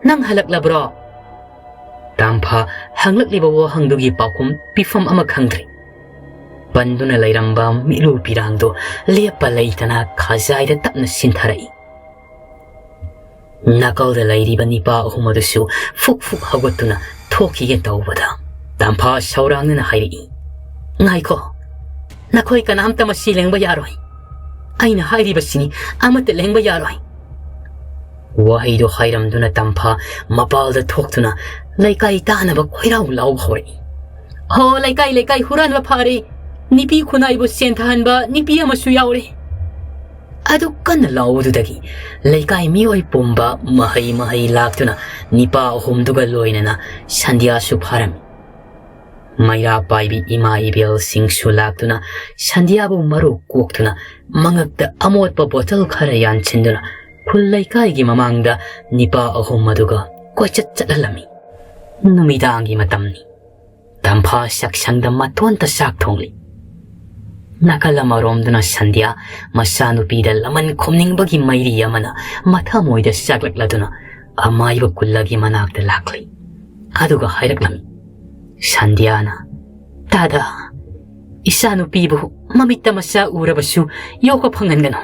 ꯅꯪ ꯍꯜꯂꯛꯂꯕ꯭ꯔꯣ?" ꯇꯝꯐꯥ ꯍꯪꯂꯛꯂꯤꯕ ꯋꯥꯍꯪꯗꯨꯒꯤ ꯄꯥꯎꯈꯨꯝ ꯄꯤꯐꯝ ꯑꯃ ꯈꯪꯗ꯭ꯔꯦ꯫ ꯄꯟꯗꯨꯅ ꯂꯩꯔꯝꯕ ꯃꯤꯠꯂꯨ ꯄꯤꯔꯥꯡꯗꯨ ꯂꯦꯞꯄ ꯂꯩꯇꯅ ꯈꯖꯥꯏꯗ ꯇꯞꯅ ꯁꯤꯟꯊꯔꯛꯏ꯫ ꯅꯥꯀꯜꯗ ꯂꯩꯔꯤꯕ ꯅꯤꯄꯥ ꯑꯍꯨꯝ ꯑꯗꯨꯁꯨ ꯐꯨꯛ ꯐꯨꯛ ꯍꯧꯒꯠꯇꯨꯅ ꯊꯣꯛꯈꯤꯒꯦ ꯇꯧꯕꯗ, ꯇꯝꯐꯥ ꯁꯧꯔꯥꯡꯅꯅ ꯍꯥꯏꯔꯛꯏ, "ꯉꯥꯏꯈꯣ, ꯅꯈꯣꯏ ꯀꯅꯥꯝꯇ ꯃꯁꯤ ꯂꯦꯡꯕ ꯌꯥꯔꯣꯏ꯫ ꯑꯩꯅ ꯍꯥꯏꯔꯤꯕꯁꯤꯅꯤ, ꯑꯃꯠꯇ ꯂꯦꯡꯕ ꯌꯥꯔꯣꯏ꯫" ꯋꯥꯍꯩꯗꯨ ꯍꯥꯏꯔꯝꯗꯨꯅ ꯇꯝꯐꯥ ꯃꯄꯥꯜꯗ ꯊꯣꯛꯇꯨꯅ ꯂꯩꯀꯥꯏ ꯇꯥꯅꯕ ꯀꯣꯏꯔꯥꯎ ꯂꯥꯎꯕ ꯍꯧꯔꯛꯏ꯫ "ꯍꯣ, ꯂꯩꯀꯥꯏ, ꯂꯩꯀꯥꯏ ꯍꯨꯔꯥꯟꯕ ꯐꯥꯔꯦ! ꯅꯤꯄꯤ ꯈꯨꯟꯅꯥꯏꯕꯨ ꯁꯦꯟꯊꯍꯟꯕ ꯅꯤꯄꯤ ꯑꯃꯁꯨ ꯌꯥꯎꯔꯦ!" ꯑꯗꯨ ꯀꯟꯅ ꯂꯥꯎꯕꯗꯨꯗꯒꯤ ꯂꯩꯀꯥꯏ ꯃꯤꯑꯣꯏ ꯄꯨꯝꯕ ꯃꯍꯩ ꯃꯍꯩ ꯂꯥꯛꯇꯨꯅ ꯅꯤꯄꯥ ꯑꯍꯨꯝꯗꯨꯒ ꯂꯣꯏꯅꯅ ꯁꯟꯙ꯭ꯌꯥꯁꯨ ꯐꯥꯔꯝꯃꯤ꯫ ꯃꯩꯔꯥ ꯄꯥꯏꯕꯤ ꯏꯃꯥ ꯏꯕꯦꯜꯁꯤꯡꯁꯨ ꯂꯥꯛꯇꯨꯅ ꯁꯟꯙ꯭ꯌꯥꯕꯨ ꯃꯔꯨ ꯀꯣꯛꯇꯨꯅ ꯃꯉꯛꯇ ꯑꯃꯣꯠꯄ ꯕꯣꯇꯜ ꯈꯔ ꯌꯥꯟꯁꯤꯟꯗꯨꯅ ꯈꯨꯜ ꯂꯩꯀꯥꯏꯒꯤ ꯃꯃꯥꯡꯗ ꯅꯤꯄꯥ ꯑꯍꯨꯝ ꯑꯗꯨꯒ ꯀꯣꯏꯆꯠ ꯆꯠꯍꯜꯂꯝꯃꯤ꯫ ꯅꯨꯃꯤꯗꯥꯡꯒꯤ ꯃꯇꯝꯅꯤ꯫ ꯇꯝꯐꯥ ꯆꯥꯛꯁꯪꯗ ꯃꯇꯣꯟꯇ ꯆꯥꯛ ꯊꯣꯡꯂꯤ꯫ ꯅꯥꯀꯜ ꯑꯃꯔꯣꯝꯗꯅ ꯁꯟꯙ꯭ꯌꯥ ꯃꯆꯥꯅꯨꯄꯤꯗ ꯂꯃꯟ ꯈꯨꯝꯅꯤꯡꯕꯒꯤ ꯃꯩꯔꯤ ꯑꯃꯅ ꯃꯊꯃꯣꯏꯗ ꯆꯥꯛꯂꯛꯂꯗꯨꯅ ꯑꯃꯥꯏꯕ ꯀꯨꯜꯂꯒꯤ ꯃꯅꯥꯛꯇ ꯂꯥꯛꯂꯤ꯫ ꯑꯗꯨꯒ ꯍꯥꯏꯔꯛꯂꯝꯃꯤ, ꯁꯟꯙ꯭ꯌꯥꯅ, "ꯇꯥꯗ, ꯏꯆꯥꯅꯨꯄꯤꯕꯨ ꯃꯃꯤꯠꯇ ꯃꯆꯥ ꯎꯔꯕꯁꯨ ꯌꯣꯛꯄ ꯐꯪꯍꯟꯒꯅꯨ꯫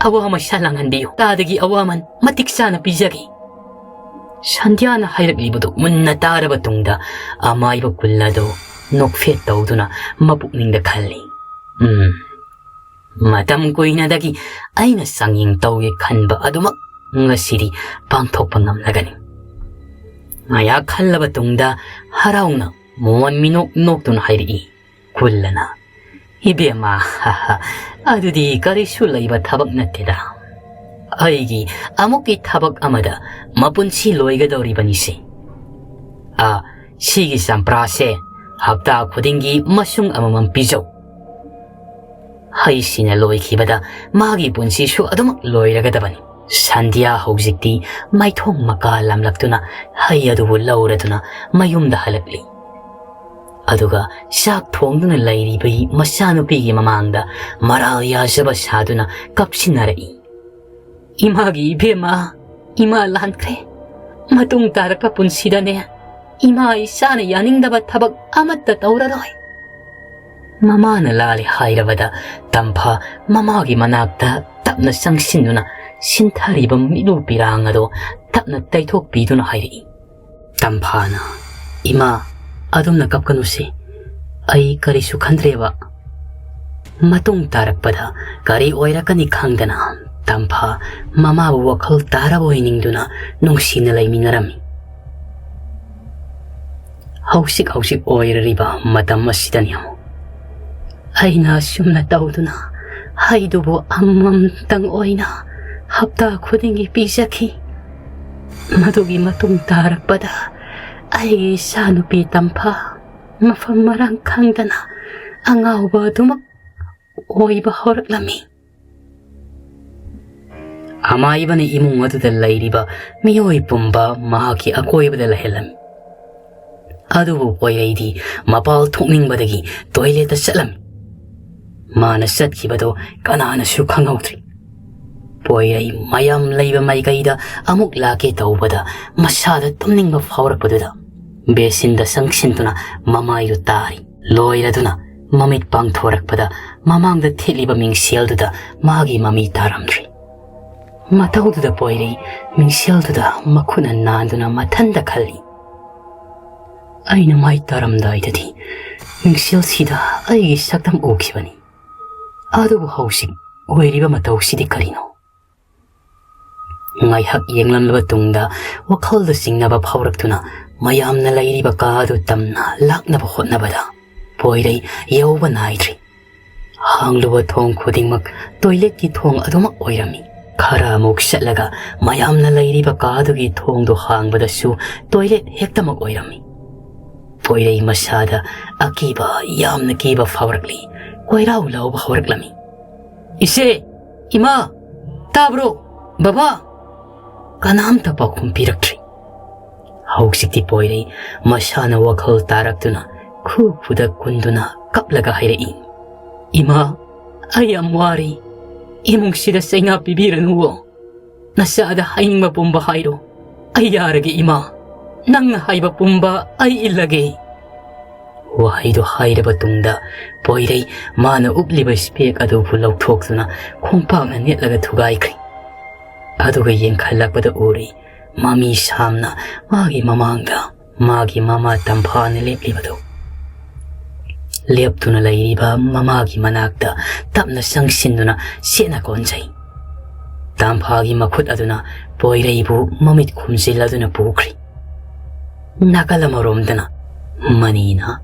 ꯑꯋꯥ ꯃꯆꯥ ꯂꯥꯡꯍꯟꯕꯤꯌꯨ꯫ ꯇꯥꯗꯒꯤ ꯑꯋꯥꯃꯟ ꯃꯇꯤꯛ ꯆꯥꯅ ꯄꯤꯖꯒꯦ"꯫ ꯁꯟꯙ꯭ꯌꯥꯅ ꯍꯥꯏꯔꯛꯂꯤꯕꯗꯨ ꯃꯨꯟꯅ ꯇꯥꯔꯕ ꯇꯨꯡꯗ ꯑꯃꯥꯏꯕ ꯀꯨꯜ ꯑꯗꯨ ꯅꯣꯛꯐꯦꯠ ꯇꯧꯗꯨꯅ ꯃꯄꯨꯛꯅꯤꯡꯗ ꯈꯜꯂꯤ, "ꯎꯝ, ꯃꯇꯝ ꯀꯨꯏꯅꯗꯒꯤ ꯑꯩꯅ ꯆꯥꯡꯌꯦꯡ ꯇꯧꯒꯦ ꯈꯟꯕ ꯑꯗꯨꯃꯛ ꯉꯁꯤꯗꯤ ꯄꯥꯡꯊꯣꯛꯄ ꯉꯝꯂꯒꯅꯤ"꯫ ꯉꯥꯏꯍꯥꯛ ꯈꯜꯂꯕ ꯇꯨꯡꯗ ꯍꯔꯥꯎꯅ ꯃꯣꯟ ꯃꯤꯅꯣꯛ ꯅꯣꯛꯇꯨꯅ ꯍꯥꯏꯔꯛꯏ꯫ ꯀꯨꯜꯂꯅ, "ꯏꯕꯦꯝꯃ, ꯑꯗꯨꯗꯤ ꯀꯔꯤꯁꯨ ꯂꯩꯕ ꯊꯕꯛ ꯅꯠꯇꯦꯗ꯫ ꯑꯩꯒꯤ ꯑꯃꯨꯛꯀꯤ ꯊꯕꯛ ꯑꯃꯗ ꯃꯄꯨꯟꯁꯤ ꯂꯣꯏꯒꯗꯧꯔꯤꯕꯅꯤꯁꯦ꯫ ꯑ, ꯁꯤꯒꯤ ꯆꯝꯄ꯭ꯔꯥꯁꯦ ꯍꯞꯇꯥ ꯈꯨꯗꯤꯡꯒꯤ ꯃꯁꯨꯡ ꯑꯃꯃꯝ ꯄꯤꯖꯧ꯫ ꯍꯩꯁꯤꯅ ꯂꯣꯏꯈꯤꯕꯗ ꯃꯥꯒꯤ ꯄꯨꯟꯁꯤꯁꯨ ꯑꯗꯨꯃꯛ ꯂꯣꯏꯔꯒꯗꯕꯅꯤ"꯫ ꯁꯟꯙ꯭ꯌꯥ ꯍꯧꯖꯤꯛꯇꯤ ꯃꯥꯏꯊꯣꯡ ꯃꯀꯥ ꯂꯥꯝꯂꯛꯇꯨꯅ ꯍꯩ ꯑꯗꯨꯕꯨ ꯂꯧꯔꯗꯨꯅ ꯃꯌꯨꯝꯗ ꯍꯜꯂꯛꯂꯤ꯫ ꯑꯗꯨꯒ ꯆꯥꯛ ꯊꯣꯡꯗꯨꯅ ꯂꯩꯔꯤꯕ ꯃꯆꯥꯅꯨꯄꯤꯒꯤ ꯃꯃꯥꯡꯗ ꯃꯔꯥꯜ ꯌꯥꯖꯕ ꯁꯥꯗꯨꯅ ꯀꯞꯁꯤꯟꯅꯔꯛꯏ꯫ "ꯏꯃꯥꯒꯤ ꯏꯕꯦꯝꯃ, ꯏꯃꯥ ꯂꯥꯟꯈ꯭ꯔꯦ꯫ ꯃꯇꯨꯡ ꯇꯥꯔꯛꯄ ꯄꯨꯟꯁꯤꯗꯅꯦ, ꯏꯃꯥ ꯏꯆꯥꯅ ꯌꯥꯅꯤꯡꯗꯕ ꯊꯕꯛ ꯑꯃꯠꯇ ꯇꯧꯔꯔꯣꯏ"꯫ ꯃꯃꯥꯅ ꯂꯥꯜꯂꯦ ꯍꯥꯏꯔꯕꯗ ꯇꯝꯐꯥ ꯃꯃꯥꯒꯤ ꯃꯅꯥꯛꯇ ꯇꯞꯅ ꯆꯪꯁꯤꯟꯗꯨꯅ ꯁꯤꯟꯊꯔꯤꯕ ꯃꯤꯠꯂꯨ ꯄꯤꯔꯥꯡ ꯑꯗꯨ ꯇꯞꯅ ꯇꯩꯊꯣꯛꯄꯤꯗꯨꯅ ꯍꯥꯏꯔꯛꯏ꯫ ꯇꯝꯐꯥꯅ, "ꯏꯃꯥ, ꯑꯗꯨꯝꯅ ꯀꯞꯀꯅꯨꯁꯦ꯫ ꯑꯩ ꯀꯔꯤꯁꯨ ꯈꯟꯗ꯭ꯔꯦꯕ"꯫ ꯃꯇꯨꯡ ꯇꯥꯔꯛꯄꯗ ꯀꯔꯤ ꯑꯣꯏꯔꯛꯀꯅꯤ ꯈꯪꯗꯅ ꯇꯝꯐꯥ ꯃꯃꯥꯕꯨ ꯋꯥꯈꯜ ꯇꯥꯔꯕꯣꯏ ꯅꯤꯡꯗꯨꯅ ꯅꯨꯡꯁꯤꯅ ꯂꯩꯃꯤꯟꯅꯔꯝꯃꯤ꯫ ꯍꯧꯖꯤꯛ ꯍꯧꯖꯤꯛ ꯑꯣꯏꯔꯤꯕ ꯃꯇꯝ ꯑꯁꯤꯗꯅꯤ ꯑꯃꯨꯛ ꯑꯩꯅ ꯑꯁꯨꯝꯅ ꯇꯧꯗꯨꯅ ꯍꯩꯗꯨꯕꯨ ꯑꯃꯃꯝꯇꯪ ꯑꯣꯏꯅ ꯍꯞꯇꯥ ꯈꯨꯗꯤꯡꯒꯤ ꯄꯤꯖꯈꯤ꯫ ꯃꯗꯨꯒꯤ ꯃꯇꯨꯡ ꯇꯥꯔꯛꯄꯗ ꯑꯩꯒꯤ ꯏꯆꯥꯅꯨꯄꯤ ꯇꯝꯐꯥ ꯃꯐꯝ ꯃꯔꯥꯡ ꯈꯪꯗꯅ ꯑꯉꯥꯎꯕ ꯑꯗꯨꯃꯛ ꯑꯣꯏꯕ ꯍꯧꯔꯛꯂꯝꯃꯤ꯫ ꯑꯃꯥꯏꯕꯅ ꯏꯃꯨꯡ ꯑꯗꯨꯗ ꯂꯩꯔꯤꯕ ꯃꯤꯑꯣꯏ ꯄꯨꯝꯕ ꯃꯍꯥꯛꯀꯤ ꯑꯀꯣꯏꯕꯗ ꯂꯩꯍꯜꯂꯝꯃꯤ꯫ ꯑꯗꯨꯕꯨ ꯄꯣꯏꯔꯩꯗꯤ ꯃꯄꯥꯜ ꯊꯣꯛꯅꯤꯡꯕꯗꯒꯤ ꯇꯣꯏꯂꯦꯠꯇ ꯆꯠꯂꯝꯃꯤ꯫ ꯃꯥꯅ ꯆꯠꯈꯤꯕꯗꯣ ꯀꯅꯥꯅꯁꯨ ꯈꯪꯍꯧꯗ꯭ꯔꯤ꯫ ꯄꯣꯏꯔꯩ ꯃꯌꯥꯝ ꯂꯩꯕ ꯃꯥꯏꯀꯩꯗ ꯑꯃꯨꯛ ꯂꯥꯛꯀꯦ ꯇꯧꯕꯗ ꯃꯁꯥꯗ ꯇꯨꯝꯅꯤꯡꯕ ꯐꯥꯎꯔꯛꯄꯗꯨꯗ ꯕꯦꯁꯤꯟꯗ ꯆꯪꯁꯤꯟꯗꯨꯅ ꯃꯃꯥꯏꯗꯨ ꯇꯥꯔꯤ꯫ ꯂꯣꯏꯔꯗꯨꯅ ꯃꯃꯤꯠ ꯄꯥꯡꯊꯣꯔꯛꯄꯗ ꯃꯃꯥꯡꯗ ꯊꯦꯠꯂꯤꯕ ꯃꯤꯡꯁꯦꯜꯗꯨꯗ ꯃꯥꯒꯤ ꯃꯃꯤ ꯇꯥꯔꯝꯗ꯭ꯔꯤ꯫ ꯃꯇꯧꯗꯨꯗ ꯄꯣꯏꯔꯩ ꯃꯤꯡꯁꯦꯜꯗꯨꯗ ꯃꯈꯨꯠꯅ ꯅꯥꯟꯗꯨꯅ ꯃꯊꯟꯗ ꯈꯜꯂꯤ, "ꯑꯩꯅ ꯃꯥꯏ ꯇꯥꯔꯝꯗꯥꯏꯗꯗꯤ ꯃꯤꯡꯁꯦꯜꯁꯤꯗ ꯑꯩꯒꯤ ꯁꯛꯇꯝ ꯎꯈꯤꯕꯅꯤ꯫ ꯑꯗꯨꯕꯨ ꯍꯧꯖꯤꯛ ꯑꯣꯏꯔꯤꯕ ꯃꯇꯧꯁꯤꯗꯤ ꯀꯔꯤꯅꯣ?" ꯉꯥꯏꯍꯥꯛ ꯌꯦꯡꯂꯝꯂꯕ ꯇꯨꯡꯗ ꯋꯥꯈꯜꯗ ꯆꯤꯡꯅꯕ ꯐꯥꯎꯔꯛꯇꯨꯅ ꯃꯌꯥꯝꯅ ꯂꯩꯔꯤꯕ ꯀꯥ ꯑꯗꯨ ꯇꯝꯅ ꯂꯥꯛꯅꯕ ꯍꯣꯠꯅꯕꯗ ꯄꯣꯏꯔꯩ ꯌꯧꯕ ꯅꯥꯏꯗ꯭ꯔꯤ꯫ ꯍꯥꯡꯂꯨꯕ ꯊꯣꯡ ꯈꯨꯗꯤꯡꯃꯛ ꯇꯣꯏꯂꯦꯠꯀꯤ ꯊꯣꯡ ꯑꯗꯨꯃꯛ ꯑꯣꯏꯔꯝꯃꯤ꯫ ꯈꯔ ꯑꯃꯨꯛ ꯆꯠꯂꯒ ꯃꯌꯥꯝꯅ ꯂꯩꯔꯤꯕ ꯀꯥ ꯑꯗꯨꯒꯤ ꯊꯣꯡꯗꯨ ꯍꯥꯡꯕꯗꯁꯨ ꯇꯣꯏꯂꯦꯠ ꯍꯦꯛꯇꯃꯛ ꯑꯣꯏꯔꯝꯃꯤ꯫ ꯄꯣꯏꯔꯩ ꯃꯁꯥꯗ ꯑꯀꯤꯕ, ꯌꯥꯝꯅ ꯀꯤꯕ ꯐꯥꯎꯔꯛꯂꯤ꯫ ꯀꯣꯏꯔꯥꯎ ꯂꯥꯎꯕ ꯍꯧꯔꯛꯂꯝꯃꯤ꯫ "ꯏꯆꯦ! ꯏꯃꯥ! ꯇꯥꯕ꯭ꯔꯣ? ꯕꯕꯥ!" ꯀꯅꯥꯝꯇ ꯄꯥꯎꯈꯨꯝ ꯄꯤꯔꯛꯇ꯭ꯔꯤ꯫ ꯍꯧꯖꯤꯛꯇꯤ ꯄꯣꯏꯔꯩ ꯃꯁꯥꯅ ꯋꯥꯈꯜ ꯇꯥꯔꯛꯇꯨꯅ ꯈꯨ ꯈꯨꯗ ꯀꯨꯟꯗꯨꯅ ꯀꯞꯂꯒ ꯍꯥꯏꯔꯛꯏ, "ꯏꯃꯥ, ꯑꯩ ꯌꯥꯝ ꯋꯥꯔꯦ꯫ ꯏꯃꯨꯡꯁꯤꯗ ꯆꯩꯅꯥ ꯄꯤꯕꯤꯔꯅꯨꯋꯣ꯫ ꯅꯆꯥꯗ ꯍꯥꯏꯅꯤꯡꯕ ꯄꯨꯝꯕ ꯍꯥꯏꯔꯣ꯫ ꯑꯩ ꯌꯥꯔꯒꯦ ꯏꯃꯥ꯫ ꯅꯪꯅ ꯍꯥꯏꯕ ꯄꯨꯝꯕ ꯑꯩ ꯏꯜꯂꯒꯦ꯫" ꯋꯥꯍꯩꯗꯨ ꯍꯥꯏꯔꯕ ꯇꯨꯡꯗ ꯄꯣꯏꯔꯩ ꯃꯥꯅ ꯎꯞꯂꯤꯕ ꯏꯁꯄꯦꯛ ꯑꯗꯨꯕꯨ ꯂꯧꯊꯣꯛꯇꯨꯅ ꯈꯣꯡꯄꯥꯛꯅ ꯅꯦꯠꯂꯒ ꯊꯨꯒꯥꯏꯈ꯭ꯔꯦ꯫ ꯑꯗꯨꯒ ꯌꯦꯡꯈꯠꯂꯛꯄꯗ ꯎꯔꯤ ꯃꯃꯤ ꯁꯥꯝꯅ ꯃꯥꯒꯤ ꯃꯃꯥꯡꯗ ꯃꯥꯒꯤ ꯃꯃꯥ ꯇꯝꯐꯥꯅ ꯂꯦꯞꯂꯤꯕꯗꯨ꯫ ꯂꯦꯞꯇꯨꯅ ꯂꯩꯔꯤꯕ ꯃꯃꯥꯒꯤ ꯃꯅꯥꯛꯇ ꯇꯞꯅ ꯆꯪꯁꯤꯟꯗꯨꯅ ꯁꯦꯠꯅ ꯀꯣꯟꯖꯩ꯫ ꯇꯝꯐꯥꯒꯤ ꯃꯈꯨꯠ ꯑꯗꯨꯅ ꯄꯣꯏꯔꯩꯕꯨ ꯃꯃꯤꯠ ꯈꯨꯝꯖꯤꯜꯂꯗꯨꯅ ꯄꯨꯈ꯭ꯔꯤ꯫ ꯅꯥꯀꯜ ꯑꯃꯔꯣꯝꯗꯅ ꯃꯅꯤꯅ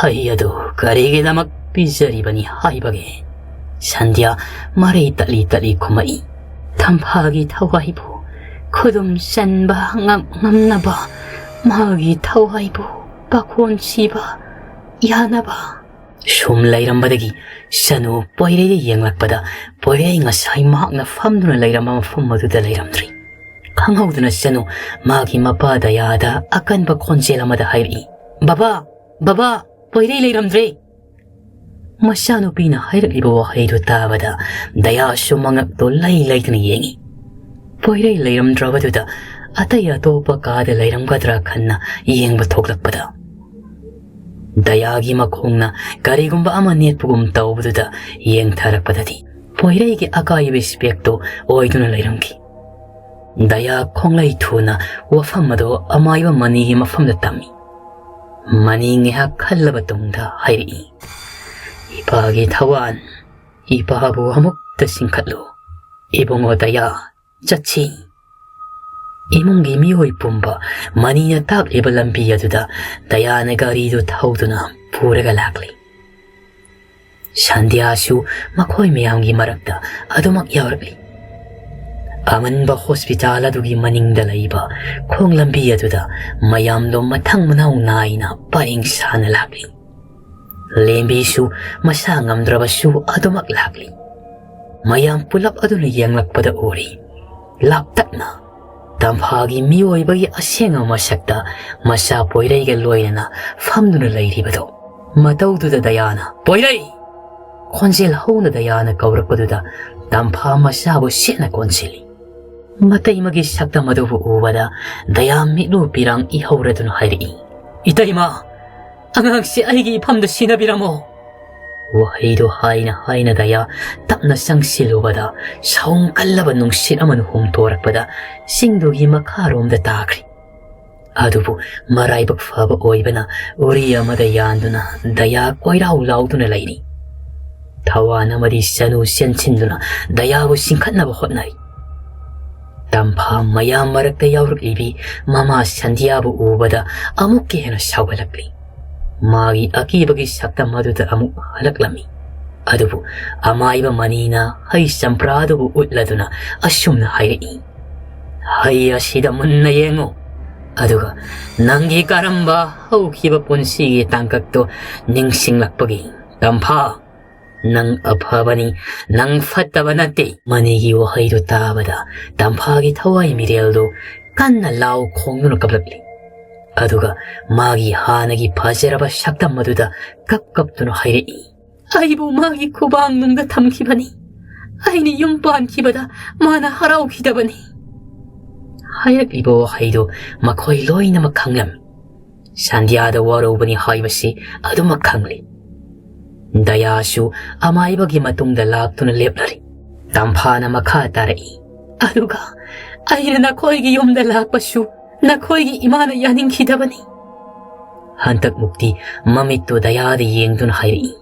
ꯍꯩ ꯑꯗꯨ ꯀꯔꯤꯒꯤꯗꯃꯛ ꯄꯤꯖꯔꯤꯕꯅꯤ ꯍꯥꯏꯕꯒꯦ? ꯁꯟꯙ꯭ꯌꯥ ꯃꯔꯩ ꯇꯠꯂꯤ ꯇꯠꯂꯤ ꯈꯨꯝꯃꯛꯏ, "ꯇꯝꯐꯥꯒꯤ ꯊꯋꯥꯏꯕꯨ ꯈꯨꯗꯨꯝ ꯆꯟꯕ ꯉꯝ-, ꯉꯝꯅꯕ, ꯃꯥꯒꯤ ꯊꯋꯥꯏꯕꯨ ꯄꯥꯈꯣꯟ ꯁꯤꯕ ꯌꯥꯅꯕ꯫" ꯁꯨꯝ ꯂꯩꯔꯝꯕꯗꯒꯤ ꯁꯅꯨ ꯄꯣꯏꯔꯩꯗ ꯌꯦꯡꯂꯛꯄꯗ ꯄꯣꯏꯔꯩ ꯉꯁꯥꯏ ꯃꯍꯥꯛꯅ ꯐꯝꯗꯨꯅ ꯂꯩꯔꯝꯕ ꯃꯐꯝ ꯑꯗꯨꯗ ꯂꯩꯔꯝꯗ꯭ꯔꯤ꯫ ꯈꯪꯍꯧꯗꯅ ꯁꯅꯨ ꯃꯥꯒꯤ ꯃꯄꯥ ꯗꯌꯥꯗ ꯑꯀꯟꯕ ꯈꯣꯟꯖꯦꯜ ꯑꯃꯗ ꯍꯥꯏꯔꯛꯏ, "ꯕꯕꯥ! ꯕꯕꯥ! ꯄꯣꯏꯔꯩ ꯂꯩꯔꯝꯗ꯭ꯔꯦ!" ꯃꯆꯥꯅꯨꯄꯤꯅ ꯍꯥꯏꯔꯛꯂꯤꯕ ꯋꯥꯍꯩꯗꯨ ꯇꯥꯕꯗ ꯗꯌꯥꯁꯨ ꯃꯉꯛꯇꯨ ꯂꯩ ꯂꯩꯗꯨꯅ ꯌꯦꯡꯏ꯫ ꯄꯣꯏꯔꯩ ꯂꯩꯔꯝꯗ꯭ꯔꯕꯗꯨꯗ ꯑꯇꯩ ꯑꯇꯣꯞꯄ ꯀꯥꯗ ꯂꯩꯔꯝꯒꯗ꯭ꯔꯥ ꯈꯟꯅ ꯌꯦꯡꯕ ꯊꯣꯛꯂꯛꯄꯗ, ꯗꯌꯥꯒꯤ ꯃꯈꯣꯡꯅ ꯀꯔꯤꯒꯨꯝꯕ ꯑꯃ ꯅꯦꯠꯄꯒꯨꯝ ꯇꯧꯕꯗꯨꯗ ꯌꯦꯡꯊꯔꯛꯄꯗꯗꯤ ꯄꯣꯏꯔꯩꯒꯤ ꯑꯀꯥꯏꯕ ꯏꯁꯄꯦꯛꯇꯨ ꯑꯣꯏꯗꯨꯅ ꯂꯩꯔꯝꯈꯤ꯫ ꯗꯌꯥ ꯈꯣꯡꯂꯩ ꯊꯨꯅ ꯋꯥꯐꯝ ꯑꯗꯨ ꯑꯃꯥꯏꯕ ꯃꯅꯤꯒꯤ ꯃꯐꯝꯗ ꯇꯝꯃꯤ꯫ ꯃꯅꯤ ꯉꯥꯏꯍꯥꯛ ꯈꯜꯂꯕ ꯇꯨꯡꯗ ꯍꯥꯏꯔꯛꯏ, "ꯏꯄꯥꯒꯤ ꯊꯋꯥꯟ, ꯏꯄꯥꯕꯨ ꯑꯃꯨꯛꯇ ꯆꯤꯡꯈꯠꯂꯨ꯫ ꯏꯕꯨꯡꯉꯣ ꯗꯌꯥ, ꯆꯠꯁꯤ꯫" ꯏꯃꯨꯡꯒꯤ ꯃꯤꯑꯣꯏ ꯄꯨꯝꯕ ꯃꯅꯤꯅ ꯇꯥꯛꯂꯤꯕ ꯂꯝꯕꯤ ꯑꯗꯨꯗ ꯗꯌꯥꯅ ꯒꯥꯔꯤꯗꯨ ꯊꯧꯗꯨꯅ ꯄꯨꯔꯒ ꯂꯥꯛꯂꯤ꯫ ꯁꯟꯙ꯭ꯌꯥꯁꯨ ꯃꯈꯣꯏ ꯃꯌꯥꯝꯒꯤ ꯃꯔꯛꯇ ꯑꯗꯨꯃꯛ ꯌꯥꯎꯔꯛꯂꯤ꯫ ꯑꯃꯟꯕ ꯍꯣꯁꯄꯤꯇꯥꯜ ꯑꯗꯨꯒꯤ ꯃꯅꯤꯡꯗ ꯂꯩꯕ ꯈꯣꯡ ꯂꯝꯕꯤ ꯑꯗꯨꯗ ꯃꯌꯥꯝꯗꯣ ꯃꯊꯪ ꯃꯅꯥꯎ ꯅꯥꯏꯅ ꯄꯔꯦꯡ ꯁꯥꯅ ꯂꯥꯛꯂꯤ꯫ ꯂꯦꯝꯕꯤꯁꯨ ꯃꯁꯥ ꯉꯝꯗ꯭ꯔꯕꯁꯨ ꯑꯗꯨꯃꯛ ꯂꯥꯛꯂꯤ꯫ ꯃꯌꯥꯝ ꯄꯨꯂꯞ ꯑꯗꯨꯅ ꯌꯦꯡꯂꯛꯄꯗ ꯎꯔꯤ, ꯂꯥꯞꯇꯛꯅ ꯇꯝꯐꯥꯒꯤ ꯃꯤꯑꯣꯏꯕꯒꯤ ꯑꯁꯦꯡꯕ ꯃꯁꯛꯇ ꯃꯆꯥ ꯄꯣꯏꯔꯩꯒ ꯂꯣꯏꯅꯅ ꯐꯝꯗꯨꯅ ꯂꯩꯔꯤꯕꯗꯣ꯫ ꯃꯇꯧꯗꯨꯗ ꯗꯌꯥꯅ, "ꯄꯣꯏꯔꯩ!" ꯈꯣꯟꯖꯦꯜ ꯍꯧꯅ ꯗꯌꯥꯅ ꯀꯧꯔꯛꯄꯗꯨꯗ ꯇꯝꯐꯥ ꯃꯆꯥꯕꯨ ꯁꯦꯠꯅ ꯀꯣꯟꯁꯤꯜꯂꯤ꯫ ꯃꯇꯩꯃꯒꯤ ꯁꯛꯇꯝ ꯑꯗꯨꯕꯨ ꯎꯕꯗ ꯗꯌꯥ ꯃꯤꯠꯂꯨ ꯄꯤꯔꯥꯡ ꯏꯍꯧꯔꯗꯨꯅ ꯍꯥꯏꯔꯛꯏ, "ꯏꯇꯩꯃ, ꯑꯉꯥꯡꯁꯤ ꯑꯩꯒꯤ ꯏꯐꯝꯗ ꯁꯤꯟꯅꯕꯤꯔꯝꯃꯣ꯫" ꯋꯥꯍꯩꯗꯨ ꯍꯥꯏꯅ ꯍꯥꯏꯅ ꯗꯌꯥ ꯇꯞꯅ ꯆꯪꯁꯤꯜꯂꯨꯕꯗ ꯁꯥꯎꯝ ꯀꯜꯂꯕ ꯅꯨꯡꯁꯤꯠ ꯑꯃꯅ ꯍꯨꯝꯇꯣꯔꯛꯄꯗ ꯆꯤꯡꯗꯨꯒꯤ ꯃꯈꯥꯔꯣꯝꯗ ꯇꯥꯈ꯭ꯔꯦ꯫ ꯑꯗꯨꯕꯨ ꯃꯔꯥꯏꯕꯛ ꯐꯕ ꯑꯣꯏꯕꯅ ꯎꯔꯤ ꯑꯃꯗ ꯌꯥꯟꯗꯨꯅ ꯗꯌꯥ ꯀꯣꯏꯔꯥꯎ ꯂꯥꯎꯗꯨꯅ ꯂꯩꯔꯤ꯫ ꯊꯋꯥꯟ ꯑꯃꯗꯤ ꯆꯅꯨ ꯆꯦꯟꯁꯤꯟꯗꯨꯅ ꯗꯌꯥꯕꯨ ꯆꯤꯡꯈꯠꯅꯕ ꯍꯣꯠꯅꯔꯤ꯫ ꯇꯝꯐꯥ ꯃꯌꯥꯝ ꯃꯔꯛꯇ ꯌꯥꯎꯔꯛꯂꯤꯕꯤ ꯃꯃꯥ ꯁꯟꯙ꯭ꯌꯥꯕꯨ ꯎꯕꯗ ꯑꯃꯨꯛꯀ ꯍꯦꯟꯅ ꯁꯥꯎꯒꯠꯂꯛꯂꯤ꯫ ꯃꯥꯒꯤ ꯑꯀꯤꯕꯒꯤ ꯁꯛꯇꯝ ꯑꯗꯨꯗ ꯑꯃꯨꯛ ꯍꯜꯂꯛꯂꯝꯃꯤ꯫ ꯑꯗꯨꯕꯨ ꯑꯃꯥꯏꯕ ꯃꯅꯤꯅ ꯍꯩ ꯆꯝꯄ꯭ꯔꯥꯗꯨꯕꯨ ꯎꯠꯂꯗꯨꯅ ꯑꯁꯨꯝꯅ ꯍꯥꯏꯔꯛꯏ, "ꯍꯩ ꯑꯁꯤꯗ ꯃꯨꯟꯅ ꯌꯦꯡꯉꯨ, ꯑꯗꯨꯒ ꯅꯪꯒꯤ ꯀꯔꯝꯕ ꯍꯧꯈꯤꯕ ꯄꯨꯟꯁꯤꯒꯤ ꯇꯥꯡꯀꯛꯇꯣ ꯅꯤꯡꯁꯤꯡꯂꯛꯄꯒꯤ? ꯇꯝꯐꯥ, ꯅꯪ ꯑꯐꯕꯅꯤ, ꯅꯪ ꯐꯠꯇꯕ ꯅꯠꯇꯦ꯫" ꯃꯅꯤꯒꯤ ꯋꯥꯍꯩꯗꯨ ꯇꯥꯕꯗ ꯇꯝꯐꯥꯒꯤ ꯊꯋꯥꯏ ꯃꯤꯔꯦꯜꯗꯨ ꯀꯟꯅ ꯂꯥꯎ ꯈꯣꯡꯗꯨꯅ ꯀꯞꯂꯛꯂꯤ꯫ ꯑꯗꯨꯒ ꯃꯥꯒꯤ ꯍꯥꯟꯅꯒꯤ ꯐꯖꯔꯕ ꯁꯛꯇꯝ ꯑꯗꯨꯗ ꯀꯞ ꯀꯞꯇꯨꯅ ꯍꯥꯏꯔꯛꯏ, ꯑꯩꯕꯨ ꯃꯥꯒꯤ ꯈꯨꯕꯥꯡꯅꯨꯡꯗ ꯊꯝꯈꯤꯕꯅꯤ꯫ ꯑꯩꯅ ꯌꯨꯝ ꯄꯥꯟꯈꯤꯕꯗ ꯃꯥꯅ ꯍꯔꯥꯎꯈꯤꯗꯕꯅꯤ꯫ ꯍꯥꯏꯔꯛꯂꯤꯕ ꯋꯥꯍꯩꯗꯨ ꯃꯈꯣꯏ ꯂꯣꯏꯅꯃꯛ ꯈꯪꯂꯝꯃꯤ꯫ ꯁꯟꯙ꯭ꯌꯥꯗ ꯋꯥꯔꯧꯕꯅꯤ ꯍꯥꯏꯕꯁꯤ ꯑꯗꯨꯃꯛ ꯈꯪꯂꯤ꯫ ꯗꯌꯥꯁꯨ ꯑꯃꯥꯏꯕꯒꯤ ꯃꯇꯨꯡꯗ ꯂꯥꯛꯇꯨꯅ ꯂꯦꯞꯂꯔꯤ꯫ ꯇꯝꯐꯥꯅ ꯃꯈꯥ ꯇꯥꯔꯛꯏ, "ꯑꯗꯨꯒ ꯑꯩꯅ ꯅꯈꯣꯏꯒꯤ ꯌꯨꯝꯗ ꯂꯥꯛꯄꯁꯨ ꯅꯈꯣꯏꯒꯤ ꯏꯃꯥꯅ ꯌꯥꯅꯤꯡꯈꯤꯗꯕꯅꯤ꯫" ꯍꯟꯗꯛ ꯃꯨꯛꯇꯤ ꯃꯃꯤꯠꯇꯨ ꯗꯌꯥꯗ ꯌꯦꯡꯗꯨꯅ ꯍꯥꯏꯔꯛꯏ,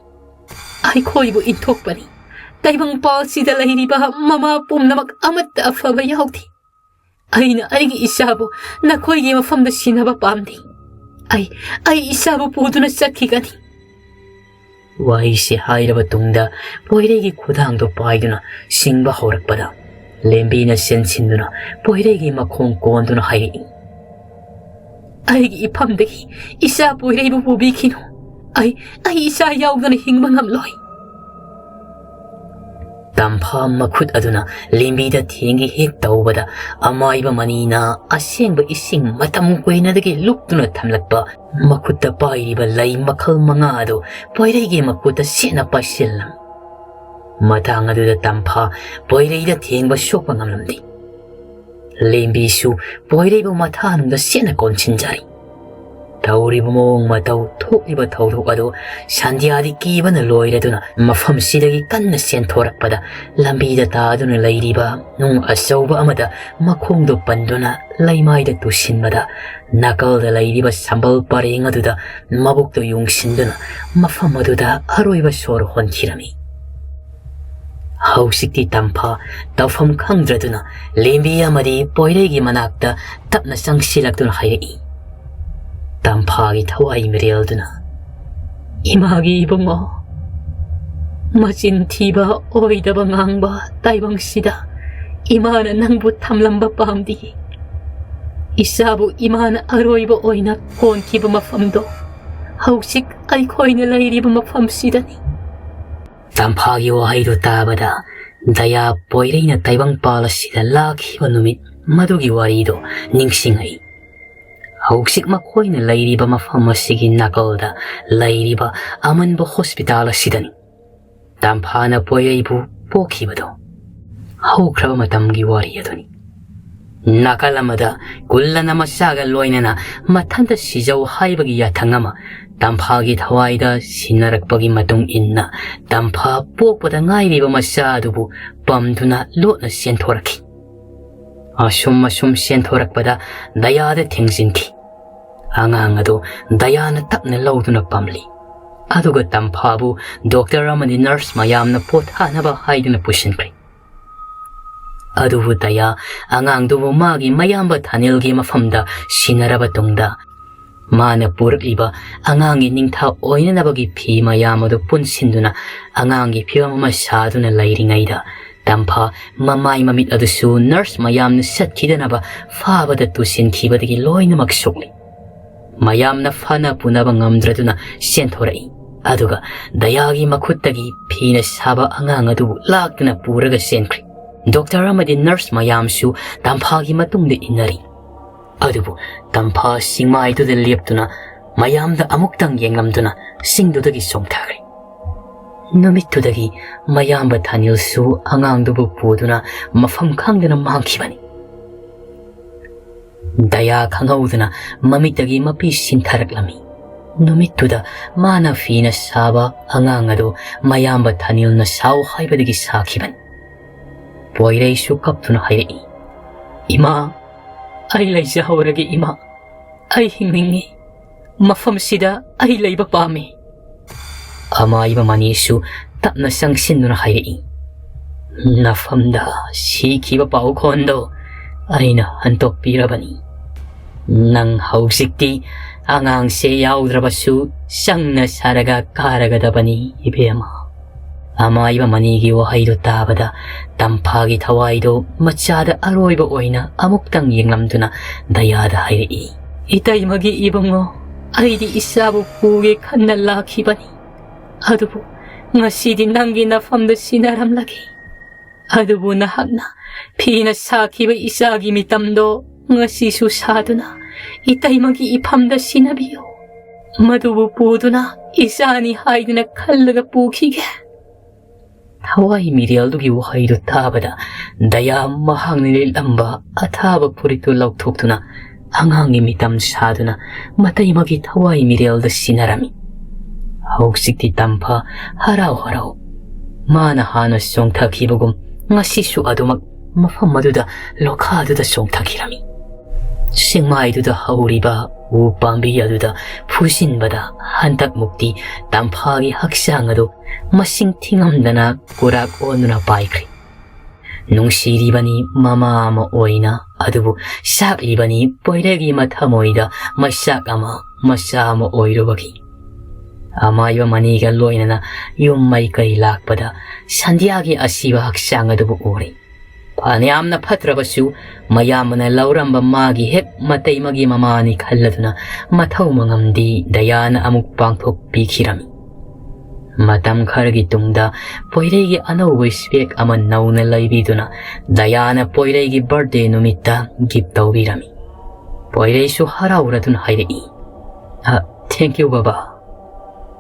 "ꯑꯩꯈꯣꯏꯕꯨ ꯏꯟꯊꯣꯛꯄꯅꯤ꯫ ꯇꯥꯏꯕꯪꯄꯥꯜꯁꯤꯗ ꯂꯩꯔꯤꯕ ꯃꯃꯥ ꯄꯨꯝꯅꯃꯛ ꯑꯃꯠꯇ ꯑꯐꯕ ꯌꯥꯎꯗꯦ꯫ ꯑꯩꯅ ꯑꯩꯒꯤ ꯏꯆꯥꯕꯨ ꯅꯈꯣꯏꯒꯤ ꯃꯐꯝꯗ ꯁꯤꯟꯅꯕ ꯄꯥꯝꯗꯦ꯫ ꯑꯩ, ꯑꯩ ꯏꯆꯥꯕꯨ ꯄꯨꯗꯨꯅ ꯆꯠꯈꯤꯒꯅꯤ꯫" ꯋꯥꯍꯩꯁꯤ ꯍꯥꯏꯔꯕ ꯇꯨꯡꯗ ꯄꯣꯏꯔꯩꯒꯤ ꯈꯨꯗꯥꯡꯗꯨ ꯄꯥꯏꯗꯨꯅ ꯁꯤꯡꯕ ꯍꯧꯔꯛꯄꯗ ꯂꯦꯝꯕꯤꯅ ꯆꯦꯟꯁꯤꯟꯗꯨꯅ ꯄꯣꯏꯔꯩꯒꯤ ꯃꯈꯣꯡ ꯀꯣꯟꯗꯨꯅ ꯍꯥꯏꯔꯛꯏ, "ꯑꯩꯒꯤ ꯏꯐꯝꯗꯒꯤ ꯏꯆꯥ ꯄꯣꯏꯔꯩꯕꯨ ꯄꯨꯕꯤꯈꯤꯅꯨ꯫ ꯑꯩ, ꯑꯩ ꯏꯆꯥ ꯌꯥꯎꯗꯅ ꯍꯤꯡꯕ ꯉꯝꯂꯣꯏ꯫" ꯇꯝꯐꯥ ꯃꯈꯨꯠ ꯑꯗꯨꯅ ꯂꯦꯝꯕꯤꯗ ꯊꯦꯡꯒꯦ ꯍꯦꯛ ꯇꯧꯕꯗ, ꯑꯃꯥꯏꯕ ꯃꯅꯤꯅ ꯑꯁꯦꯡꯕ ꯏꯁꯤꯡ ꯃꯇꯝ ꯀꯨꯏꯅꯗꯒꯤ ꯂꯨꯞꯇꯨꯅ ꯊꯝꯂꯛꯄ ꯃꯈꯨꯠꯇ ꯄꯥꯏꯔꯤꯕ ꯂꯩ ꯃꯈꯜ ꯃꯉꯥ ꯑꯗꯨ ꯄꯣꯏꯔꯩꯒꯤ ꯃꯈꯨꯠꯇ ꯁꯦꯠꯅ ꯄꯥꯏꯁꯤꯜꯂꯝꯃꯤ꯫ ꯃꯇꯥꯡ ꯑꯗꯨꯗ ꯇꯝꯐꯥ ꯄꯣꯏꯔꯩꯗ ꯊꯦꯡꯕ ꯁꯣꯛꯄ ꯉꯝꯂꯝꯗꯦ꯫ ꯂꯦꯝꯕꯤꯁꯨ ꯄꯣꯏꯔꯩꯕꯨ ꯃꯊꯥꯅꯨꯡꯗ ꯁꯦꯠꯅ ꯀꯣꯟꯁꯤꯟꯖꯔꯤ꯫ ꯇꯧꯔꯤꯕ ꯃꯑꯣꯡ ꯃꯇꯧ, ꯊꯣꯛꯂꯤꯕ ꯊꯧꯗꯣꯛ ꯑꯗꯨ ꯁꯟꯙ꯭ꯌꯥꯗꯤ ꯀꯤꯕꯅ ꯂꯣꯏꯔꯗꯨꯅ ꯃꯐꯝꯁꯤꯗꯒꯤ ꯀꯟꯅ ꯆꯦꯟꯊꯣꯔꯛꯄꯗ, ꯂꯝꯕꯤꯗ ꯇꯥꯗꯨꯅ ꯂꯩꯔꯤꯕ ꯅꯨꯡ ꯑꯆꯧꯕ ꯑꯃꯗ ꯃꯈꯣꯡꯗꯨ ꯄꯟꯗꯨꯅ ꯂꯩꯃꯥꯏꯗ ꯇꯨꯁꯤꯟꯕꯗ, ꯅꯥꯀꯜꯗ ꯂꯩꯔꯤꯕ ꯁꯝꯕꯜ ꯄꯔꯦꯡ ꯑꯗꯨꯗ ꯃꯕꯨꯛꯇꯨ ꯌꯨꯡꯁꯤꯟꯗꯨꯅ ꯃꯐꯝ ꯑꯗꯨꯗ ꯑꯔꯣꯏꯕ ꯁꯣꯔ ꯍꯣꯟꯈꯤꯔꯝꯃꯤ꯫ ꯍꯧꯖꯤꯛꯇꯤ ꯇꯝꯐꯥ ꯇꯧꯐꯝ ꯈꯪꯗ꯭ꯔꯗꯨꯅ ꯂꯦꯝꯕꯤ ꯑꯃꯗꯤ ꯄꯣꯏꯔꯩꯒꯤ ꯃꯅꯥꯛꯇ ꯇꯞꯅ ꯆꯪꯁꯤꯜꯂꯛꯇꯨꯅ ꯍꯥꯏꯔꯛꯏ꯫ ꯇꯝꯐꯥꯒꯤ ꯊꯋꯥꯏ ꯃꯤꯔꯦꯜꯗꯨꯅ, "ꯏꯃꯥꯒꯤ ꯏꯕꯨꯡꯉꯣ, ꯃꯆꯤꯟ ꯊꯤꯕ, ꯑꯣꯏꯗꯕ ꯉꯥꯡꯕ ꯇꯥꯏꯕꯪꯁꯤꯗ ꯏꯃꯥꯅ ꯅꯪꯕꯨ ꯊꯝꯂꯝꯕ ꯄꯥꯝꯗꯦ꯫ ꯏꯆꯥꯕꯨ ꯏꯃꯥꯅ ꯑꯔꯣꯏꯕ ꯑꯣꯏꯅ ꯀꯣꯟꯈꯤꯕ ꯃꯐꯝꯗꯣ ꯍꯧꯖꯤꯛ ꯑꯩꯈꯣꯏꯅ ꯂꯩꯔꯤꯕ ꯃꯐꯝꯁꯤꯗꯅꯤ꯫" ꯇꯝꯐꯥꯒꯤ ꯋꯥꯍꯩꯗꯨ ꯇꯥꯕꯗ ꯗꯌꯥ ꯄꯣꯏꯔꯩꯅ ꯇꯥꯏꯕꯪꯄꯥꯜ ꯑꯁꯤꯗ ꯂꯥꯛꯈꯤꯕ ꯅꯨꯃꯤꯠ ꯃꯗꯨꯒꯤ ꯋꯥꯔꯤꯗꯨ ꯅꯤꯡꯁꯤꯡꯉꯛꯏ꯫ ꯍꯧꯖꯤꯛ ꯃꯈꯣꯏꯅ ꯂꯩꯔꯤꯕ ꯃꯐꯝ ꯑꯁꯤꯒꯤ ꯅꯥꯀꯜꯗ ꯂꯩꯔꯤꯕ ꯑꯃꯟꯕ ꯍꯣꯁꯄꯤꯇꯥꯜ ꯑꯁꯤꯗꯅꯤ ꯇꯝꯐꯥꯅ ꯄꯣꯌꯩꯕꯨ ꯄꯣꯛꯈꯤꯕꯗꯣ꯫ ꯍꯧꯈ꯭ꯔꯕ ꯃꯇꯝꯒꯤ ꯋꯥꯔꯤ ꯑꯗꯨꯅꯤ꯫ ꯅꯥꯀꯜ ꯑꯃꯗ ꯀꯨꯜꯂꯅ ꯃꯆꯥꯒ ꯂꯣꯏꯅꯅ ꯃꯊꯟꯇ ꯁꯤꯖꯧ ꯍꯥꯏꯕꯒꯤ ꯌꯥꯊꯪ ꯑꯃ ꯇꯝꯐꯥꯒꯤ ꯊꯋꯥꯏꯗ ꯁꯤꯟꯅꯔꯛꯄꯒꯤ ꯃꯇꯨꯡ ꯏꯟꯅ ꯇꯝꯐꯥ ꯄꯣꯛꯄꯗ ꯉꯥꯏꯔꯤꯕ ꯃꯆꯥ ꯑꯗꯨꯕꯨ ꯄꯝꯗꯨꯅ ꯂꯣꯠꯅ ꯆꯦꯟꯊꯣꯔꯛꯈꯤ꯫ ꯑꯁꯨꯝ ꯑꯁꯨꯝ ꯆꯦꯟꯊꯣꯔꯛꯄꯗ ꯗꯌꯥꯗ ꯊꯦꯡꯖꯤꯟꯈꯤ꯫ ꯑꯉꯥꯡ ꯑꯗꯨ ꯗꯌꯥꯅ ꯇꯞꯅ ꯂꯧꯗꯨꯅ ꯄꯝꯂꯤ꯫ ꯑꯗꯨꯒ ꯇꯝꯐꯥꯕꯨ ꯗꯣꯛꯇꯔ ꯑꯃꯗꯤ ꯅꯔꯁ ꯃꯌꯥꯝꯅ ꯄꯣꯊꯥꯅꯕ ꯍꯥꯏꯗꯨꯅ ꯄꯨꯁꯤꯟꯈ꯭ꯔꯦ꯫ ꯑꯗꯨꯕꯨ ꯗꯌꯥ ꯑꯉꯥꯡꯗꯨꯕꯨ ꯃꯥꯒꯤ ꯃꯌꯥꯝꯕ ꯊꯥꯅꯤꯜꯒꯤ ꯃꯐꯝꯗ ꯁꯤꯟꯅꯔꯕ ꯇꯨꯡꯗ, ꯃꯥꯅ ꯄꯨꯔꯛꯂꯤꯕ ꯑꯉꯥꯡꯒꯤ ꯅꯤꯡꯊꯥ ꯑꯣꯏꯅꯅꯕꯒꯤ ꯐꯤ ꯃꯌꯥꯝ ꯑꯗꯨ ꯄꯨꯟꯁꯤꯟꯗꯨꯅ ꯑꯉꯥꯡꯒꯤ ꯐꯤꯕꯝ ꯑꯃ ꯁꯥꯗꯨꯅ ꯂꯩꯔꯤꯉꯩꯗ, ꯇꯝꯐꯥ ꯃꯃꯥꯏ ꯃꯃꯤꯠ ꯑꯗꯨꯁꯨ ꯅꯔꯁ ꯃꯌꯥꯝꯅ ꯆꯠꯈꯤꯗꯅꯕ ꯐꯥꯕꯗ ꯇꯨꯁꯤꯟꯈꯤꯕꯗꯒꯤ ꯂꯣꯏꯅꯃꯛ ꯁꯣꯛꯂꯤ꯫ ꯃꯌꯥꯝꯅ ꯐꯅ ꯄꯨꯅꯕ ꯉꯝꯗ꯭ꯔꯗꯨꯅ ꯆꯦꯟꯊꯣꯔꯛꯏ꯫ ꯑꯗꯨꯒ ꯗꯌꯥꯒꯤ ꯃꯈꯨꯠꯇꯒꯤ ꯐꯤꯅ ꯁꯥꯕ ꯑꯉꯥꯡ ꯑꯗꯨꯕꯨ ꯂꯥꯛꯇꯨꯅ ꯄꯨꯔꯒ ꯆꯦꯟꯈ꯭ꯔꯦ꯫ ꯗꯣꯛꯇꯔ ꯑꯃꯗꯤ ꯅꯔꯁ ꯃꯌꯥꯝꯁꯨ ꯇꯝꯐꯥꯒꯤ ꯃꯇꯨꯡꯗ ꯏꯟꯅꯔꯤ꯫ ꯑꯗꯨꯕꯨ ꯇꯝꯐꯥ ꯆꯤꯡꯃꯥꯏꯗꯨꯗ ꯂꯦꯞꯇꯨꯅ ꯃꯌꯥꯝꯗ ꯑꯃꯨꯛꯇꯪ ꯌꯦꯡꯂꯝꯗꯨꯅ ꯆꯤꯡꯗꯨꯗꯒꯤ ꯆꯣꯡꯊꯈ꯭ꯔꯦ꯫ ꯅꯨꯃꯤꯠꯇꯨꯗꯒꯤ ꯃꯌꯥꯝꯕ ꯊꯥꯅꯤꯜꯁꯨ ꯑꯉꯥꯡꯗꯨꯕꯨ ꯄꯨꯗꯨꯅ ꯃꯐꯝ ꯈꯪꯗꯅ ꯃꯥꯡꯈꯤꯕꯅꯤ꯫ ꯗꯌꯥ ꯈꯪꯍꯧꯗꯅ ꯃꯃꯤꯠꯇꯒꯤ ꯃꯄꯤ ꯁꯤꯟꯊꯔꯛꯂꯝꯃꯤ꯫ ꯅꯨꯃꯤꯠꯇꯨꯗ ꯃꯥꯅ ꯐꯤꯅ ꯁꯥꯕ ꯑꯉꯥꯡ ꯑꯗꯨ ꯃꯌꯥꯝꯕ ꯊꯥꯅꯤꯜꯅ ꯁꯥꯎ ꯍꯥꯏꯕꯗꯒꯤ ꯁꯥꯈꯤꯕꯅꯤ꯫ ꯄꯣꯏꯔꯩꯁꯨ ꯀꯞꯇꯨꯅ ꯍꯥꯏꯔꯛꯏ, "ꯏꯃꯥ, ꯑꯩ ꯂꯩꯖꯍꯧꯔꯒꯦ ꯏꯃꯥ, ꯑꯩ ꯍꯤꯡꯅꯤꯡꯉꯤ, ꯃꯐꯝꯁꯤꯗ ꯑꯩ ꯂꯩꯕ ꯄꯥꯝꯃꯤ꯫" ꯑꯃꯥꯏꯕ ꯃꯅꯤꯁꯨ ꯇꯞꯅ ꯆꯪꯁꯤꯟꯗꯨꯅ ꯍꯥꯏꯔꯛꯏ, "ꯅꯐꯝꯗ ꯁꯤꯈꯤꯕ ꯄꯥꯎꯈꯣꯟꯗꯣ ꯑꯩꯅ ꯍꯟꯗꯣꯛꯄꯤꯔꯕꯅꯤ꯫ ꯅꯪ ꯍꯧꯖꯤꯛꯇꯤ ꯑꯉꯥꯡꯁꯦ ꯌꯥꯎꯗ꯭ꯔꯕꯁꯨ ꯆꯪꯅ ꯁꯥꯔꯒ ꯀꯥꯔꯒꯗꯕꯅꯤ ꯏꯕꯦꯝꯃ꯫" ꯑꯃꯥꯏꯕ ꯃꯅꯤꯒꯤ ꯋꯥꯍꯩꯗꯨ ꯇꯥꯕꯗ ꯇꯝꯐꯥꯒꯤ ꯊꯋꯥꯏꯗꯨ ꯃꯆꯥꯗ ꯑꯔꯣꯏꯕ ꯑꯣꯏꯅ ꯑꯃꯨꯛꯇꯪ ꯌꯦꯡꯂꯝꯗꯨꯅ ꯗꯌꯥꯗ ꯍꯥꯏꯔꯛꯏ, "ꯏꯇꯩꯃꯒꯤ ꯏꯕꯨꯡꯉꯣ, ꯑꯩꯗꯤ ꯏꯆꯥꯕꯨ ꯄꯨꯒꯦ ꯈꯟꯅ ꯂꯥꯛꯈꯤꯕꯅꯤ꯫ ꯑꯗꯨꯕꯨ ꯉꯁꯤꯗꯤ ꯅꯪꯒꯤ ꯅꯐꯝꯗ ꯁꯤꯟꯅꯔꯝꯂꯒꯦ꯫ ꯑꯗꯨꯕꯨ ꯅꯍꯥꯛꯅ ꯐꯤꯅ ꯁꯥꯈꯤꯕ ꯏꯆꯥꯒꯤ ꯃꯤꯇꯝꯗꯣ ꯉꯁꯤꯁꯨ ꯁꯥꯗꯨꯅ ꯏꯇꯩꯃꯒꯤ ꯏꯐꯝꯗ ꯁꯤꯟꯅꯕꯤꯌꯨ꯫ ꯃꯗꯨꯕꯨ ꯄꯨꯗꯨꯅ ꯏꯆꯥꯅꯤ ꯍꯥꯏꯗꯨꯅ ꯈꯜꯂꯒ ꯄꯨꯈꯤꯒꯦ꯫" ꯊꯋꯥꯏ ꯃꯤꯔꯦꯜꯗꯨꯒꯤ ꯋꯥꯍꯩꯗꯨ ꯇꯥꯕꯗ ꯗꯌꯥ ꯃꯍꯥꯛꯅ ꯂꯤꯠꯂꯝꯕ ꯑꯊꯥꯕ ꯐꯨꯔꯤꯠꯇꯨ ꯂꯧꯊꯣꯛꯇꯨꯅ ꯑꯉꯥꯡꯒꯤ ꯃꯤꯇꯝ ꯁꯥꯗꯨꯅ ꯃꯇꯩꯃꯒꯤ ꯊꯋꯥꯏ ꯃꯤꯔꯦꯜꯗ ꯁꯤꯟꯅꯔꯝꯃꯤ꯫ ꯍꯧꯖꯤꯛꯇꯤ ꯇꯝꯐꯥ ꯍꯔꯥꯎ ꯍꯔꯥꯎ ꯃꯥꯅ ꯍꯥꯟꯅ ꯆꯣꯡꯊꯈꯤꯕꯒꯨꯝ ꯉꯁꯤꯁꯨ ꯑꯗꯨꯃꯛ ꯃꯐꯝ ꯑꯗꯨꯗ, ꯂꯣꯈꯥꯗꯨꯗ ꯆꯣꯡꯊꯈꯤꯔꯝꯃꯤ꯫ ꯆꯤꯡꯃꯥꯏꯗꯨꯗ ꯍꯧꯔꯤꯕ ꯎ ꯄꯥꯝꯕꯤ ꯑꯗꯨꯗ ꯐꯨꯖꯤꯟꯕꯗ ꯍꯟꯗꯛꯃꯨꯛꯇꯤ ꯇꯝꯐꯥꯒꯤ ꯍꯛꯆꯥꯡ ꯑꯗꯨ ꯃꯁꯤꯡ ꯊꯤꯉꯝꯗꯅ ꯀꯨꯔꯥꯛ ꯑꯣꯟꯗꯨꯅ ꯄꯥꯏꯈ꯭ꯔꯦ꯫ ꯅꯨꯡꯁꯤꯔꯤꯕꯅꯤ ꯃꯃꯥ ꯑꯃ ꯑꯣꯏꯅ, ꯑꯗꯨꯕꯨ ꯆꯥꯛꯂꯤꯕꯅꯤ ꯄꯣꯏꯔꯩꯒꯤ ꯃꯊꯃꯣꯏꯗ ꯃꯩꯆꯥꯛ ꯑꯃ, ꯃꯆꯥ ꯑꯃ ꯑꯣꯏꯔꯨꯕꯒꯤ꯫ ꯑꯃꯥꯏꯕ ꯃꯅꯤꯒ ꯂꯣꯏꯅꯅ ꯌꯨꯝ ꯃꯥꯏꯀꯩ ꯂꯥꯛꯄꯗ ꯁꯟꯙ꯭ꯌꯥꯒꯤ ꯑꯁꯤꯕ ꯍꯛꯆꯥꯡ ꯑꯗꯨꯕꯨ ꯎꯔꯦ꯫ ꯐꯅꯌꯥꯝꯅ ꯐꯠꯇ꯭ꯔꯕꯁꯨ, ꯃꯌꯥꯝꯕꯅ ꯂꯧꯔꯝꯕ ꯃꯥꯒꯤ ꯍꯦꯛ ꯃꯇꯩꯃꯒꯤ ꯃꯃꯥꯅꯤ ꯈꯜꯂꯗꯨꯅ ꯃꯊꯧ ꯃꯉꯝꯗꯤ ꯗꯌꯥꯅ ꯑꯃꯨꯛ ꯄꯥꯡꯊꯣꯛꯄꯤꯈꯤꯔꯝꯃꯤ꯫ ꯃꯇꯝ ꯈꯔꯒꯤ ꯇꯨꯡꯗ ꯄꯣꯏꯔꯩꯒꯤ ꯑꯅꯧꯕ ꯏꯁꯄꯦꯛ ꯑꯃ ꯅꯧꯅ ꯂꯩꯕꯤꯗꯨꯅ ꯗꯌꯥꯅ ꯄꯣꯏꯔꯩꯒꯤ ꯕꯥꯔꯊꯗꯦ ꯅꯨꯃꯤꯠꯇ ꯒꯤꯐ ꯇꯧꯕꯤꯔꯝꯃꯤ꯫ ꯄꯣꯏꯔꯩꯁꯨ ꯍꯔꯥꯎꯔꯗꯨꯅ ꯍꯥꯏꯔꯛꯏ, "ꯑ, thank you, ꯕꯕꯥ꯫"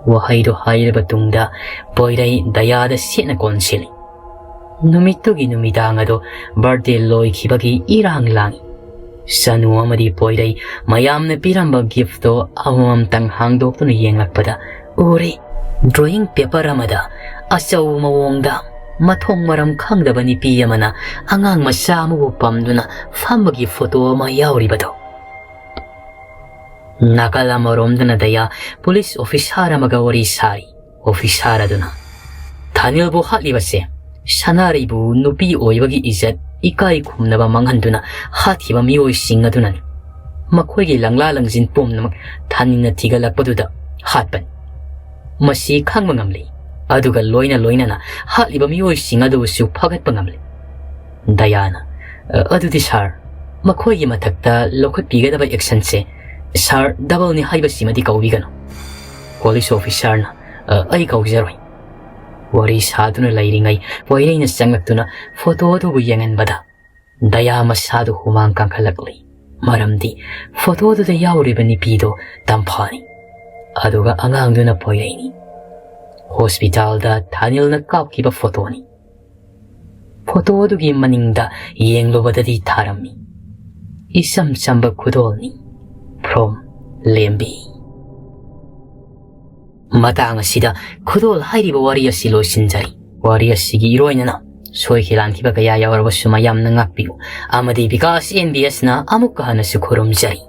ꯋꯥꯍꯩꯗꯨ ꯍꯥꯏꯔꯕ ꯇꯨꯡꯗ ꯄꯣꯏꯔꯩ ꯗꯌꯥꯗ ꯁꯦꯠꯅ ꯀꯣꯟꯁꯤꯜꯂꯤ꯫ ꯅꯨꯃꯤꯠꯇꯨꯒꯤ ꯅꯨꯃꯤꯗꯥꯡ ꯑꯗꯨ ꯕꯥꯔꯊꯗꯦ ꯂꯣꯏꯈꯤꯕꯒꯤ ꯏꯔꯥꯡ ꯂꯥꯡꯏ꯫ ꯆꯅꯨ ꯑꯃꯗꯤ ꯄꯣꯏꯔꯩ ꯃꯌꯥꯝꯅ ꯄꯤꯔꯝꯕ ꯒꯤꯐꯇꯣ ꯑꯃꯃꯝꯇꯪ ꯍꯥꯡꯗꯣꯛꯇꯨꯅ ꯌꯦꯡꯂꯛꯄꯗ ꯎꯔꯦ, ꯗ꯭ꯔꯣꯌꯤꯡ ꯄꯦꯄꯔ ꯑꯃꯗ ꯑꯆꯧꯕ ꯃꯑꯣꯡꯗ ꯃꯊꯣꯡ ꯃꯔꯝ ꯈꯪꯗꯕ ꯅꯨꯄꯤ ꯑꯃꯅ ꯑꯉꯥꯡ ꯃꯆꯥ ꯑꯃꯕꯨ ꯄꯝꯗꯨꯅ ꯐꯝꯕꯒꯤ ꯐꯣꯇꯣ ꯑꯃ ꯌꯥꯎꯔꯤꯕꯗꯣ꯫ ꯅꯥꯀꯜ ꯑꯃꯔꯣꯝꯗꯅ ꯗꯌꯥ ꯄꯨꯂꯤꯁ ꯑꯣꯐꯤꯁꯥꯔ ꯑꯃꯒ ꯋꯥꯔꯤ ꯁꯥꯔꯤ꯫ ꯑꯣꯐꯤꯁꯥꯔ ꯑꯗꯨꯅ, "ꯊꯥꯅꯤꯜꯕꯨ ꯍꯥꯠꯂꯤꯕꯁꯦ ꯁꯅꯥꯔꯩꯕꯨ ꯅꯨꯄꯤ ꯑꯣꯏꯕꯒꯤ ꯏꯖꯠ ꯏꯀꯥꯏ ꯈꯨꯝꯅꯕ ꯃꯥꯡꯍꯟꯗꯨꯅ ꯍꯥꯠꯈꯤꯕ ꯃꯤꯑꯣꯏꯁꯤꯡ ꯑꯗꯨꯅꯅꯤ꯫ ꯃꯈꯣꯏꯒꯤ ꯂꯪꯂꯥ ꯂꯪꯖꯤꯟ ꯄꯨꯝꯅꯃꯛ ꯊꯥꯅꯤꯜꯅ ꯊꯤꯒꯠꯂꯛꯄꯗꯨꯗ ꯍꯥꯠꯄꯅꯤ꯫ ꯃꯁꯤ ꯈꯪꯕ ꯉꯝꯂꯤ, ꯑꯗꯨꯒ ꯂꯣꯏꯅ ꯂꯣꯏꯅꯅ ꯍꯥꯠꯂꯤꯕ ꯃꯤꯑꯣꯏꯁꯤꯡ ꯑꯗꯨꯕꯨꯁꯨ ꯐꯒꯠꯄ ꯉꯝꯂꯤ꯫" ꯗꯌꯥꯅ, "ꯑ, ꯑꯗꯨꯗꯤ ꯁꯥꯔ, ꯃꯈꯣꯏꯒꯤ ꯃꯊꯛꯇ ꯂꯧꯈꯠꯄꯤꯒꯗꯕ ꯑꯦꯛꯁꯟꯁꯦ ꯁꯥꯔ ꯗꯕꯜꯅꯤ ꯍꯥꯏꯕꯁꯤꯃꯗꯤ ꯀꯥꯎꯕꯤꯒꯅꯨ꯫" ꯄꯨꯂꯤꯁ ꯑꯣꯐꯤꯁꯥꯔꯅ, "ꯑ, ꯑꯩ ꯀꯥꯎꯖꯔꯣꯏ꯫" ꯋꯥꯔꯤ ꯁꯥꯗꯨꯅ ꯂꯩꯔꯤꯉꯩ ꯄꯣꯏꯔꯩꯅ ꯆꯪꯂꯛꯇꯨꯅ ꯐꯣꯇꯣ ꯑꯗꯨꯕꯨ ꯌꯦꯡꯍꯟꯕꯗ ꯗꯌꯥ ꯃꯁꯥꯗꯨ ꯍꯨꯃꯥꯡ ꯀꯥꯡꯈꯠꯂꯛꯂꯤ꯫ ꯃꯔꯝꯗꯤ ꯐꯣꯇꯣꯗꯨꯗ ꯌꯥꯎꯔꯤꯕ ꯅꯨꯄꯤꯗꯣ ꯇꯝꯐꯥꯅꯤ, ꯑꯗꯨꯒ ꯑꯉꯥꯡꯗꯨꯅ ꯄꯣꯏꯔꯩꯅꯤ꯫ ꯍꯣꯁꯄꯤꯇꯥꯜꯗ ꯊꯥꯅꯤꯜꯅ ꯀꯥꯞꯈꯤꯕ ꯐꯣꯇꯣꯅꯤ꯫ ꯐꯣꯇꯣꯗꯨꯒꯤ ꯃꯅꯤꯡꯗ ꯌꯦꯡꯂꯨꯕꯗꯗꯤ ꯊꯥꯔꯝꯃꯤ꯫ ꯏꯆꯝ ꯆꯝꯕ ꯈꯨꯗꯣꯜꯅꯤ꯫ From ꯂꯦꯝꯕꯤ꯫ ꯃꯇꯥꯡ ꯑꯁꯤꯗ ꯈꯨꯗꯣꯜ ꯍꯥꯏꯔꯤꯕ ꯋꯥꯔꯤ ꯑꯁꯤ ꯂꯣꯏꯁꯤꯟꯖꯔꯤ꯫ ꯋꯥꯔꯤ ꯑꯁꯤꯒꯤ ꯏꯔꯣꯏꯅꯅ ꯁꯣꯏꯈꯤ ꯂꯥꯟꯈꯤꯕ ꯀꯌꯥ ꯌꯥꯎꯔꯕꯁꯨ ꯃꯌꯥꯝꯅ ꯉꯥꯛꯄꯤꯌꯨ, ꯑꯃꯗꯤ ꯕꯤꯀꯥꯁ ꯑꯦꯟ ꯕꯤ ꯑꯦꯁꯅ ꯑꯃꯨꯛꯀ ꯍꯟꯅꯁꯨ ꯈꯨꯔꯨꯝꯖꯔꯤ꯫